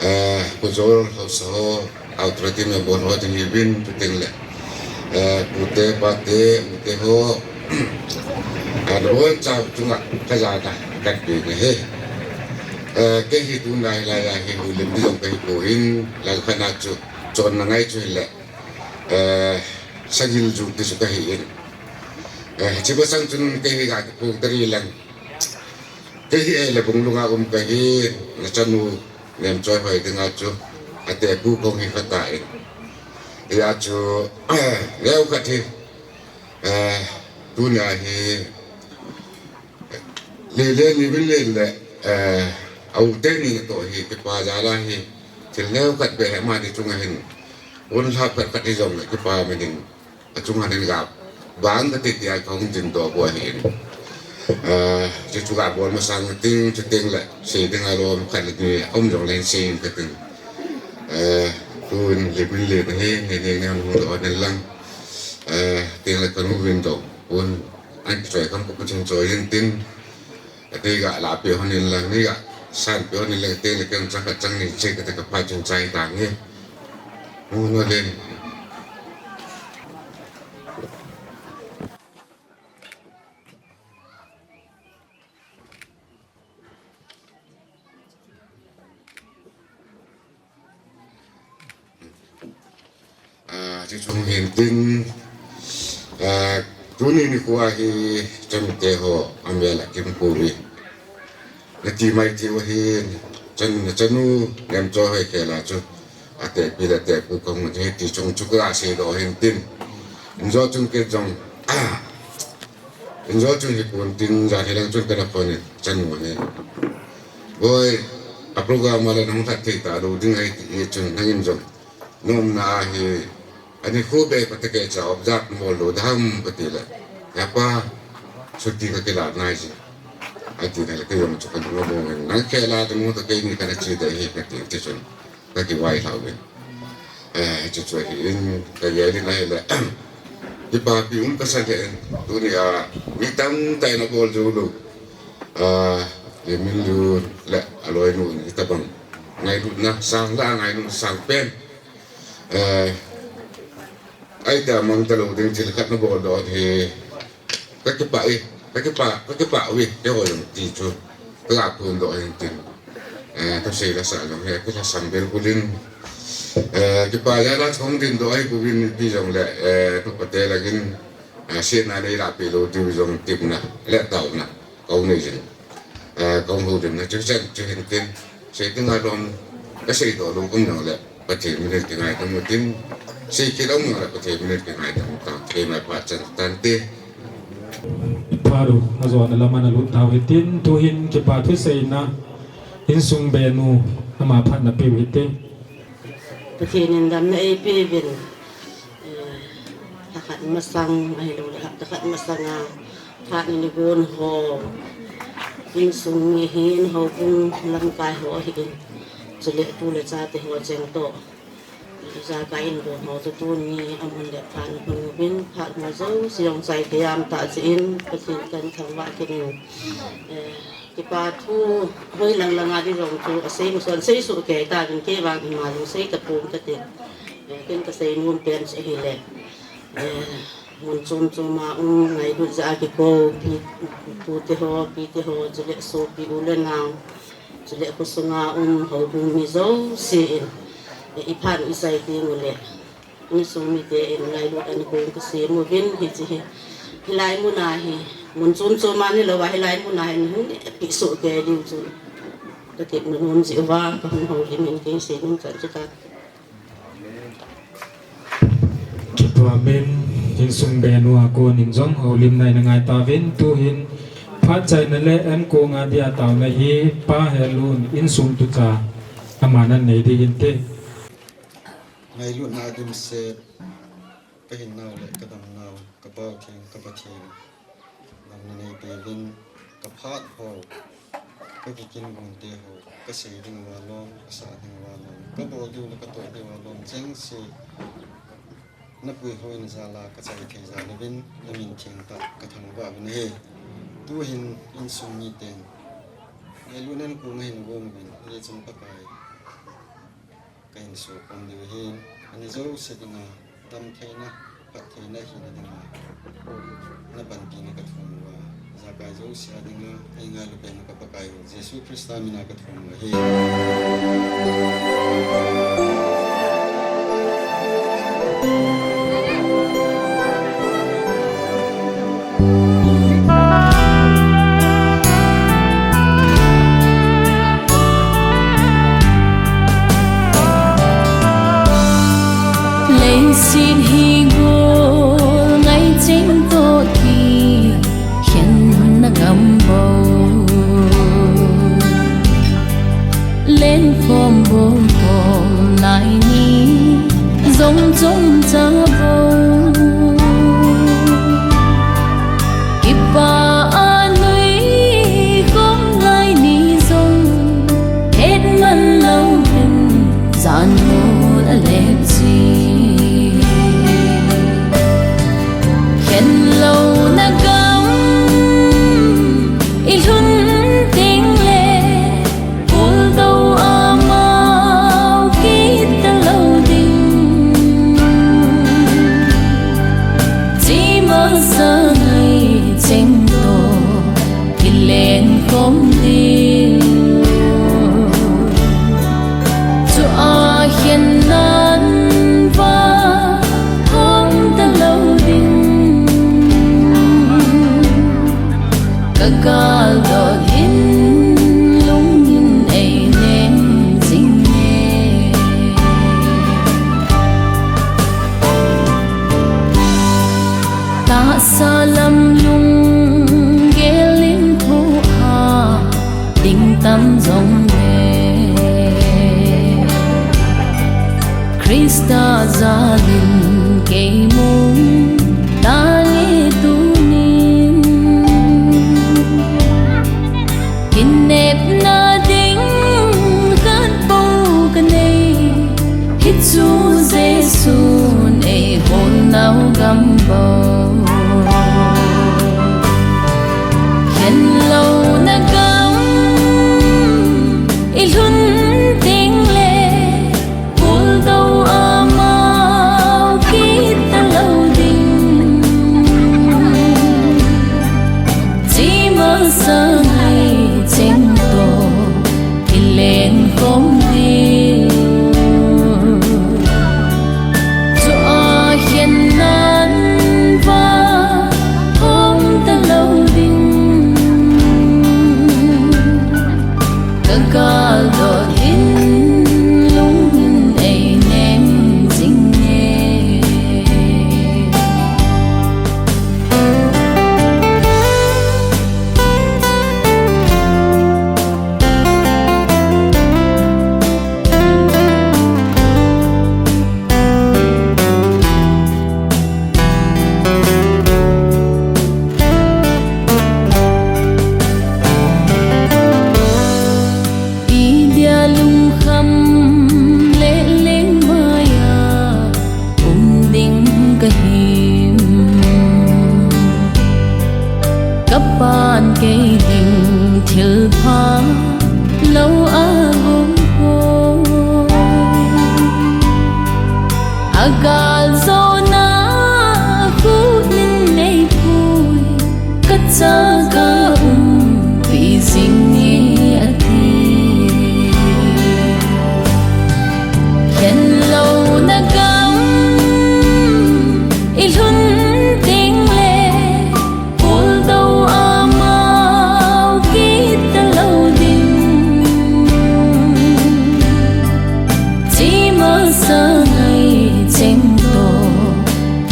eh, Pu Jol Haosa ho, Ultra Team member ho ahiuvin, chuteng le, eh, pute, pate, ute ho, ah, nabonchau chunga kajana kahin pe in ahi. Eh, kei hi tuna hilai a hi houlim ding jong kahi poi, lang khat na chu chonna ngai chu hile, eh, sagil ju ti chu kahi in. Eh, hiche masang chun kei hi ga kiphong tari lang. Kei hi, eh, Lebung lunga um kahi, nachanu Nemchoi hoi dinga chu, ate pu kong hi khat ahin. Hia chu, neo khat hi, eh, tunia hi, le le ni vin le le, eh, a u te ni toh hi, kipa jal a hi, thil neo khat beh hi amani chunga hin, un lhap khat khat hi jong le, kipa ma ding. Achunga hin ga bang kati tia kahung dingdoh bou ahin. Ah, chuchu ga bol masang ting, chuteng le sei ding alom khat le ni aum jong le sei in kating. Ah, tun le bin le hi, ni ni ni hung doh nen lang. Ah, teng le kanu vin doh. Un an choi kam ko ching choi in tin. Ati ga la pe hon in lang ni ga san pe hon in lang te le ken chang ka chang ni che ka te ka pa chung chai ta nge. Mu no le. Ah, chuchung hin tin, ah, tuni nikho a hi chanu te ho amel a kimu pouve. Nati mai thei u ahin, chanu, nachanu Nemchoi hoi khel a chu, ate pi le ate pu kahung hi ti chung chu kasei doh hin tin. Injo chung ke jong, ah, injo chung hi pon tin, jan hi lang chung kana pon in, chanu hi. Boi, a program a la nahung that thei talou ding ahi ti chun nangin jong. Nomna ahi, Ani khu be pa te ke cha observe mo lo dam pa ti le. Ya pa, chuti ka kila nai ji. Ati na le ke yom chu ka mo mo nang ke la tu mo to ke ni ka na chi de hi ka ti ti chun. Ka ki wai hlau le. Eh, chu chu hi in ka ye ni nai le. Kipapi um ka sa le. Tunia mi tam tai na bol jo lo. Ah, ye min lu le aloi nu ni ta bang. Ngailutna sang la ngailutna sang pen. Eh, ai ta mang ta lo ding thil khat na bol doh hi. Ka kipah e, ka kipah, ka kipah uve, keiho jong ti chu. Ka la phondoh hin tin. Eh, ka sei la sa jong hi, ka lhasam bel kulin. Eh, kipah jal a chong ding doh ahi puvin ti jong le, eh, tu pa te lagin, eh, sena nei la pe lo ti jong tipna, le tauna. Ka hung nei jing. Eh, ka hung houlimna chu chan chu hin tin. Sei ding a lom, ka sei doh lou um jong le, Pathen min in kingaidam u tin. Sei kit um jong le, Pathen min in kingaidam u tan. Keima phat chan tan te. Phat u, ajona lam a na lut tau hitin, tu hin kipa thu seina, insung benu, ama phat na pe u hite. Pathen in damna eipe uvin, eh, lha khat masang, ahilou le hapta khat masang a, phat ni ni gon ho, insung mi hin, houbung lamkai ho hin, chule tu le cha te ho cheng toh, ijakai in gon ho chu tuni amun le phat ni hun uvin, phat ho jouse jong chai thei am tah jeh in, Pathen kan thangvah kit in, eh, Kipa thu hoi lang lang a di jong chu asei mu son sei su kei ta vin kei vang ima jong sei ta pum ta ti. Eh, ken ka sei nom pen chu ahile. Eh, mun chom chom a um ngailut jeh a kikou pi, pu te ho, pi te ho, chule sopi u le nao, chule khosunga um houbung mi jouse in. Eh, i phat i chai teng ule. Insung mite in ngailut a kon kasem uvin hiche hi. Hilai mun a hi, mun chom chom a ni lou a hilai mun a hi, hung nepi soh kei diu chu. Ka tep nom jeh uva, ka hung houlim in kei sei nom chan chu ka. Kipa min, insung benu a kon in jong houlimna i na ngai tauvin, tu hin phat chaina le an kong a dia taona hi, Pa Helun, insung tucha, ama nan nei ding hinte. Ngailutna dimset, ka hinnau le ka damnau, ka Pau Theng, ka Pathen, damna neipeuvin, ka phat ho, ka kikin gon te ho, ka sei ding uva lom, ka sah ding uva lom, ka bol diu le ka toh diu uva lom, chengse, na puihoina jal a ka chai thei jal uvin, na min theng tah ka thangvah uvin ahi. Tu hin insung miten, ngailutna kon a hin gong uvin, hichun Pakai. Ka hin sukhom diu ahin, ani jouse dinga, damtheina, phattheina hina dinga, na panpina ka thum uva, ijakai jouse a dinga, eingailu pen ka Pakai u, Jesu Christa mina ka thum u ahi. Leiset hi gol ngai cheng toh kikhenna gam bou. Lengkhom bou khom lai ni jong chomcha bou. Kipah a nuikhom lai ni jong hetman lou hin jan mol a lep ji. Khen louna gam i lhun teng le, Pultou amau kit talou ding. Chimang sa ngai cheng toh kilengkhom ding. Chu a khen nan va khom talou ding. Ka gal dot hin lungin ei neng jing e. Tahsa lam lunggel in khu a ding tam jong le. Christa jalin Kei mong tale tunin kinepna ding khat bou kanei, hichu Jesun eihon nau gam bou. Khenlouna gam ilhun tengle, puldou amau kit talou ding. Chima sangai chengto ilengkhom diu. Chua khennan va hong talou ding. Kagal dot in lungin einem jinge. Idia lungkham le lengmaiya um ding kahim. Kapan kei ding thilpha lou agom poi. Agal jona khut nin neipui, kachaka umpi jinge ati. Khenlouna gam ilhun tengle, puldou amau kit talou ding. Chima sangai chengto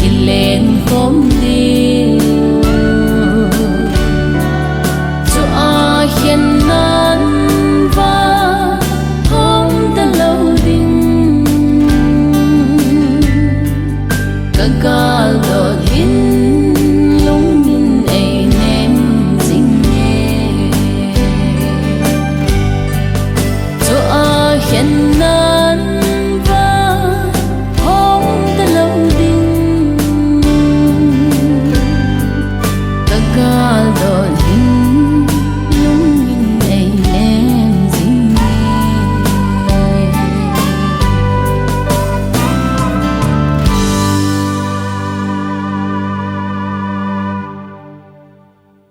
ilengkhom diu. Chua khennan va hong talou ding. Kaga